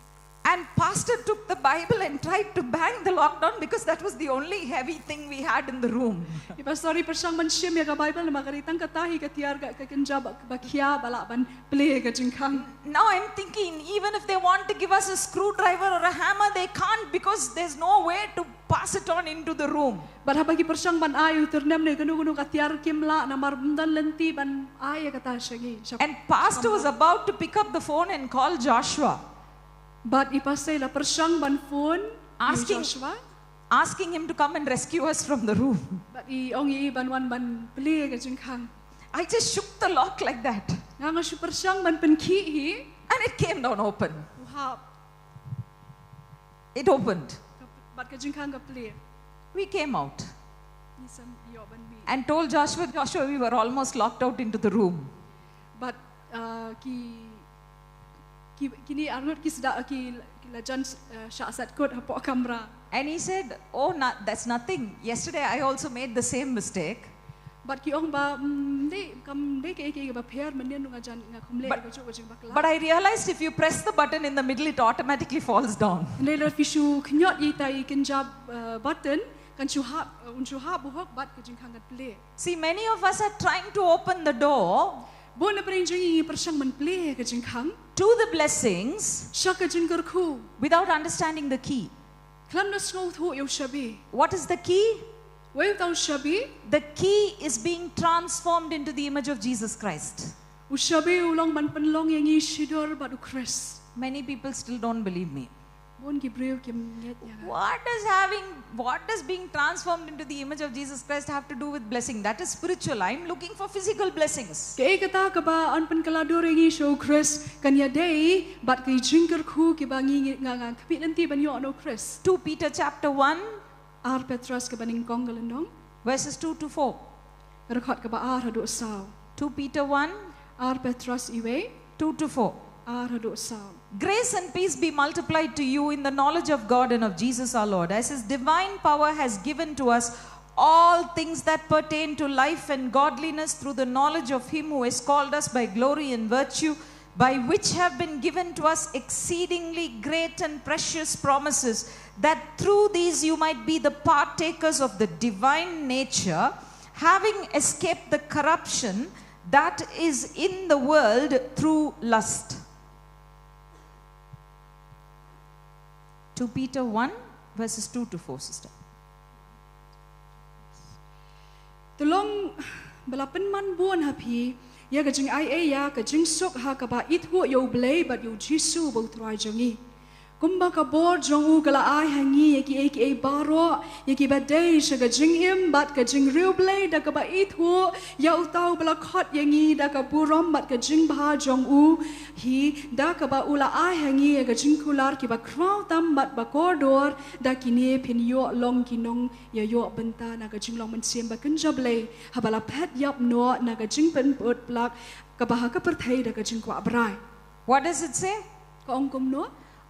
And pastor took the Bible and tried to bang the lock down because that was the only heavy thing we had in the room. I pastor i pyrshang ban shim ïa ka Bible namar ka dei tang kata hi ka tiar ka, ka kynja ba, ba khia ba lah ban plie ka jingkhang. Now I'm thinking, even if they want to give us a screwdriver or a hammer, they can't because there's no way to pass it on into the room. Bad haba ki pyrshang ban ai u tyrnem ne kano kano ka tiar kim lah namar ym don lynti ban ai ïa kata sha ngi, sha. And pastor was about to pick up the phone and call Joshua. Bad i pastor i la pyrshang ban phone ïa u Joshua. Asking, asking him to come and rescue us from the room. Bad i ong ïa i ban wan ban plie ka jingkhang. I just shook the lock like that. Nga nga shu pyrshang ban pynkhih hi. And it came down open. U hap. It opened. Ka, bad ka jingkhang ka plie. We came out. Ngi sa ïoh ban mih. And told Joshua, Joshua, we were almost locked out into the room. Bad uh, ki ki kine arngut ki sdang ki, ki la jan uh, shah sat kut hapoh kamra. And he said, "Oh, no, that's nothing. Yesterday I also made the same mistake." Bad ki ong ba, "Mm, dei, kam dei kaei kaei ba pher, mynnin nga jan nga khum leh ka juh ka jingbakla." But I realized if you press the button in the middle, it automatically falls down. Hynrei lada phi shu khñiot ïa ita i kynja uh, button, kan shu hap, uh, un shu hap u hok bad ka jingkhang kan plie. See, many of us are trying to open the door Bun na pdeng jong ngi ngi pyrshang ban plie ka jingkhang to the blessings sha ka jingkyrkhu without understanding the key. Khlem da sngewthuh ïa u shabi. What is the key? Wei uta u shabi? The key is being transformed into the image of Jesus Christ. U shabi u long ban pynlong ïa ngi shidor bad u Khrist. Many people still don't believe me. Bun ki briew kim ngeit ïa nga. What does having, what does being transformed into the image of Jesus Christ have to do with blessing? That is spiritual. I'm looking for physical blessings. Kaei kata kaba yn pynkylla dur ïa ngi sha u Khrist kan ïadei bad ki jingkyrkhu kiba ngi, ngi nga nga khmih lynti ban ïoh na u Khrist. Two Peter chapter one, Ar Petros kaba nyngkong ka lynnong, verses two to four. Dkhot kaba ar haduh saw. Two Peter one, Ar Petros iwei, two to four. Ar haduh saw. Grace and peace be multiplied to you in the knowledge of God and of Jesus our Lord, as his divine power has given to us all things that pertain to life and godliness through the knowledge of him who has called us by glory and virtue, by which have been given to us exceedingly great and precious promises, that through these you might be the partakers of the divine nature, having escaped the corruption that is in the world through lust. Two Peter one, verses two to four, sister. Te long ba la pynman bun ha phi ïa ka jingai ei ïa ka jingsuk ha kaba ithuh ïa U Blei bad ïa U Jisu uba U Trai jong ngi. Kumba ka bor jong u ka la ai ha ngi ïa kiei kiei baroh, ïa kiba dei sha ka jingim bad ka jingriewblei, da kaba ithuh ïa uta uba la khot ïa ngi da ka burom bad ka jingbha jong u hi, da kaba u la ai ha ngi ïa ka jingkular kiba khraw tam bad ba kordor. Da kine phin ïoh long ki nongïaïoh bynta na ka jinglong mynsiem ba kynja Blei, haba la phet ïap noh na ka jingpynbud plak kaba ha ka pyrthei da ka jingkwah brai. What does it say? Ka ong kumno?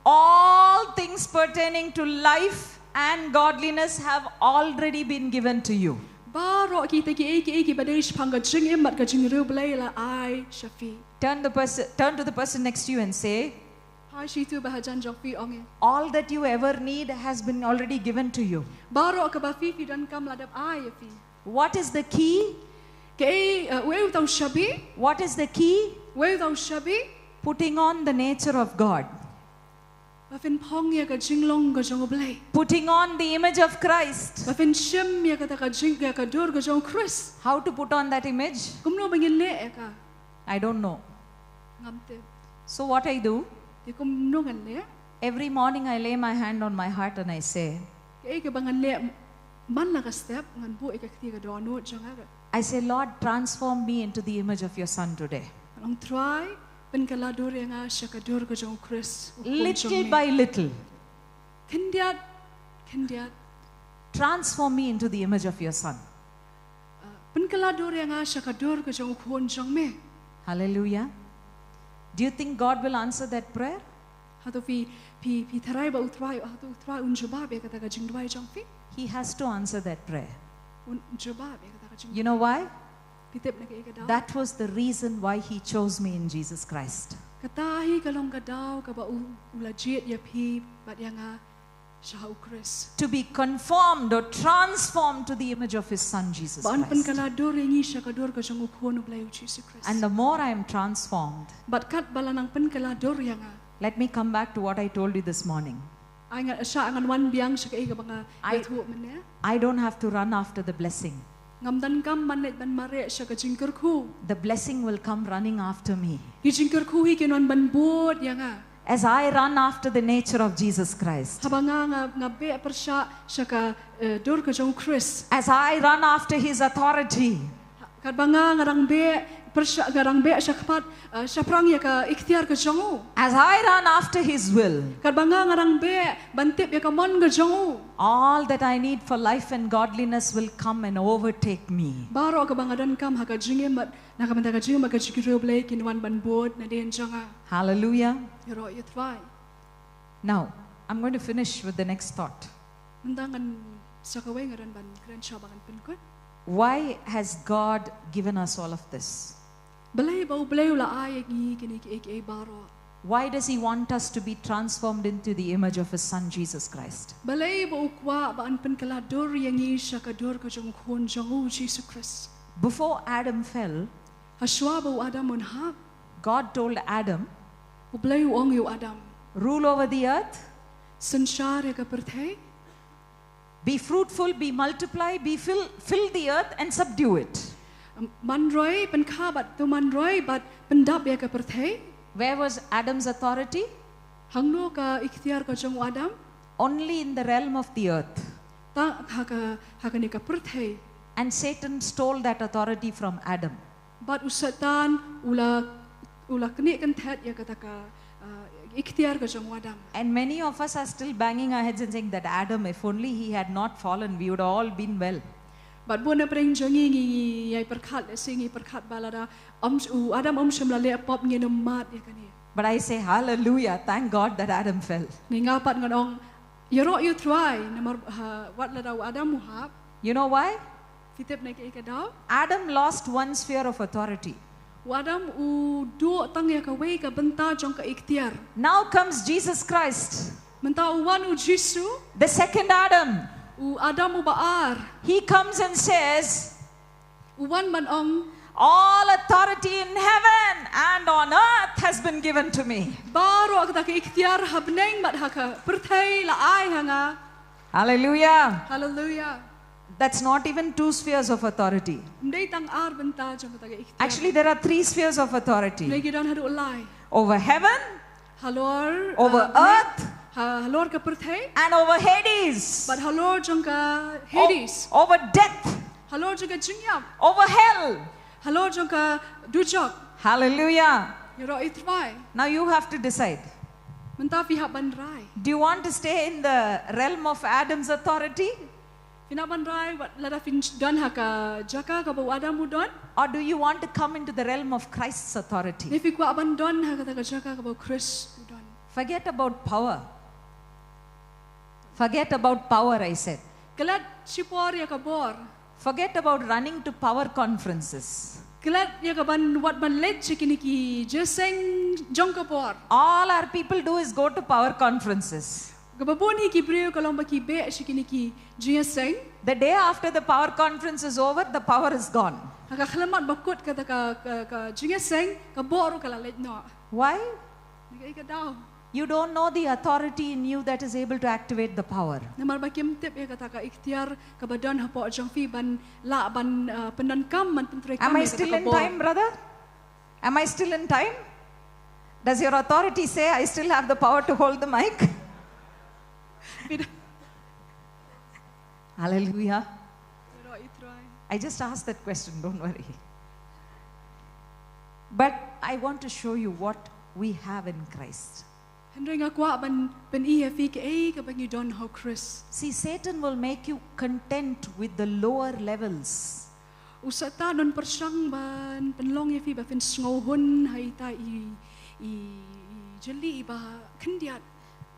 All things pertaining to life and godliness have already been given to you. Baroh kita kiei kiei kiba dei shaphang ka jingim bad ka jingriewblei la ai sha phi. Turn the person, turn to the person next to you and say, Phai sha itu ba hajan jong phi, ong ïa. All that you ever need has been already given to you. Baroh kaba phi phi donkam la dep ai ïa phi. What is the key? Kaei, uh, wei uta u shabi? What is the key? Wei uta u shabi? Putting on the nature of God. Ba phin phong ïa ka jinglong ka jong U Blei. Putting on the image of Christ. Ba phin shim ïa kata ka jing, ïa ka dur ka jong U Khrist. How to put on that image? Kumno ba ngin leh ïa ka? I don't know. Ngam tip. So what I do? Te kumno ngan leh? Every morning I lay my hand on my heart and I say, Kaei kaba ngan leh man la ka step, ngan buh ïa ka kti ha ka dohnud jong nga. I say, "Lord, transform me into the image of your Son today." Ngan ong, Trai, pynkylla dur ïa nga sha ka dur ka jong U Khrist, u khun jong me. Little by little. Khyndiat khyndiat. Transform me into the image of your Son. Uh, pynkylla dur ïa nga sha ka dur ka jong u khun jong me. Hallelujah. Do you think God will answer that prayer? Hato phi, phi, phi tharai ba U Trai, hato U Trai un jubab ïa kata ka jingduwai jong phi? He has to answer that prayer. Un jubab ïa kata ka jingduwai. You know why? Phi tip na kaei ka daw? That was the reason why he chose me in Jesus Christ. Kata hi ka long ka daw kaba u, u la jied ïa phi bad ïa nga sha ha U Khrist. To be conformed or transformed to the image of his Son, Jesus Christ. Ba yn pynkylla dur ïa ngi sha ka dur ka jong u Khun U Blei, U Jisu Khrist. And the more I am transformed, bad katba la nang pynkylla dur ïa nga. Let me come back to what I told you this morning. Ai nga, shah ngan wan biang sha kaei kaba nga ïathuh mynne. I don't have to run after the blessing. Ngam donkam ban leit ban mareh sha ka jingkyrkhu. The blessing will come running after me. Ki jingkyrkhu hi kin wan ban bud ïa nga. As I run after the nature of Jesus Christ, haba nga nga, nga beh pyrshah sha ka, eh, dur ka jong u Khrist, as I run after his authority, katba nga nga dang beh pyrshah, nga dang beh sha khmat, eh, shaphrang ïa ka iktiar ka jong u, as I run after his will, katba nga nga dang beh ban tip ïa ka mon ka jong u, all that I need for life and godliness will come and overtake me. Baroh kaba nga donkam ha ka jingim bad na ka bynta ka jingim bad ka jingkyrkhu Blei kin wan ban bud nadien jong nga. Hallelujah. Ïaroh ïa u Trai. Now, I'm going to finish with the next thought. Mynta ngan sa kawei nga don ban kren sha ba ngan pynkut. Why has God given us all of this? Balei ba u Blei u la ai ïa ngi kine kiei kiei baroh? Why does he want us to be transformed into the image of his son Jesus Christ? Balei ba u kwah ba yn pynkylla dur ïa ngi sha ka dur ka jong u khun jong u Jisu Khrist? Before Adam fell, ha shuwa ba u Adam un hap, God told Adam, u Blei u ong ïa u Adam, rule over the earth, synshar ïa ka pyrthei. Be fruitful, be multiply, be fill, fill the earth and subdue it. Man roi, pynkha bad to man roi bad pyndap ïa ka pyrthei. Where was Adam's authority? Hangno ka iktiar ka jong u Adam? Only in the realm of the earth. Tang ha ka, ha kane ka pyrthei. And Satan stole that authority from Adam. Bad u Satan u la, u la knieh kynthet ïa kata ka, uh, iktiar ka jong u Adam. And many of us are still banging our heads and saying that Adam, if only he had not fallen, we would all been well. Bad bun na pdeng jong ngi ngi, ngi ïai pyrkhat, lehse ngi pyrkhat ba lada um, u Adam um shym la leh pop ngin ym mad ïa kane. But I say hallelujah, thank God that Adam fell. Ngi nga pat ngan ong ïaroh ïa u Trai namar, ha, wat lada u Adam u hap. You know why? Phi tip na kaei ka daw? Adam lost one sphere of authority. U Adam u duh tang ïa kawei ka bynta jong ka iktiar. Now comes Jesus Christ. Mynta u wan u Jisu. The second Adam. U Adam uba ar. He comes and says, u wan ban ong, all authority in heaven and on earth has been given to me. Baroh kata ka iktiar ha bneng bad ha ka pyrthei la ai ha nga. Hallelujah. Hallelujah. That's not even two spheres of authority. Ym dei tang ar bynta jong kata ka iktiar. Actually, there are three spheres of authority. Ym dei, ki don haduh lai. Over heaven, halor, over, uh, earth, ha, halor ka pyrthei, and over Hades, bad halor jong ka Hades, o-, over death, halor jong ka jingïap, over hell, halor jong ka dujok. Hallelujah. Ïaroh ïa u Trai. Now you have to decide. Mynta phi hap ban rai. Do you want to stay in the realm of Adam's authority? Phi hap ban rai wat lada phin don ha ka jaka kaba u Adam u don? Or do you want to come into the realm of Christ's authority? Ne phi kwah ban don ha kata ka jaka kaba u Khrist u don? Forget about power. Forget about power, I said. Klet shipor ïa ka bor. Forget about running to power conferences. Klet ïa ka ban wat ban leit sha kine ki jingïaseng jong ka bor. All our people do is go to power conferences. Kaba bun hi ki briew ka long ba ki beh sha kine ki jingïaseng. The day after the power conference is over, the power is gone. Ha ka khyllipmat ba kut kata ka, ka, ka jingïaseng, ka bor ruh ka la leit noh. Why? Na kaei ka daw? You don't know the authority in you that is able to activate the power. Namar ba kim tip ïa kata ka iktiar kaba don hapoh jong phi ban lah ban, uh, pyndonkam ban pyntreikam ïa kata ka bor. Am I still in time, brother? Am I still in time? Does your authority say I still have the power to hold the mic? Hallelujah. Ïaroh ïa u Trai. I just asked that question, don't worry. But I want to show you what we have in Christ. Hynrei nga kwah ban pyni ïa phi kaei kaba ngi don ha u Khrist. See, Satan will make you content with the lower levels. U Satan un pyrshang ban pynlong ïa phi ba phin sngewhun ha ita i, i, i jylli iba khyndiat.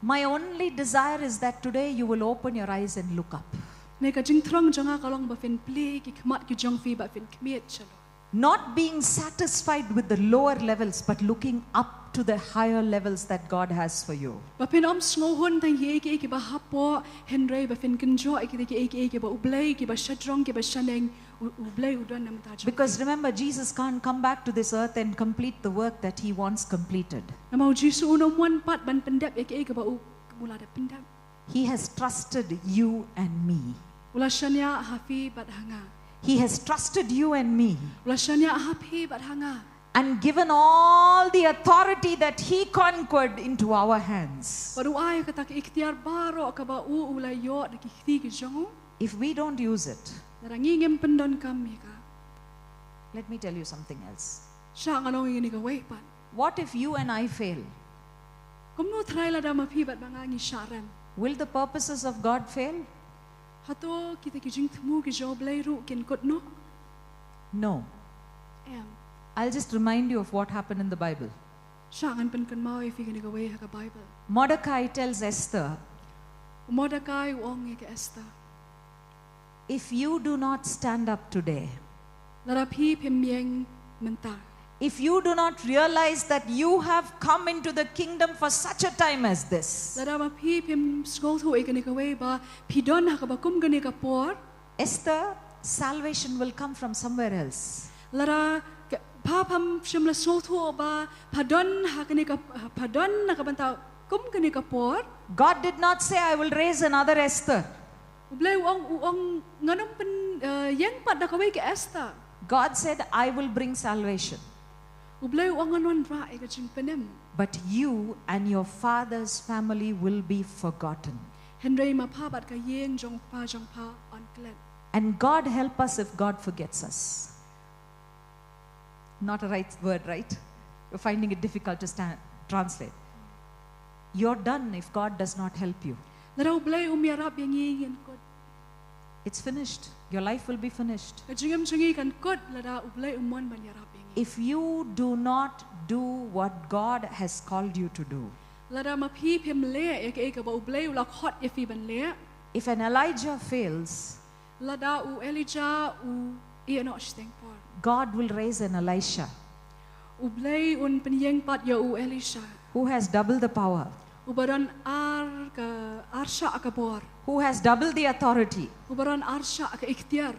My only desire is that today you will open your eyes and look up. Ne ka jingthrang jong nga ka long ba phin plie ki khmat ki jong phi ba phin khmied shalor. Not being satisfied with the lower levels, but looking up to the higher levels that God has for you. Ba phin ym sngewhun tang ïa kiei kiei kiba hapoh, hynrei ba phin kynjoh ïa kiei kiei kiba U Blei, kiba shajrong, kiba shaneng, U, U Blei u don na ka bynta jong phi. Because remember, Jesus can't come back to this earth and complete the work that he wants completed. Namar U Jisu un ym wan pat ban pyndep ïa kiei kiba u, u la dep pyndep. He has trusted you and me. U la shaniah ha phi bad ha nga. He has trusted you and me. U la shaniah ha phi bad ha nga. and given all the authority that he conquered into our hands. Bad u ai kata ka iktiar baroh kaba u u la ïoh da ki kti ki jong u. If we don't use it, Lada ngi ngim pyndonkam ïa ka. Let me tell you something else. Shah ngan ong ïa kane kawei pat. What if you and I fail? Kumno trai lada ma phi bad ma nga ngi shah rem? Will the purposes of God fail? Hato kita ki jingthmu ki jong u Blei ruh kin kut noh? No. Em. I'll just remind you of what happened in the Bible. Shah ngan pynkynmaw ïa phi kane kawei ha ka Bible. Mordecai tells Esther, U Mordekai u ong ïa ka Esther. If you do not stand up today, Lada phi phim ïeng mynta. If you do not realize that you have come into the kingdom for such a time as this, Lada ma phi phim sngewthuh ïa kane kawei ba phi don ha kaba kum kane ka por. Esther, salvation will come from somewhere else. Lada ka, pha pham shym la sngewthuh ba pha don ha kane ka, pha don na ka bynta kum kane ka por. God did not say, "I will raise another Esther." U Blei u ong, u ong ngan ym pyn, eh, ïeng pat da kawei ka Esther. God said, "I will bring salvation." U Blei u ong ngan wanrah ïa ka jingpynim. But you and your father's family will be forgotten. Hynrei ma pha bad ka ïing jong u kpa jong pha yn klet. And God help us if God forgets us. Not a right word, right? You're finding it difficult to stand, translate. You're done if God does not help you. Lada u Blei um ïarap ïa ngi ngin kut. It's finished. Your life will be finished. Ka jingim jong ngi kan kut lada u Blei um mon ban ïarap ïa ngi. If you do not do what God has called you to do, Lada ma phi phim leh ïa kaei kaba u Blei u la khot ïa phi ban leh. If an Elijah fails, Lada u Elijah u ïeh noh shiteng por. God will raise an Elisha U Blei un pynïeng pat ïa u Elisha. Who has double the power, Uba don ar ka, ar shah ka bor. Who has double the authority Uba don ar shah ka iktiar.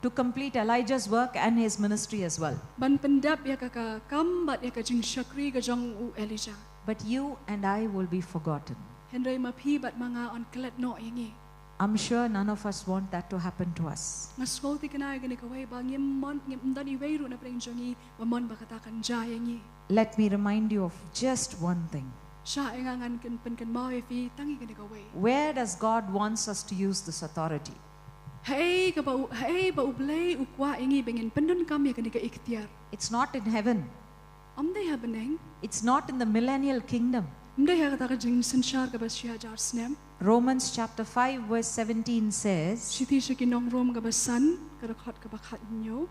to complete Elijah's work and his ministry as well. Ban pyndep ïa ka, ka kam bad ïa ka jingshakri ka jong u Elijah. But you and I will be forgotten. Hynrei ma phi bad ma nga yn klet noh ïa ngi. I'm sure none of us want that to happen to us. Nga sngewthuh kane kane kawei ba ngim mon, ngim don iwei ruh na pdeng jong ngi ba mon ba kata kan jia ïa ngi. Let me remind you of just one thing. Shah ïa nga ngan kyn, pynkynmaw ïa phi tang ïa kane kawei. Where does God wants us to use this authority? Haei kaba u, haei ba u Blei u kwah ïa ngi ba ngin pyndonkam ïa kane ka iktiar? It's not in heaven. Ym dei ha bneng. It's not in the millennial kingdom. Ym dei ha kata ka jingsynshar kaba shi hajar snem. Romans chapter five verse seventeen says, Shithi sha ki nong Rom kaba san, ka dkhot kaba khathynñiew.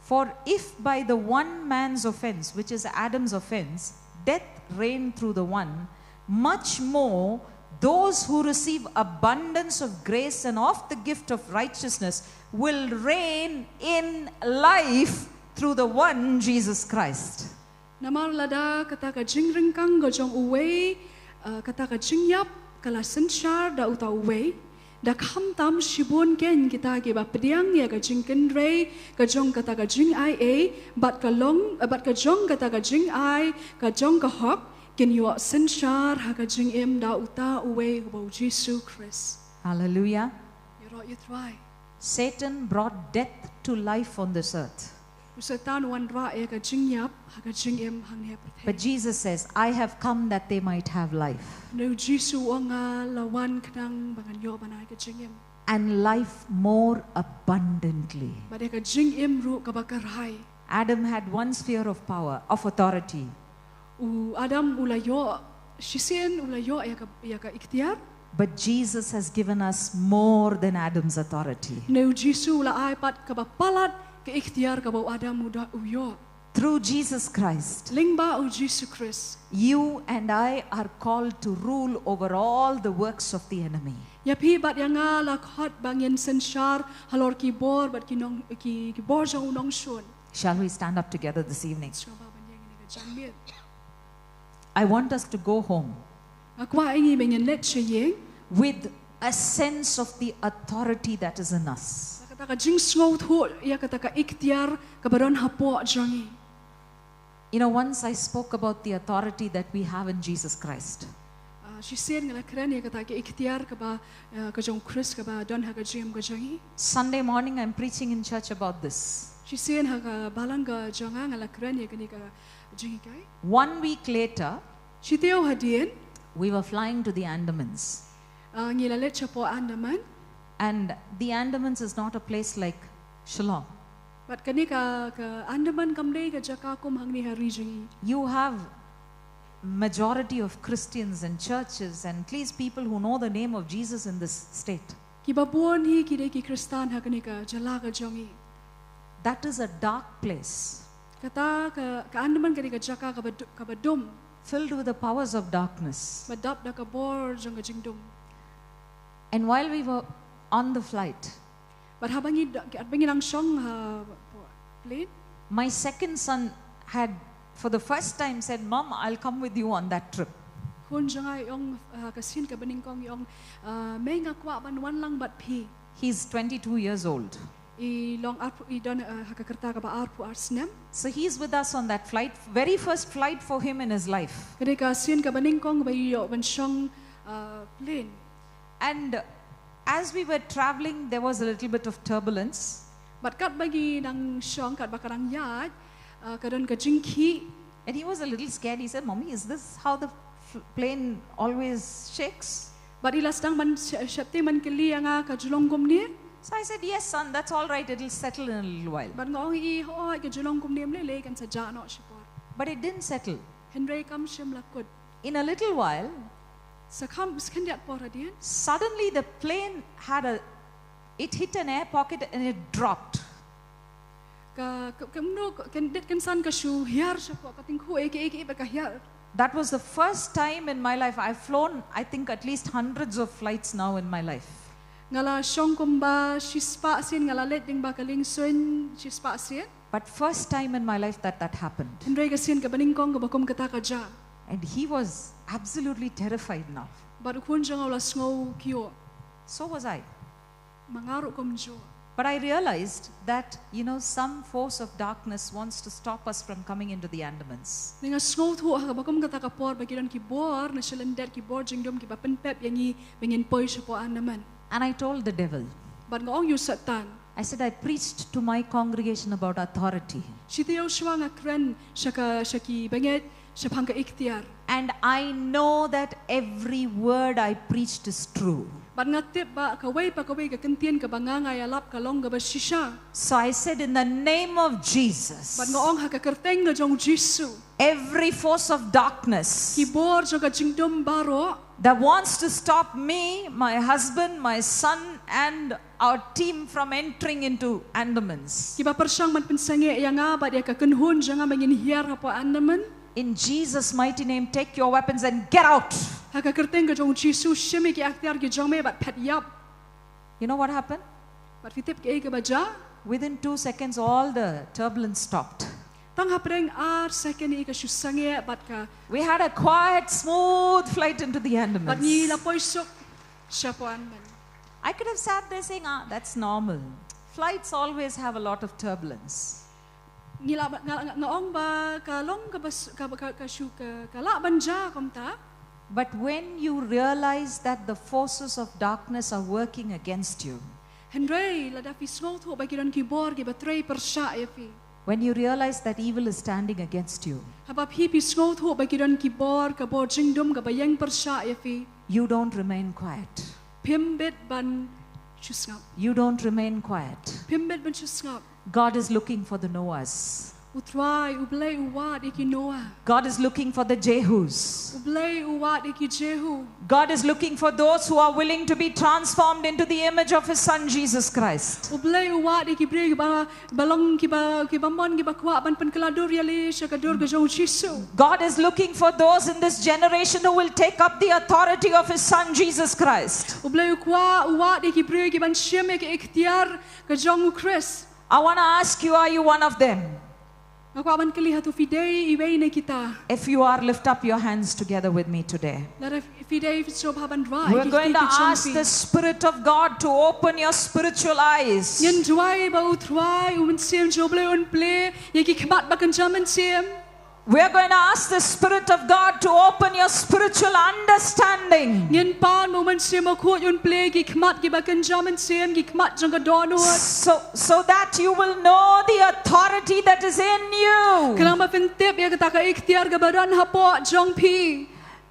"For if by the one man's offense, which is Adam's offense, death reigned through the one, much more those who receive abundance of grace and of the gift of righteousness will reign in life through the one Jesus Christ." Namar lada kata ka jingryngkang ka jong uwei, uh, kata ka jingïap ka la synshar da uta uwei, da khamtam shibun kein kita kiba pdiang ïa ka jingkynrei ka jong kata ka jingaiei, bad ka long, uh, bad ka jong kata ka jingai ka jong ka hok, kin ïoh synshar ha ka jingim da uta uwei uba u Jisu Khrist. Hallelujah. Ïaroh ïa u Trai. Satan brought death to life on this earth. U Soitan u wanrah ïa ka jingïap ha ka jingim hangne ha pyrthei. But Jesus says, "I have come that they might have life." Hynrei u Jisu u ong nga la wan khnang ba ngan ïoh ban ai ka jingim. And life more abundantly. Bad ïa ka jingim ruh kaba kyrhai. Adam had one sphere of power, of authority. U Adam u la ïoh shisien, u la ïoh ïa ka, ïa ka iktiar. But Jesus has given us more than Adam's authority. Hynrei u Jisu u la ai pat kaba palat ka iktiar kaba u Adam u da u ïoh. Through Jesus Christ, Lyngba u Jisu Khrist. You and I are called to rule over all the works of the enemy. Ïa phi bad ïa nga la khot ba ngin synshar halor ki bor bad ki nong, ki, ki bor jong u nongshun. Shall we stand up together this evening? Sngewbha ban ïeng ïa ka janmiet. I want us to go home Nga kwah ïa ngi ba ngin leit sha ïing. With a sense of the authority that is in us. Kata ka jingsngewthuh ïa kata ka iktiar kaba don hapoh jong ngi. You know, once I spoke about the authority that we have in Jesus Christ. Ah, shisien nga la kren ïa kata ka iktiar kaba, ah, ka jong Khrist kaba don ha ka jingim ka jong ngi. Sunday morning, I'm preaching in church about this. Shisien ha ka balang ka jong nga nga la kren ïa kane ka jinghikai. One week later, Shi taïew hadien, we were flying to the Andamans. ah, ngi la leit shapoh Andaman. And the Andamans is not a place like Shillong. Bad kane ka, ka Andaman kam dei ka jaka kum hangne ha ri jong ngi. You have majority of Christians and churches and at least people who know the name of Jesus in this state. Kiba bun hi ki dei ki Khristan ha kane ka jylla ka jong ngi. That is a dark place, Kata ka, ka Andaman ka dei ka jaka kaba du-, kaba dum, filled with the powers of darkness. ba dap da ka bor jong ka jingdum. And while we were on the flight, Bad haba ngi da-, haba ngi nang shong ha plane, my second son had, for the first time, said, "Mom, I'll come with you on that trip." khun jong nga i ong, ah, ka sien kaba nyngkong i ong, ah, mei nga kwah ban wan lang bad phi. He's twenty-two years old. I long arphew, i don, ah, ha ka rta kaba arphew ar snem. So he's with us on that flight, very first flight for him in his life. Ka dei ka sien kaba nyngkong ba i ïoh ban shong, ah, plane. And as we were traveling, there was a little bit of turbulence. Bad katba ngi nang shong, katba ka nang ïaid, ah, ka don ka jingkhih. And he was a little scared. He said, "Mommy, is this how the f- plane always shakes?" Bad i la sdang ban sh-, sheptieng ban kylli ïa nga ka ju long kumne. So I said, "Yes, son, that's all right. It'll settle in a little while." Bad nga ong ïa i, hooid, ka ju long kumne, ym lei lei, kan sa jah noh shipor. But it didn't settle. Hynrei kam shym la kut. In a little while, Sa kham, sa khyndiat por hadien, suddenly the plane had a, it hit an air pocket and it dropped. ka, ka, ka mnu, ka, kan dit kan san ka shu hiar shapoh, ka tyngkhuh ïa ki, ïa ki, bad ka hiar. That was the first time in my life. I've flown, I think, at least hundreds of flights now in my life. Nga la shong kumba shispah sien, nga la leit lyngba ka liengsuiñ shispah sien. But first time in my life that that happened. Hynrei ka sien kaba nyngkong kaba kum kata ka jah. And he was absolutely terrified now. Bad u khun jong nga u la sngew kyiuh. So was I. Ma nga ruh kumjuh. But I realized that, you know, some force of darkness wants to stop us from coming into the Andamans. Nga sngewthuh ha kaba kum kata ka por ba ki don ki bor na shalyndet, ki bor jingdum kiba pynpep ïa ngi ba ngin poi shapoh Andaman. And I told the devil, Bad nga ong ïa u Soitan. I said, "I preached to my congregation about authority. Shi taïew shuwa nga kren sha ka, sha ki bangeit shaphang ka iktiar. And I know that every word I preached is true." Bad nga tip ba kawei pa kawei ka kyntien kaba nga, nga ïalap ka long kaba shisha. So I said, "In the name of Jesus, Bad nga ong ha ka kyrteng ka jong u Jisu. Every force of darkness Ki bor jong ka jingdum baroh. That wants to stop me, my husband, my son, and our team from entering into Andamans. Kiba pyrshang ban pynsangeh ïa nga bad ïa ka kynhun jong nga ba ngin hiar hapoh Andaman. In Jesus' mighty name, take your weapons and get out. Ha ka kyrteng ka jong u Jisu, shim ïa ki aktiar ki jong me bad phet ïap. You know what happened? Bad phi tip kaei kaba jah? Within two seconds, all the turbulence stopped. Tang hapdeng ar second ïa ka shu sangeh bad ka. We had a quiet, smooth flight into the Andamans. Bad ngi la poi suk shapoh Andaman. I could have sat there saying, "Ah, that's normal. Flights always have a lot of turbulence." Ngi la, nga, nga, nga ong ba ka long kaba s-, ka, ka, ka shu ka, ka lah ban jah kumta. But when you realize that the forces of darkness are working against you, Hynrei lada phi sngewthuh ba ki don ki bor kiba trei pyrshah ïa phi. When you realize that evil is standing against you, Haba phi, phi sngewthuh ba ki don ki bor, ka bor jingdum kaba ïeng pyrshah ïa phi. You don't remain quiet. Phim bit ban shu sngap. You don't remain quiet. Phim bit ban shu sngap. God is looking for the Noahs. U Trai, U Blei u wad ïa ki Noah. God is looking for the Jehus. U Blei u wad ïa ki Jehu. God is looking for those who are willing to be transformed into the image of His Son, Jesus Christ. U Blei u wad ïa ki briew kiba, ba long kiba, kiba mon kiba kwah ban pynkylla dur ïa lade sha ka dur ka jong u Jisu. God is looking for those in this generation who will take up the authority of His Son, Jesus Christ. U Blei u kwah, u wad ïa ki briew kiban shim ïa ka iktiar ka jong u Khrist. I want to ask you, are you one of them? Nga kwah ban kylli, hato phi dei iwei na kita? If you are, lift up your hands together with me today. Lada phi dei, phin sngewbha ban rah ïa ki kti ki jong phi. We're going to ask the Spirit of God to open your spiritual eyes. Ngin duwai ba U Trai U Mynsiem jong U Blei un plie ïa ki khmat ba kynja mynsiem. We are going to ask the Spirit of God to open your spiritual understanding. Ngin pan ba u Mynsiem Bakhuid un plie ki khmat kiba kynja mynsiem, ki khmat jong ka dohnud. So, so that you will know the authority that is in you. Khnang ba phin tip ïa kata ka iktiar kaba don hapoh jong phi.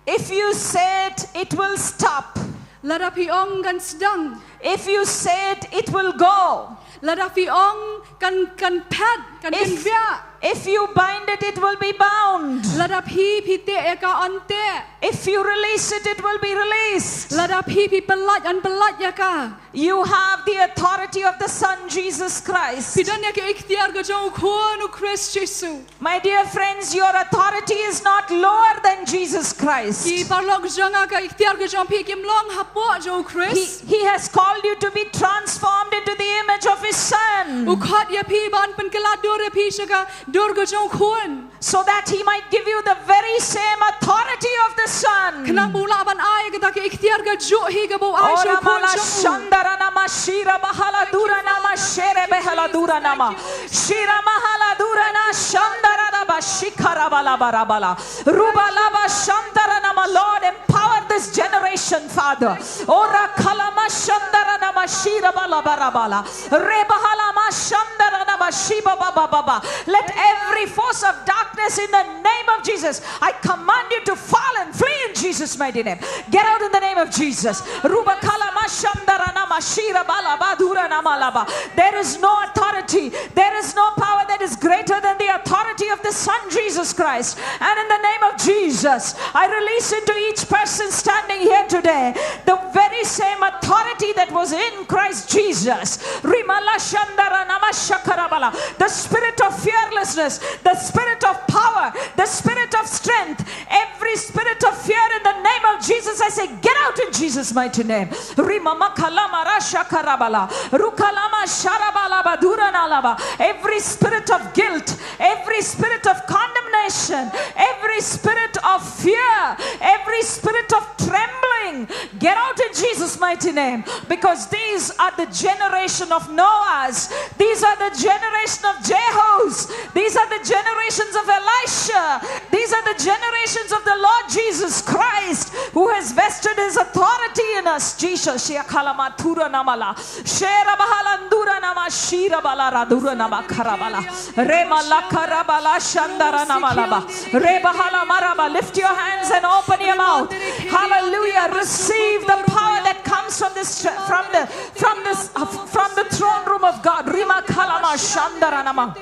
If you say it, it will stop. Lada phi ong kan sdang. If you say it, it will go. Lada phi ong kan, kan phet, kan If, kynriah. If you bind it, it will be bound. Lada phi, phi teh ïa ka yn teh. If you release it, it will be released. Lada phi, phi pyllait yn pyllait ïa ka. You have the authority of the Son, Jesus Christ. Phi don ïa ka iktiar ka jong u Khun u Khrist Jisu. My dear friends, your authority is not lower than Jesus Christ. Ki paralok jong nga, ka iktiar ka jong phi kim long hapoh jong u Khrist. He, he has called you to be transformed into the image of His Son. U khot ïa phi ban pynkylla dur ïa phi sha ka dur ka jong u Khun. So that He might give you the very same authority of the Son. Khnang ba u lah ban ai kata ka iktiar ka juh hi kaba u ai sha u Ora Khun mala jong u. shandara nama shira bahala dura nama shere behala dura nama. Shira mahala dura na shandara raba shikara bala bara bala. Ruba laba shandara nama. Lord, empower this generation, Father. Ora kalama shandara nama shira bala bara bala. Rebahalama shandaranama shiba baba baba. Let every force of darkness in the name of Jesus, I command you to fall and flee in Jesus' mighty name. Get out in the name of Jesus. Rubakalama shandaranama shira bala badura nama laba. There is no authority, there is no power that is greater than the authority of the Son Jesus Christ. And in the name of Jesus, I release into each person standing here today the very same authority that was in Christ Jesus. Rimala shandara nama shakarabala. The spirit of fearlessness, the spirit of power, the spirit of strength, every spirit of fear in the name of Jesus, I say, get out in Jesus' mighty name. Rimama kalama rasha karabala. Rukalama sharabala badura nalaba. Every spirit of guilt, every spirit of condemnation, every spirit of fear, every spirit of trembling, get out in Jesus' mighty name. Because these are the generation of Noahs. These are the generation of Jehus. These are the generations of Elisha. These are the generations of the Lord Jesus Christ, who has vested His authority in us. Jesus, shiakalamatura namala. Shera bahalandura nama shira bala radura nama karabala. Rema la karabala shandara nama laba. Reba hala maraba. Lift your hands and open your mouth. Hallelujah. Receive the power that comes from this, from the, from this, uh, from the throne room of God. Rima kalama shandara nama.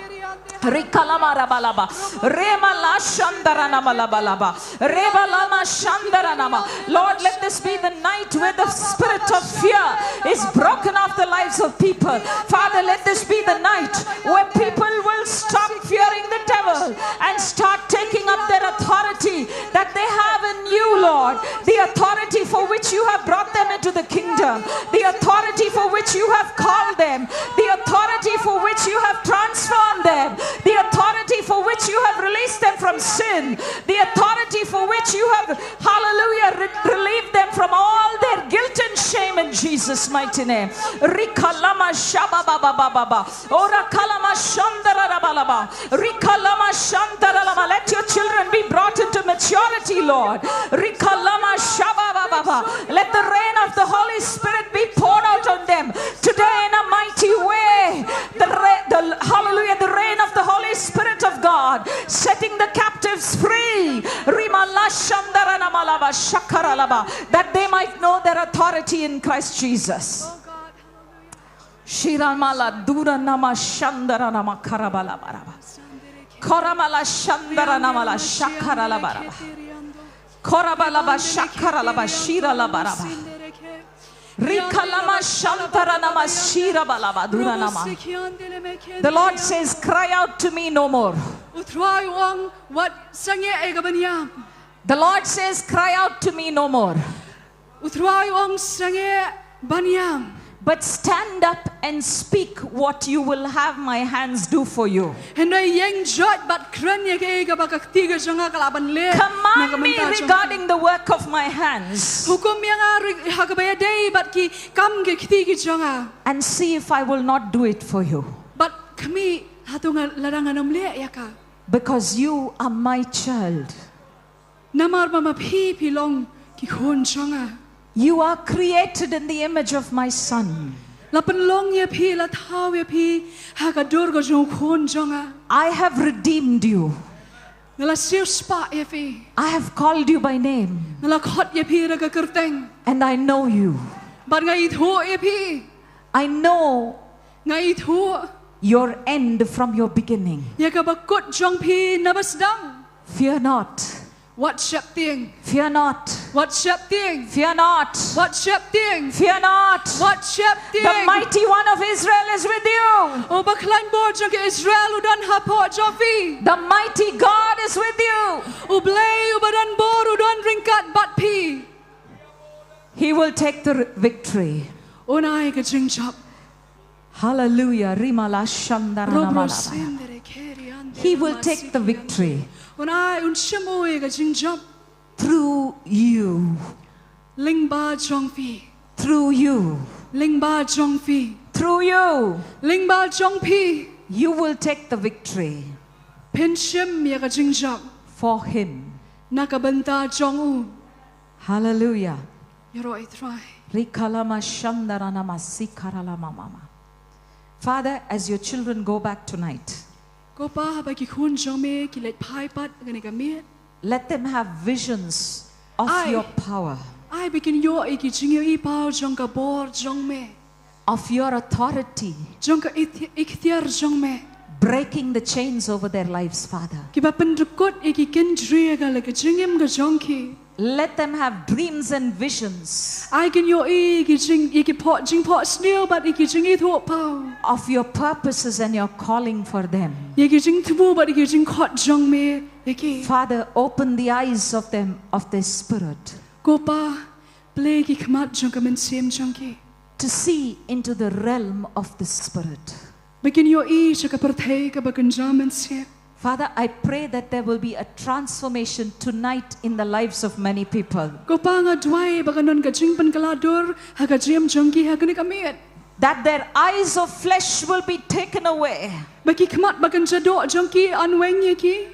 Rikalama rabalaba. Rema la shandara nama labalaba. Reba lama shandara nama. Lord, let this be the night where the spirit of fear is broken off the lives of people. Father, let this be the night where people will stop fearing the devil and start taking up their authority that they have in you, Lord. The authority for which you have brought them into the kingdom, the authority for which you have called them, the authority for which you have transformed them, the authority for which you have released them from sin, the authority for which you have, hallelujah, re- relieved them from all their guilt and shame in Jesus' mighty name. Rikalama shaba baba baba baba. Ora kalama shandara rabalaba. Rikalama shandara lama. Let your children be brought into maturity, Lord. Rikalama shaba baba baba. Let the rain of the Holy Spirit be poured out on them today in a mighty way. The, ra- the hallelujah, the rain of the Holy Spirit of God, setting the captives free. Rimala shandara namalaba shakara laba, that they might know their authority in Christ Jesus. Shiramala dura nama shandara nama karabala baraba. Koramala shandara namala shakara la baraba. Korabala ba shakara la ba shira la baraba. Rikalama shantara nama shira balaba dura nama. The Lord says, cry out to me no more. U Trai u ong, wat sangeh ïa ka ban ïam. The Lord says, cry out to me no more. U Trai u ong, sangeh ban ïam. But stand up and speak what you will have my hands do for you. Hynrei ïeng joit bad kren ïa kaei kaba ka kti ka jong nga ka lah ban leh. Command me regarding the work of my hands. Hukum ïa nga ri-, ha kaba ïadei bad ki kam ki kti ki jong nga. And see if I will not do it for you. Bad khmih hato nga lada ngan ym leh ïa ka. Because you are my child. Namar ba ma phi phi long ki khun jong nga. You are created in the image of my son. La pynlong ïa phi, la thaw ïa phi ha ka dur ka jong u khun jong nga. I have redeemed you. Nga la siewspah ïa phi. I have called you by name. Nga la khot ïa phi da ka kyrteng. And I know you. Bad nga ithuh ïa phi. I know. Nga ithuh. Your end from your beginning. Ïa kaba kut jong phi na ba sdang. Fear not. Wat sheptieng. Fear not. Wat sheptieng. Fear not. Wat sheptieng. Fear not. Wat sheptieng. The mighty one of Israel is with you. U ba khlaiñ bor jong ka Israel u don hapoh jong phi. The mighty God is with you. U Blei u ba don bor u don ryngkat bad phi. He will take the victory. Un ai ka jingjop. Hallelujah. Rimala shandarana. He will take the victory. Un ai un shim ïa ka jingjop. Through you. Lyngba jong phi. Through you. Lyngba jong phi. Through you. Lyngba jong phi. You will take the victory. Phin shim ïa ka jingjop. For him. Na ka bynta jong u. Hallelujah. Ïaroh ïa u Trai. Rikalama shandaranama sikaralama mama. Father, as your children go back tonight, Ko Pa, haba ki khun jong me ki leit phai pat ha kane ka miet, let them have visions of your power. Ai ba kin ïoh ïa ki jingïohi paw jong ka bor jong me. Of your authority. Jong ka ikti-, iktiar jong me. Breaking the chains over their lives, Father. Kiba pynrukut ïa ki kynjri ha ka la ka jingim ka jong ki. Let them have dreams and visions. Ai kin ïohi ïa ki jing, ïa ki phoh, jingphohsniew bad ïa ki jingithuh paw. Of your purposes and your calling for them. Ïa ki jingthmu bad ïa ki jingkhot jong me ïa ki. Father, open the eyes of them, of their spirit. Ko Pa, plie ki khmat jong ka mynsiem jong ki. To see into the realm of the spirit. Ba kin ïohi sha ka pyrthei kaba kynja mynsiem. Father, I pray that there will be a transformation tonight in the lives of many people. Ko Pa, nga duwai ba kan don ka jingpynkylla dur ha ka jingim jong ki ha kane ka miet. That their eyes of flesh will be taken away. Ba ki khmat ba kynja doh jong ki un weng ïa ki.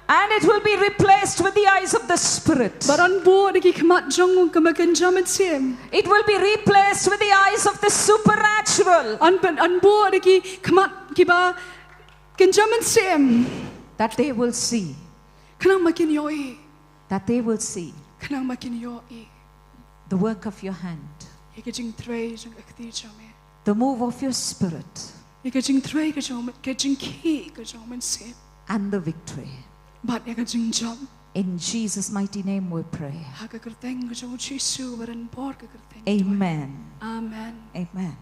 And it will be replaced with the eyes of the Spirit. Bad un buh da ki khmat jong ka ba kynja mynsiem. It will be replaced with the eyes of the supernatural. Un, un buh da ki khmat kiba kynja mynsiem. That they will see. Khnang ba kin ïohi. That they will see. Khnang ba kin ïohi. The work of your hand. Ïa ka jingtrei jong ka kti jong me. The move of your Spirit. Ïa ka jingtrei ka jong, ka jingkhih ka jong u Mynsiem. And the victory. Bad ïa ka jingjop. In Jesus' mighty name we pray. Ha ka kyrteng ka jong u Jisu ba rangbor ka kyrteng. Amen. Amen. Amen.